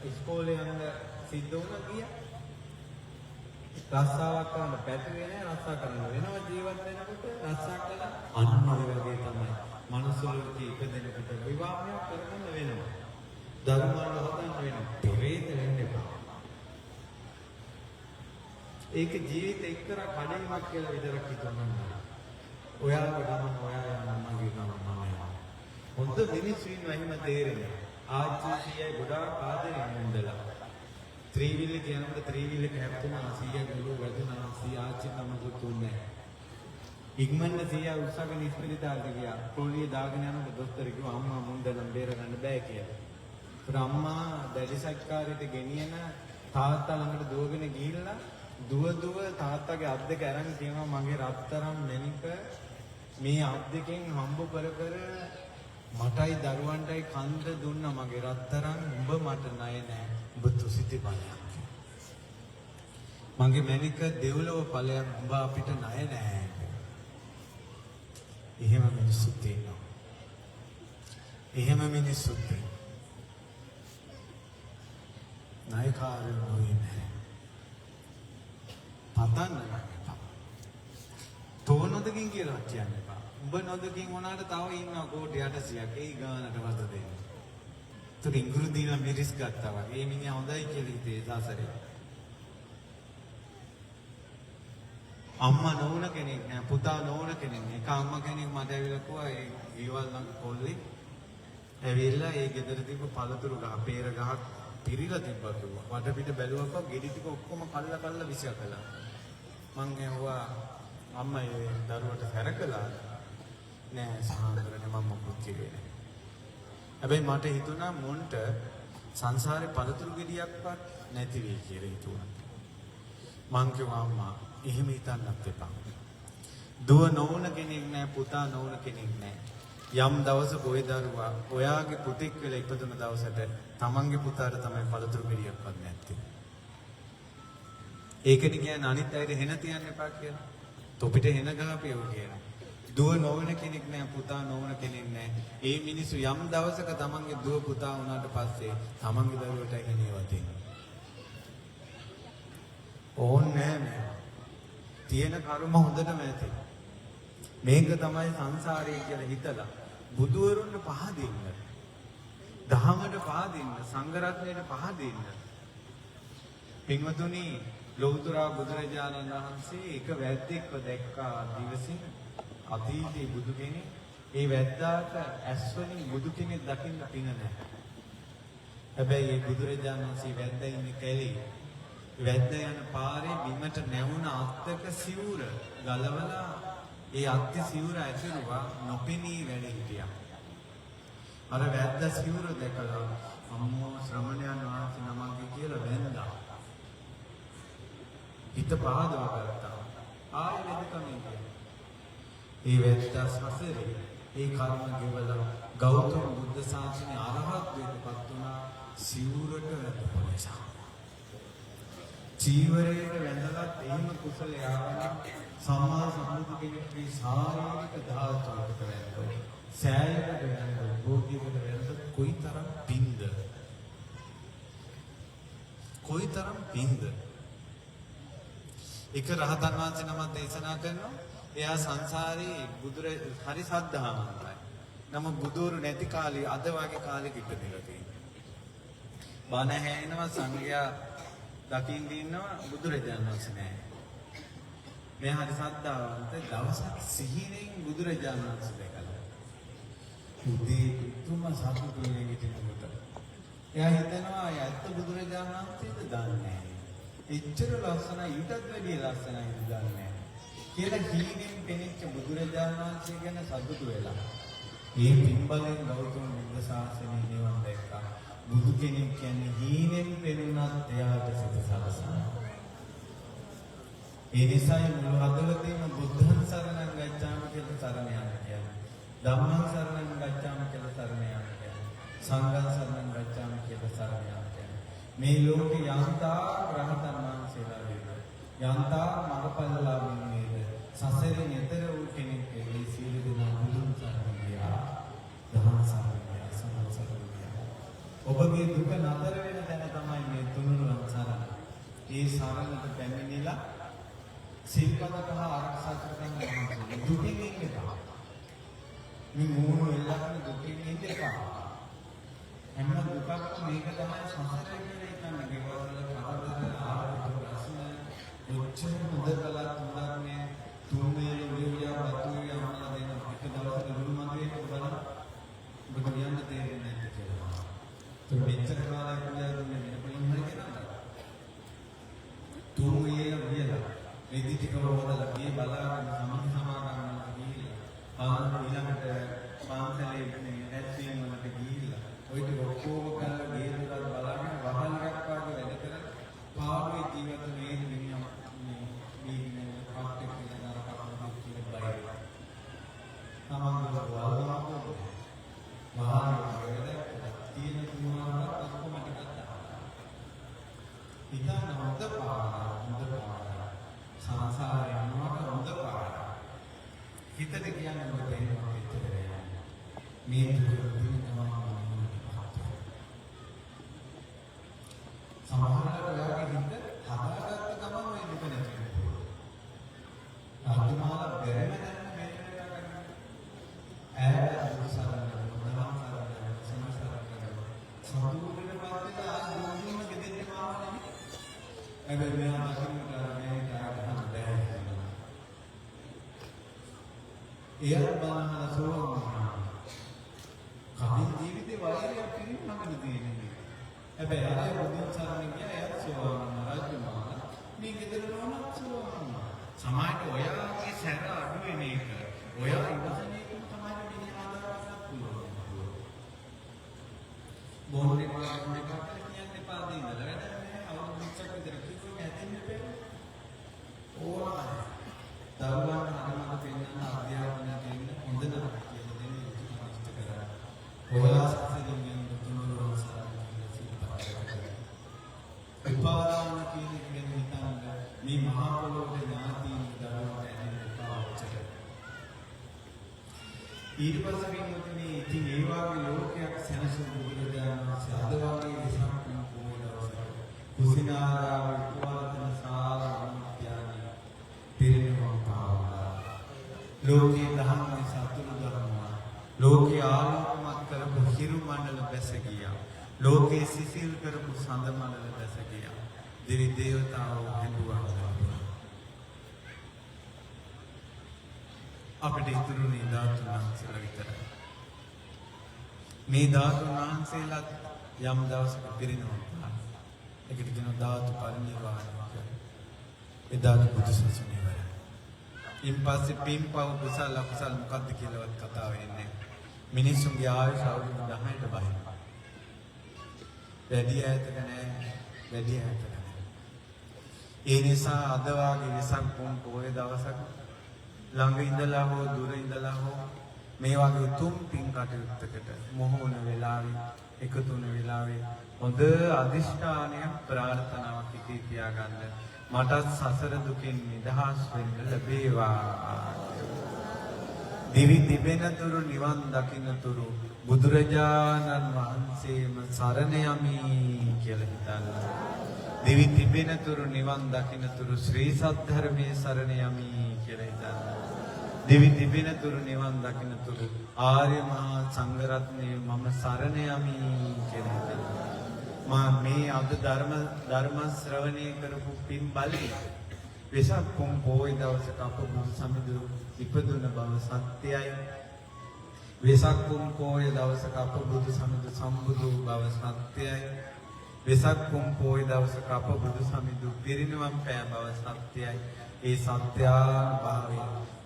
ඉස්කෝලේ යන්න සිද්ධ වුණා ගියා. රස්සාවක් කරන්න පැතුවේ නෑ, රස්සා කරන්න වෙනවා ජීවත් වෙනකොට රස්සා කළා. අන්න ඔය වගේ තමයි මනුස්ස ලෝකේ ඉපදෙනකොට විවාහයක් කරගන්න වෙනවා. දරුවන් හදන්න වෙනවා. පෙරේත වෙන්න එපා. ඒක ජීවිත එක්තරා කඩේමක් කියලා විතරක් හිතන්න. ඔයාගේ ගමන ඔයා යන මගේ ගමන මම යනවා. හොඳ මිනිස්සු ඉන්නවා එහෙම තේරෙන්නේ. ආච්චි සීයයි ගොඩාක් ආදරෙන් ඉඳලා. ත්‍රිවිල් එක යනකොට ත්‍රිවිල් එක හැප්පුණා සීයා ගලුව වැදුනා සීයා ආච්චි තමකුත් උන්නේ නැහැ. ඉක්මනට සීයා උස්සගෙන ඉස්පිරිතාලට ගියා. පොලිය දාගෙන යනකොට දොස්තර කිව්වා අම්මා මුන්ද නම් බේර ගන්න බෑ කියලා. ඒතර අම්මා දැඩි සත්කාරයට ගෙනියන තාත්තා ළඟට දුවගෙන ගිහිල්ලා දුව දුව තාත්තගේ අත් දෙක අරන් කියනවා මගේ රත්තරන් මැණික මේ අත් දෙකෙන් හම්බ කර කර මටයි දරුවන්ටයි කන්ද දුන්නා මගේ රත්තරන් උඹ මට ණය නෑ උඹ තුසිතේ ඵලයක්. මගේ මැණික දෙව්ලොව ඵලයක් උඹ අපිට ණය නෑ. එහෙම මිනිස්සුත් ඉන්නවා. එහෙම මිනිස්සුත් ඉන්නවා. ණයකාරයෝ නොවේ නෑ. පතන්න නම් එපා. තෝ නොදකින් කියලා කියන්න එපා. උඹ නොදකින් වුණාට තව ඉන්නවා කෝටි 800ක්. ඒ ගානට වද දෙන්න. ඒතර ඉඟුරු දීලා මිරිස් ගත්තා වගේ. ඒ මිනිහා හොඳයි කියලා හිතේ සසරේ. අම්මා නොවුන කෙනෙක් නෑ, පුතා නොවුන කෙනෙක් නෑ. එක අම්මා කෙනෙක් මට ඇවිල්ලා කිව්වා ඒ ගෙවල් ළඟ කොල්ලෙක් ඇවිල්ලා ඒ ගෙදර තිබ්බ පළතුරු ගහ, පේර ගහක් පිරීලා තිබ්බා කිව්වා. වටපිට බැලුවම ගෙඩි ටික ඔක්කොම කල්ලා කල්ලා විසියා කළා. මං ඇහුවා අම්මා ඒ දරුවට සැර කළාද? නෑ සහෝදරනේ මම මොකුත් කිව්වේ නෑ. හැබැයි මට හිතුණා මොන්ට සංසාරේ පළතුරු ගෙඩියක්වත් නැති වෙයි කියලා හිතුණා. මං කිව්වා අම්මා එහෙම හිතන්නත් එපා. දුව නොවුන කෙනෙක් නෑ, පුතා නොවුන කෙනෙක් නෑ. යම් දවසක ඔය දරුවා ඔයාගේ පුතෙක් වෙලා ඉපදුන දවසට තමන්ගේ පුතාට තමයි පළතුරු ගෙඩියක්වත් නැත්තේ. ඒකනේ කියන්නේ අනිත් අයට හෙන තියන්න එපා කියලා. තොපිට හෙන ගහපියෝ කියලා. දුව නොවන කෙනෙක් නෑ, පුතා නොවන කෙනෙක් නෑ. ඒ මිනිස්සු යම් දවසක තමන්ගේ දුව පුතා වුණාට පස්සේ තමන්ගේ දරුවට හෙනේවා දෙන්නේ. ඕන් නෑ මේවා. තියෙන කර්ම හොඳටම ඇති. මේක තමයි සංසාරය කියලා හිතලා බුදුවරුන්ට පහදින්න. දහමට පහදින්න, සංඝ රත්නයට පහදින්න. පින්වතුනි, ලෞතර බුදුරජාණන් වහන්සේ එක වැද්දෙක්ව දැක්කා දිවසින් අතීතයේ බුදු කෙනෙක්. ඒ වැද්දාට ඇස් වලින් බුදු කෙනෙක් දකින්න පින නැහැ. හැබැයි ඒ බුදුරජාණන් වහන්සේ වැද්දා ඉන්නේ කැලේ. වැද්දා යන පාරේ බිමට නැවුණ අත්තක සිවුර ගලවලා ඒ අත්තේ සිවුර ඇතුරුවා නොපෙනී වැඩ හිටියා. අර වැද්දා සිවුර දැකලා අම්මෝ ශ්‍රමණයන් වහන්සේ නමක් කියලා වැඳා. හිත පහදවා ගත්තා. ආයෙ වෙදකමින් ගියා. ඒ වැද්දා සසරේ ඒ කර්ම ගෙවලා ගෞතම බුද්ධ ශාසනයේ අරහත් වෙන්නපත් වුණා සිවුරට වැඳපු නිසා. චීවරයට වැඳලත් එහෙම කුසල යාවන සම්මා සම්බුදු කෙනෙකුගේ ශාරීරික ධාතුවකට වැඳලා සෑයකට වැඳලා භෝගයකට වැඳලා කොයිතරම් පින්ද, කොයිතරම් පින්ද. එක රහතන් වහන්සේ නමක් දේශනා කරනවා, එයා සංසාරේ බුදුර හරි සද්ධාවන්තයි. නමුත් බුදුරු නැති කාලේ අද වගේ කාලෙක ඉපදෙලා තියෙනවා. බණ ඇහෙනවා, සංඝයා දකින්න ඉන්නවා, බුදුරජාණන් වහන්සේ නෑ. මෙයා හරි සද්ධාවන්ත. දවසක් සිහිනෙන් බුදුරජාණන් වහන්සේ දැකලා උදේ පුදුම සතුටු නැගිටිනකොට එයා හිතනවා අය ඇත්ත බුදුරජාණන් වහන්සේද දන්නේ නෑ. එච්චර ලස්සනයි, ඊටත් වැඩිය ලස්සනයිද දන්නේ නෑ කියලා හීනෙන් පෙනිච්ච බුදුරජාණන් වහන්සේ ගැන සතුටු වෙලා ඒ පින්බලෙන් ගෞතම බුද්ධ ශාසනය නිවන් දැක්කා. බුදු කෙනෙක් කියන්නේ හීනෙන් පෙනුනත් එයාට සිත සලසනවා. ඒ නිසායි මුළු හදවතින්ම බුද්ධං සරණං ගච්ඡාමි කියලා සරණ යන්න කියන්නේ. ධම්මං සරණං ගච්ඡාමි කියලා සරණ යන්න කියන්නේ. සංඝං සරණං ගච්ඡාමි කියලා සරණ යන්න කියන්නේ. මේ ලෝකේ යන්තා රහතන් වහන්සේලා වේද, යන්තා මඟපල්ලාභින් වේද, සසරෙන් එතර වූ කෙනෙක් වේද, ඒ සියලු දෙනා බුදුන් සරණ ගියා, දහම් සරණ ගියා, සංඝ සරණ ගියා. ඔබගේ දුක නතර වෙන තැන තමයි මේ තුනුරුවන් සරණ. ඒ සරණට පැමිණිලා සිල්පද පහ ආරක්ෂා කරගන්න ඕනේ. දුකින් ඉන්න එපා. මේ මූණු එල්ලගෙන දුකින් ඉන්න එපා. හැම දුකක්ම මේක තමයි සසර කියලා හිතන්න. ගෙවල් වල කරදර, ආර්ථික ප්‍රශ්න, කොච්චර හොඳ කළත් හොඳක් නෑ. තුන් වේල උයවියා බතු උයවියා අම්මලා දෙන එක දවසක ලුණු මధు එක බලන්න. ඔබට කියන්න තේරෙන්නේ නැද්ද කියලා. ඒක මෙච්චර කාලයක් උයලා දුන්නේ වෙන කොහෙන් හරි කෙනාට. තුන් වේල උයලා රෙදි ටික හොදලා ගියේ බලාගෙන සමිති සමාගම් වලට ගිහිල්ලා පාන් ඊළඟට පන්සලේ මේ රැස්වීම වලට ගිහිල්ලා ඔය ටික ඔක්කොම කරලා ගේ දොරත් බලාගෙන වහල් එකක් වගේ වැඩ කරලා පාඩුවේ ජීවිත මේ මිනිහා මේ මේ කට්ට කියලා නරකක් මොකක් කියලා බය වෙනවා. තමන්ගේ වල්ගමක් වහල් වැඩ තියෙන තුමාරක් ඔක්කොම ටිකක් දානවා. හිතන්න හොඳ පාර, හොඳ පාර. සංසාරේ යනවට හොඳ පාර. හිතට කියන්නේ ඔබ තේරෙනවා එච්චර නෑ. මේ දුක දින ගමන් නිවනට පත් වෙනවා. සමහරවිට ඔයාගේ හිත හදාගත්ත ගමන් ඔය දුක නැති වෙනවා. රාජමාල බැරිම දැන්න මේක වෙලා ගන්න. ඈ බුදු සරණ යනවා, දහම් සරණ යනවා, සංඝ සරණ යනවා. සතුටටපත් වෙලා ආ දුකින්ම ගෙදෙට්ටම ආව නෙමෙයි. හැබැයි මෙයා දකින්නට අර මේක ආ ගහන්න බෑ කියනවා. එයා බලහලා සෝවන් වුණා. කලින් ජීවිතේ වෛරයක් කිරීම ළඟද තියෙන්නේ. හැබැයි අර බුදුන් සරණ ගියා, එයාත් සෝවන් වුණා, රජතුමා. මේ ගෙදර නෝනත් සෝවන් වුණා. සමහරට ඔයාගේ සැර අඩු වෙන එක, ඔයා ඉවසන එකම තමයි මිනිහා හදාගන්නත් පුළුවන්. එපා ගන්න එපා කියලා කියන්න එපා අද ඉඳලා. වැඩක් නෑ. අවුරුදු 20ක් විතර කිව්වම හැදෙන්න බෑ. ඕනම දරුවන් හරි මඟ පෙන්වන්න අධ්‍යාපනය දෙන්න හොඳ නරක කියලා දෙන්න යුතුයකම් ඉෂ්ට කරන්න. ඔයාලා සසරින් වෙන තුනුරුවන් සරණ කියලා සිල්පත් කරගන්න. උපාදාන කියන එක ගැන හිතන්න මේ මහා පොළොවට ඥාතීන් දරුවන්ට ඇදෙන්න එපා ඔච්චර. ඊට පස්සේ පින්වතුනි ඉතින් ඒ වාගේ ලෝකයක් සැනසුම් බුදුරජාණන් වහන්සේ අද වගේ වෙසක් පුන් පොහොය දවසක කුසිනාරාව උපවර්තන සාල වනෝද්‍යානයේ පිරිනිවන් පාවා. ලෝකේ දහම් සතුරු දහම ලෝකේ ආලෝකමත් කරපු හිරු මණ්ඩල බැස ගියා. ලෝකේ සිසිල් කරපු සඳ මණ්ඩල බැස ගියා. දෙවි දේවතාවෝ හැඬුවා. අපිට ඉතුරුනේ ධාතුන් වහන්සේලා විතරයි. මේ ධාතුන් වහන්සේලාත් යම් දවසක පිරිනිවන් පානවා. ඒකට කියනවා ධාතු පරිනිර්වාණය කියලා. ඒ ධාතු බුදු සසුන ඉවරයි. ඉන් පස්සේ පින් පව් කුසල අකුසල මොකද්ද කියලාවත් කතා වෙන්නේ නැහැ. මිනිස්සුන්ගේ ආයුෂ අවුරුදු 10ට බහිනවා. වැඩි ඈතක නෑ, වැඩි ඈතක නෑ. ඒ නිසා අද වාගේ වෙසක් පුන් පොහොය දවසක ළඟ ඉඳලා හෝ දුර ඉඳලා හෝ මේ වගේ උතුම් පින් කටයුත්තකට මොහොන වෙලාවේ එකතු වුණ වෙලාවේ හොඳ අදිෂ්ඨානයක් ප්‍රාර්ථනාවක් හිතේ තියාගන්න. මටත් සසර දුකින් නිදහස් වෙන්න ලැබේවා. දිවි තිබෙන තුරු නිවන් දකින්න තුරු බුදුරජාණන් වහන්සේම සරණ යමි කියලා හිතන්න. දිවි තිබෙන තුරු නිවන් දකින්න තුරු ශ්‍රී සද්ධර්මයේ සරණ යමි කියලා හිතන්න. දිවි තිබෙන තුරු නිවන් දකින්න තුරු ආර්ය මහා සංඝ රත්නයේ මම සරණ යමි කියලා හිතන්න. මා මේ අද ධර්ම ශ්‍රවණය කරපු පින් බලයෙන් වෙසක් පුන් පොහොය දවසක අප බුදු සමිඳු ඉපදුන බව සත්‍යයි. වෙසක් පුන් පොහොය දවසක අප බුදු සමිඳු සම්බුදු බව සත්‍යයි. වෙසක් පුන් පොහොය දවසක අප බුදු සමිඳු පිරිනිවන් පෑ බව සත්‍යයි. ඒ සත්‍යානුභාවය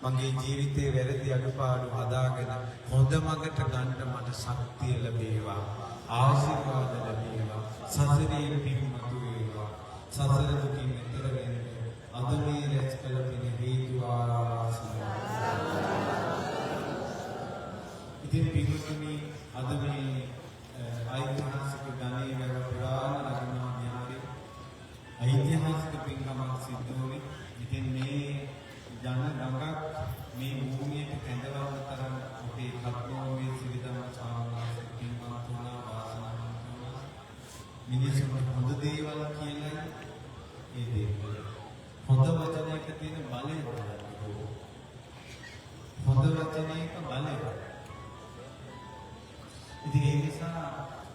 මගේ ජීවිතේ වැරදි අඩුපාඩු හදාගෙන හොඳ මඟට ගන්න මට ශක්තිය ලැබේවා. ආශිර්වාද ලැබේවා. සසරේ පින් මතු වේවා. සසර දුකින් එතර වෙන්න අද මේ රැස් කළ පින හේතු ආවාසනා. ඉතින් පින්වතුනි අද මේ ඓතිහාසික ගණේ වැව පුරාණ රජමහා විහාරයේ ඓතිහාසික පින්කමක් සිද්ධ වුණේ. ඉතින් මේ ජන ගඟක් මේ භූමියට කැඳවන්න තරම් අපේ කත්නෝමේ සිරිධම්ම ස්වාමීන් වහන්සේ පින්වත් වුණා, වාසනාවන්ත වුණා. මිනිසුන්ට හොඳ දේවල් කියලා ඒ දේවල්. හොඳ වචනයක තියෙන බලය බලන්න. හොඳ වචනයක බලය. ඉතින් ඒ නිසා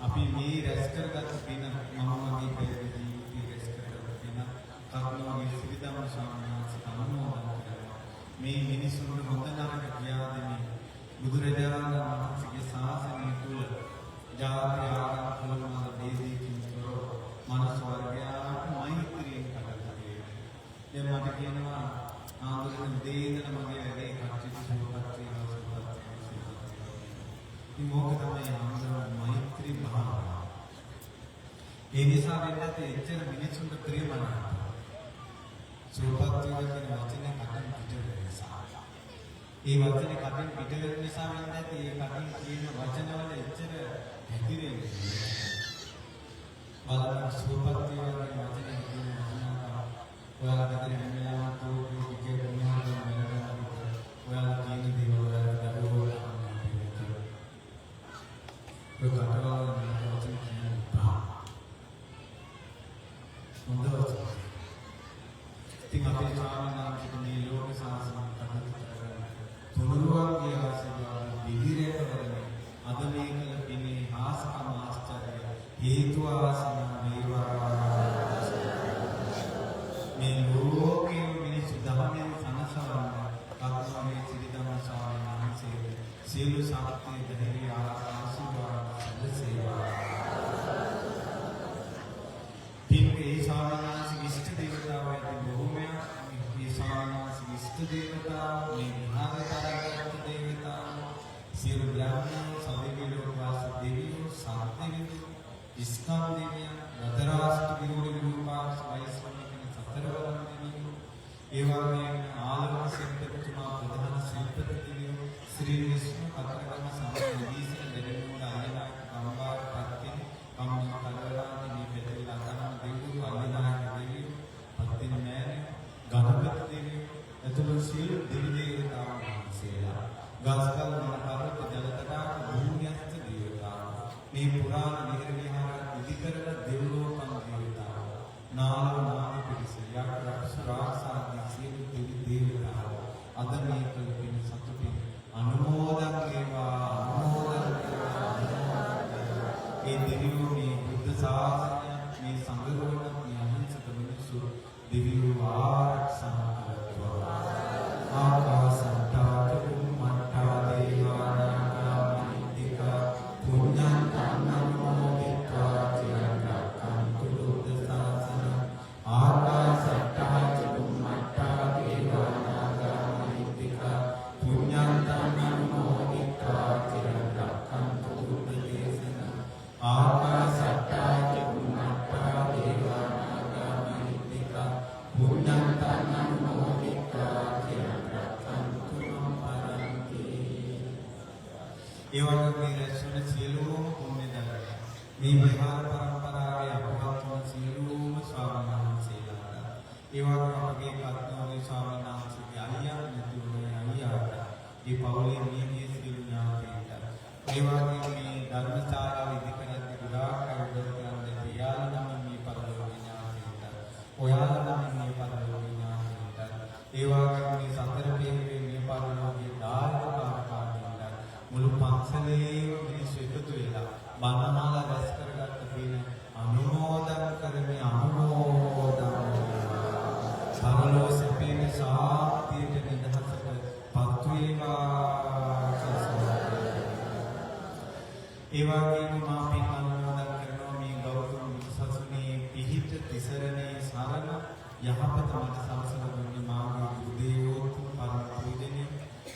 අපි මේ රැස් කරගත්ත පින මම මගේ පැවිදි ජීවිතේ රැස් කරගත්ත පින කත්නෝමේ සිරිධම්ම ස්වාමීන් වහන්සේ අනුමෝදන් කරනවා. මේ මිනිසුන්ට හොඳ නරක කියා දෙමින් බුදුරජාණන් වහන්සේගේ ශාසනය තුල ජාති ආගම් කුල මත භේදයකින් තොරව මනුස්ස වර්ගයාට මෛත්‍රියෙන් කටයුතු කිරීම. දැන් මට කියනවා ආන්දරන උදේ ඉඳලා මගේ වැඩේ කටයුතු සුවපත් වේවා සුවපත් වේවා සුවපත් වේවා. ඉතින් මොකද තමයි ආන්දරන මෛත්‍රී භාවනාව. ඒ නිසා වෙන්නත් එච්චර මිනිසුන්ට ප්‍රියමනාප. සුවපත් වේවා කියන වචනේ කටින් පිට වෙන නිසා. ඒ වචනේ කටින් පිට වෙන නිසා වෙන්නත් ඒ කටින් කියන වචනවල එච්චර හැදිරෙන්නේ නෑ. බලන්න සුවපත් වේවා කියන වචනේ කියන වටිනාකම. ඔයාලා ගෙදර හැම වෙලාවම තෝපිය ටිකේ කොහොමද මැරෙනවා ඔයාලා කියන දේවල් ඔයාලා දරුවෝ අහන්න ඔය කටවල මේ වචන කියන්න එපා. හොඳ වචන. ඉතින් අපේ ස්වාමීන් වහන්සේට මේ ලෝක ශාසනය කටයුතු කරගන්න තුනුරුවන්ගේ ආශිර්වාද දිවිරේකවරනේ අද මේ කළ පිනේ හාස්කම ආශ්චර්ය හේතු වාසනා වේවා. මේ ලෝකයේ මිනිස්සු ධර්මයෙන් සනසවන්න කත්නෝමේ සිරිධම්ම ස්වාමීන් වහන්සේට සියලු ශක්තිය ධෛර්ය ආශිර්වාද සැලසේවා. පින් ඒ ස්වාමීන් වහන්සේගේ ඉෂ්ට දේවතාවෝ ඇති බොහෝමයක් මේ ස්වාමීන් වහන්සේගේ ඉෂ්ට දේවතාවෝ මේ විහාර තරගත්ත දේවතාවෝ සියලු බ්‍රහ්මයන් සදෙවි ලෝකවාසී දෙවියෝ සත්දෙවියෝ ඉස්කම් දෙවියන්, රතරාෂ්ට විරෝධි විරූපාක්ෂ වෛශ්‍රවණ කියන සතරවරන් දෙවියෝ, ඒ වගේම ආලවන ශිල්පතුමා ප්‍රධාන ශිල්පති දෙවියෝ, ශ්‍රී විෂ්ණු කතරගම සමග විභීෂණ දෙවියන් අයනායක ගම්බාර පත්තිනි කම්මන් කලවලාදී මේ පැතිරලා තම දෙවිවරු අයනායක දෙවියෝ, පත්තිනි මෑණියෝ, ගණපති දෙවියෝ ඇතුළු සියලු දෙවි දේවතාවුන් වහන්සේලා, ගස්කල් වන පර්වත ජල තടാക භූමියස්ත දේවතාවුන්, මේ පුරාණ විහෙර විහාර ඉදි කරන දෙව්ලෝකන් දේවතාවුන්, නාලව නාග පිරිස, යක්ෂ රක්ෂ රාක්ෂ ආදී සියලු දෙවි දේවතාවුන් අද මේ කළ පින සතුටින් අනුමෝදන් වේවා, අනුමෝදන් වේවා, අනුමෝදන් වේවා. ඒ දෙවියෝ මේ බුද්ධ ශාසනය, මේ සංඝරුවන, මේ අහිංසක මිනිස්සු දෙවියෝ ආරක්ෂා කරත්වා. ආකාසට්ටා ච බුම්මට්ටා දේවා නාග මහිද්దికා පුඤ්ඤන්තං අනුමෝදිත්වා චිරං රක්ඛන්තු බුද්ධ ශාසනං. ආකාසට්ටා ච බුම්මට්ටා දේවා නාග මහිද්దికා පුඤ්ඤන්තං අනුමෝදිත්වා චිරං රක්ඛන්තු බුද්ධ දේශනං. ආකාසට්ටා ච බුම්මට්ටා දේවා නාග මහිද්దికා පුඤ්ඤන්තං අනුමෝදිත්වා චිරං රක්ඛන්තු මං පරන්ති. ඒ වගේම මේ රැස් වන සියලුම පුණ්‍ය ධර්ම, මේ විහාර පරම්පරාවේ අපවත් වන සියලුම ස්වාමීන් වහන්සේලාට, ඒ වගේම අපගේ කත්නෝගේ ස්වාමීන් වහන්සේගේ අයියා නැති වුණ අයියාට, ඒ පවුලේ මියගිය සියලු ඥාතීන්ට, ඒ වගේම මේ ධර්මශාලාව ඉදි කරද්දී ගොඩාක් අය උදව් කරන්න ඇති යාළුවා නමින් මේ පරලෝකීය ඥාතීන්ට, ඔයාලා නමින් මේ පරලෝකීය ඥාතීන්ට, ඒ වගේම මේ සතර පෙරේ මේ පරලෝකීය දායක කාරකාදීන්ට, මුළු පන්සලේම මිනිස්සු එකතු වෙලා බණමාලා රැස් කරගත්ත පින අනුමෝදන් කරමි, අනුමෝදන් වේවා. පරලෝ සැපේන ශාන්තියට නිදහසට පත් වේවා කියලා. ඒ වගේම මා පින් අනුමෝදන් කරනවා මේ ගෞතම බුදු සසුනේ පිහිට තිසරණේ සරණ යහපත මට සලසලා දුන්නේ මාගේ ගුරු දේවෝත්තම පරම පූජනීය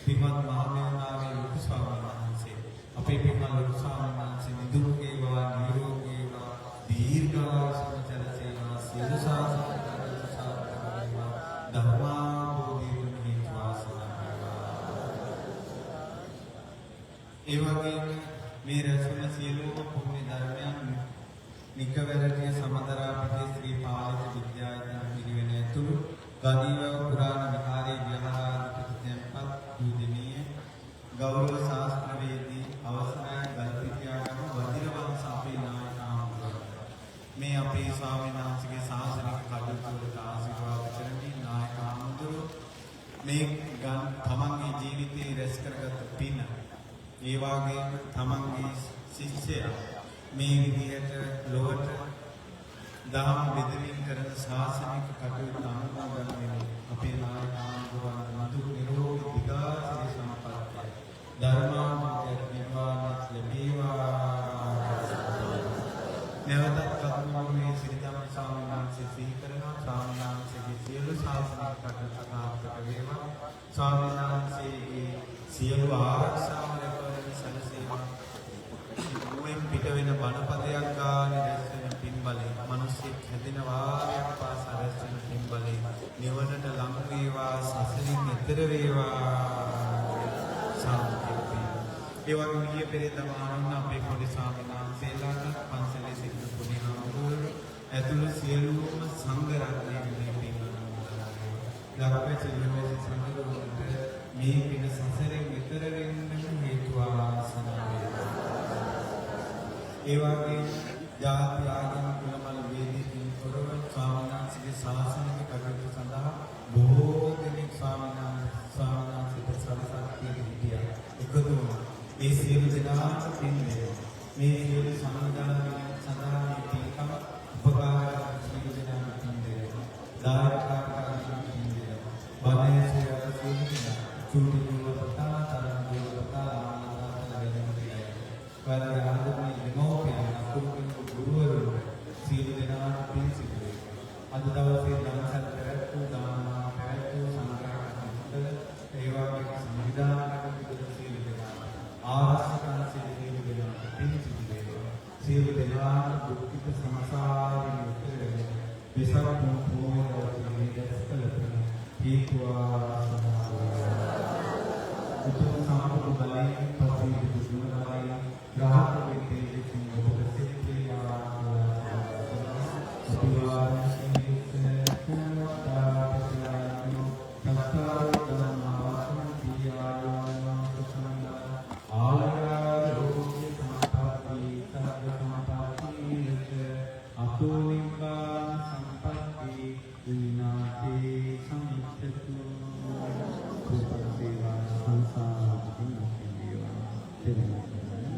පින්වත් මහමෙවුනාවේ ලොකු ස්වාමීන් වහන්සේ. අපේ පින්වත් ලොකු ස්වාමීන් වහන්සේ නිදුක් වේවා, නිරෝගී වේවා, දීර්ඝායුෂ සැලසේවා, සියලු ශාසන කටයුතු සාර්ථක වේවා, ධර්මාබෝධියටම හේතු වාසනා වේවා. ඒ වගේම මේ රැස්වන සියලුම පුණ්‍ය ධර්මයන් නිකවැරටිය සමදරාපිටිය ශ්‍රී පාලිත විද්‍යායතන පිරිවෙන ඇතුළු ගණීවැව පුරාණ විහාරයේ විහාරාධිපති තැන්පත් පූජනීය ගෞරව ශාස්ත්‍රවේදී අවසරයි ගල්පිටියාගම වජිරවංශ අපේ නායක හාමුදුරුවෝ, මේ අපේ ස්වාමීන් වහන්සේගේ ශාසනික කටයුතු වලට ආශිර්වාද කරමින් නායක හාමුදුරුවෝ මේ තමන්ගේ ජීවිතේ රැස් කරගත්ත පින, ඒ වගේම තමන්ගේ ශිෂ්‍යයා මේ විදිහට ලොවට දහම් බෙදමින් කරන ශාසනික කටයුතු අනුමෝදන් වෙමින් අපේ නායක හාමුදුරුවන් නිදුක් නිරෝගී දීර්ඝායු සම්පන්නිය ධර්මානුමෝදයක් නිර්වාණයක් ලැබේවා. නැවතත් කතුරුගමේ සිරිධම්ම ස්වාමීන් වහන්සේ සිහි කරනවා. ස්වාමීන් වහන්සේගේ සියලු ශාසනික කටයුතු සාර්ථක වේවා. ස්වාමීන් වහන්සේගේ සියලු ආරක්ෂාව රැකවරණ සැලසේවා. මුවෙන් පිට වෙන බණපදයක් ගානේ රැස් වෙන පින් බලයෙන්, මිනිස්සෙක් හැදෙන වාරයක් පාසා රැස් වෙන පින් බලයෙන් නිවනට ලං වේවා, සසරින් එතර වේවා සාන්තිය තියෙනවා. ඒ වගේම ඊයේ පෙරේදා මහණුන් අපේ පොඩි ස්වාමීන් වහන්සේලාට පන්සලේ සිටින පොඩි හාමුදුරුවෝ ඇතුළු සියලුම සංඝ රත්නයේ මේ පින් අනුමෝදන් වේවා. ලක්වැසි ලොවැසි සංඝරුවන්ට මේ පින සසරෙන් එතර වෙන්නම හේතු වාසනා වේවා. ඒ වගේම ජාති ආගම කුලමල් වේදීන් තොරව ස්වාමීන් වහන්සේගේ ශාසනික කටයුතු සඳහා බොහෝ දෙනෙක් ස්වාමීන් වහන්සේට සලසක් හිටියා. එකතු වුණා. ඒ සියලු දෙනාට පින් වේවා. මේ සියලු සංවිධානය සඳහා මේ පින්කම උපකාර කරන සියලු දෙනාට පින් වේවා. දායක කාර්යකාරීන් පින් වේවා. බණේ සේවක සියලු දෙනා, චූටි දුව පුතා, තරුණ දුව පුතා, ළමා තාත්තලා වැඩිහිටියෝ අය. ඔයාලගේ ආදරණීය දෙමව්පියන්, අකුරු ගුරුවරුන් සියලු දෙනාට පින් සිදු වේවා. අද දවසේ දන්සල් පැවැත්වූ, දානමාන පැවැත්වූ, සංග්‍රහ කටයුතු කළ, ඒ වගේම සංවිධාන කටයුතු කළ සියලු දෙනාට, ආරක්ෂක අංශයේ සියලු දෙනාට පින් සිදු වේවා. සියලු දෙනාට ජරා දුක්ඛිත සංසාරයෙන් එතෙර වෙන වෙසක් පුන් පොහොය දවසේ රැස් කළ පින හේතු වාසනා වේවා. උතුම් සම්බුදු බලයෙන් පසු බුදු බලයෙන් රහත් වෙතේ විසින් ඔබට සිත් වේවා කියලා අභිවාදන සීලිස්ස පුඤ්ඤවත්තාපචායනෝ චත්තාරෝ ධම්මා වසන්ති ආයුවන්නෝ සුඛං ආයුරාෝග්‍ය සම්පත්ති සග්ග සම්පත්ති වෙත අතෝ නිබ්බාන සම්පත්ති විනාතේ සමිච්ඡතු. සුවපත් වේවා, සංසාර දුකින් මුක්ති වේවා. තෙරුවන් සරණයි.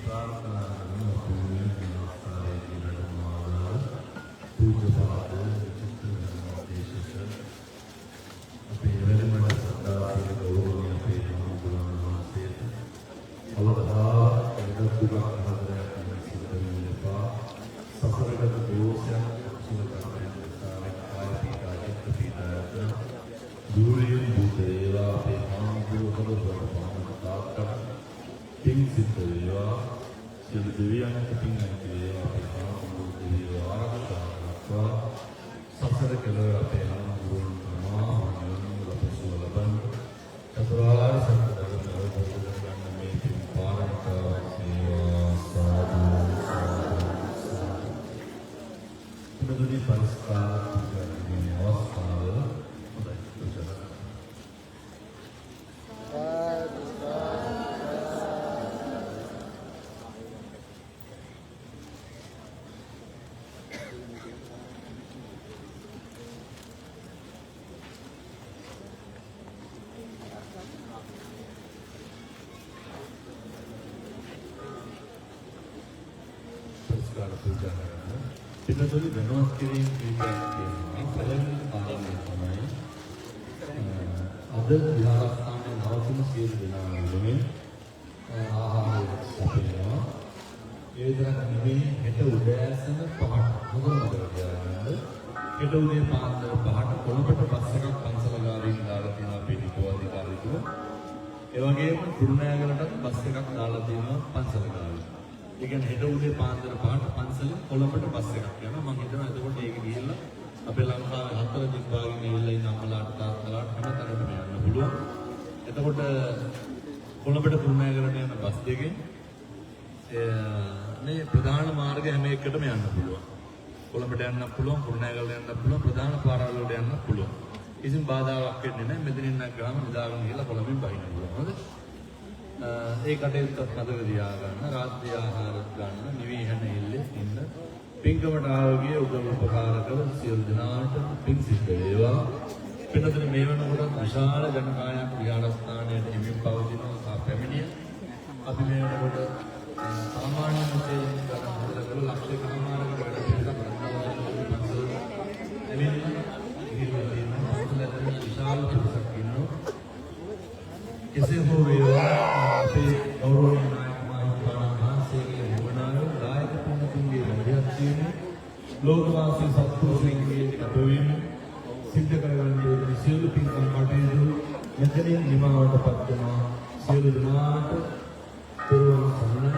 ප්‍රාර්ථනා කරන අපේ මේ අවස්ථාවේදී වැඩම ආවදාළ පූජ්‍යපාද විචිත්‍ර ධර්මදේශක අපේ වැඩමඩ ශ්‍රද්ධා සීල ගෞරවනීය අපේ හාමුදුරුවෝ වහන්සේට අවදාවක් දුක් කරදරයක් සිද්ධ වෙන්න එපා. සසරගත දෝෂයන් කුසල කර්මයන් නිසා කාය පීඩා චිත්ත පීඩා යන දුරියෙන් භූත වේවා. අපේ හාමුදුරුවෝ හොඳ පාන තාක්කට පින් සිද්ධ වේවා. සියලු දෙවියන්ට පින් ඇති වේවා. අපේ හාමුදුරුවෝ දෙවියෝ ආරක්ෂා කරත්වා. සසර කෙලවර අපේ හාමුදුරුවන්ට අමා මහ නිවන් ලබසුව ලබන්න චතුරාර්ය සත්‍ය ධර්ම අවබෝධ කරගන්න මේ පින් පාරමිතාවක් වේවා. සාදු සාදු සාදු. පින්තුනි, පරිස්කාර පූජා කිරීමේ අවස්ථාව හොඳයි. පූජා කරන්න. පරිස්කාර පූජා කරන්න. පින්තුනි, දැනුවත් කිරීම කීපයක් තියෙනවා. පළවෙනි කාරණය තමයි අද විහාරස්ථානයේ නවතින සියලු දෙනා වෙනුවෙන් ආහාරය සපයනවා. ඒ විතරක් නෙමෙයි, හෙට උදෑසන 5ට, හොඳට මතක තියාගන්න. හෙට උදේ පාන්දර 5ට කොළඹට බස් එකක් පන්සල ගාවින් දාලා තියෙනවා අපේ ඩිපෝ අධිකාරීතුමා. ඒ වගේම කුරුණෑගලටත් බස් එකක් දාලා තියෙනවා පන්සල ගාවින්. ඒ කියන්නේ හෙට උදේ පාන්දර 5ට පන්සලෙන් කොළඹට බස් එකක් යනවා. මං හිතනවා එතකොට ඒක ගිහිල්ලා අපේ ලංකාවේ හතර දික් භාගෙන් ඇවිල්ලා ඉන්න අම්මලාට තාත්තලාට හැම තැනටම යන්න පුළුවන්. එතකොට කොළඹට කුරුණෑගලට යන බස් දෙකෙන් මේ ප්‍රධාන මාර්ග හැම එකටම යන්න පුළුවන්. කොළඹට යන්නත් පුළුවන්, කුරුණෑගලට යන්නත් පුළුවන්, ප්‍රධාන පාරවල් වලට යන්නත් පුළුවන්. කිසිම බාධාවක් වෙන්නේ නැහැ. මෙතනින් නම් ගාම නිදාගෙන ගිහලා කොළඹින් බහින්න පුළුවන්. හොඳද? ඒ කටයුත්තත් මතක තියාගන්න. රාත්‍රී ආහාර ගන්න, නිවි හැන ඉල්ලේ ඉන්න. පින්කමට ආවගිය උදව් උපකාර කළ සියලු දෙනාට පින් සිද්ධ වේවා. පින්වතුනි, මේ වෙනකොටත් විශාල ජනකායක් විහාරස්ථානයට එමින් පවතිනවා සහ පැමිණිය. අපි මේ වෙනකොට සාමාන්‍ය වශයෙන් ගණන් හදලා කළා ලක්ෂ එකමාරකට වැඩි පිරිසක් රත්නවාහිනී පන්සලට ඇවිල්ලා ගිහිල්ලා තියෙනවා. පන්සල ඇතුලේ විශාල පිරිසක් ඉන්නවා. කෙසේ හෝ වේවා, අපේ ගෞරවනීය නායක මාහිමිපාණන් වහන්සේගේ වුවමනාව, දායක පින්තුන්ගේ මැදිහත් වීම, ලෝකවාසී සත්පුරුෂයන්ගේ කැපවීම සිද්ධ කරගන්න යෙදුණු සියලු පින්කම් කටයුතු මෙතනින් නිමාවට පත් වෙනවා. සියලු දෙනාට තෙරුවන් සරණයි.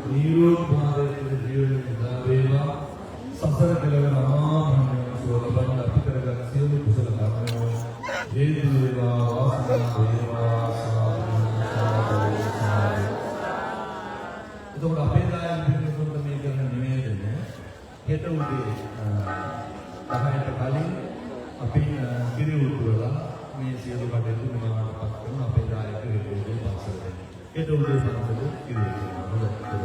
නිරෝගී භාවය තුළ ජීවනය උදා වේවා. සසර කෙලවර අමා මහ නිවන් සුව ලබන්න අපි කරගත් සියලු කුසල කර්මයෝ හේතු වේවා, වාසනාව වේවා. සාදු සාදු සාදු. එතකොට අපේ දායක පින්වතුන්ට මේ කරන නිවේදනය, හෙට උදේ 10ට කලින් අපි කිරි උතුරලා මේ සියලු කටයුතු නිමාවට පත් කරන අපේ දායක හෙට උදේ පන්සලට. හෙට උදේ පන්සලේ කිරි උතුරනවා. හොඳයි.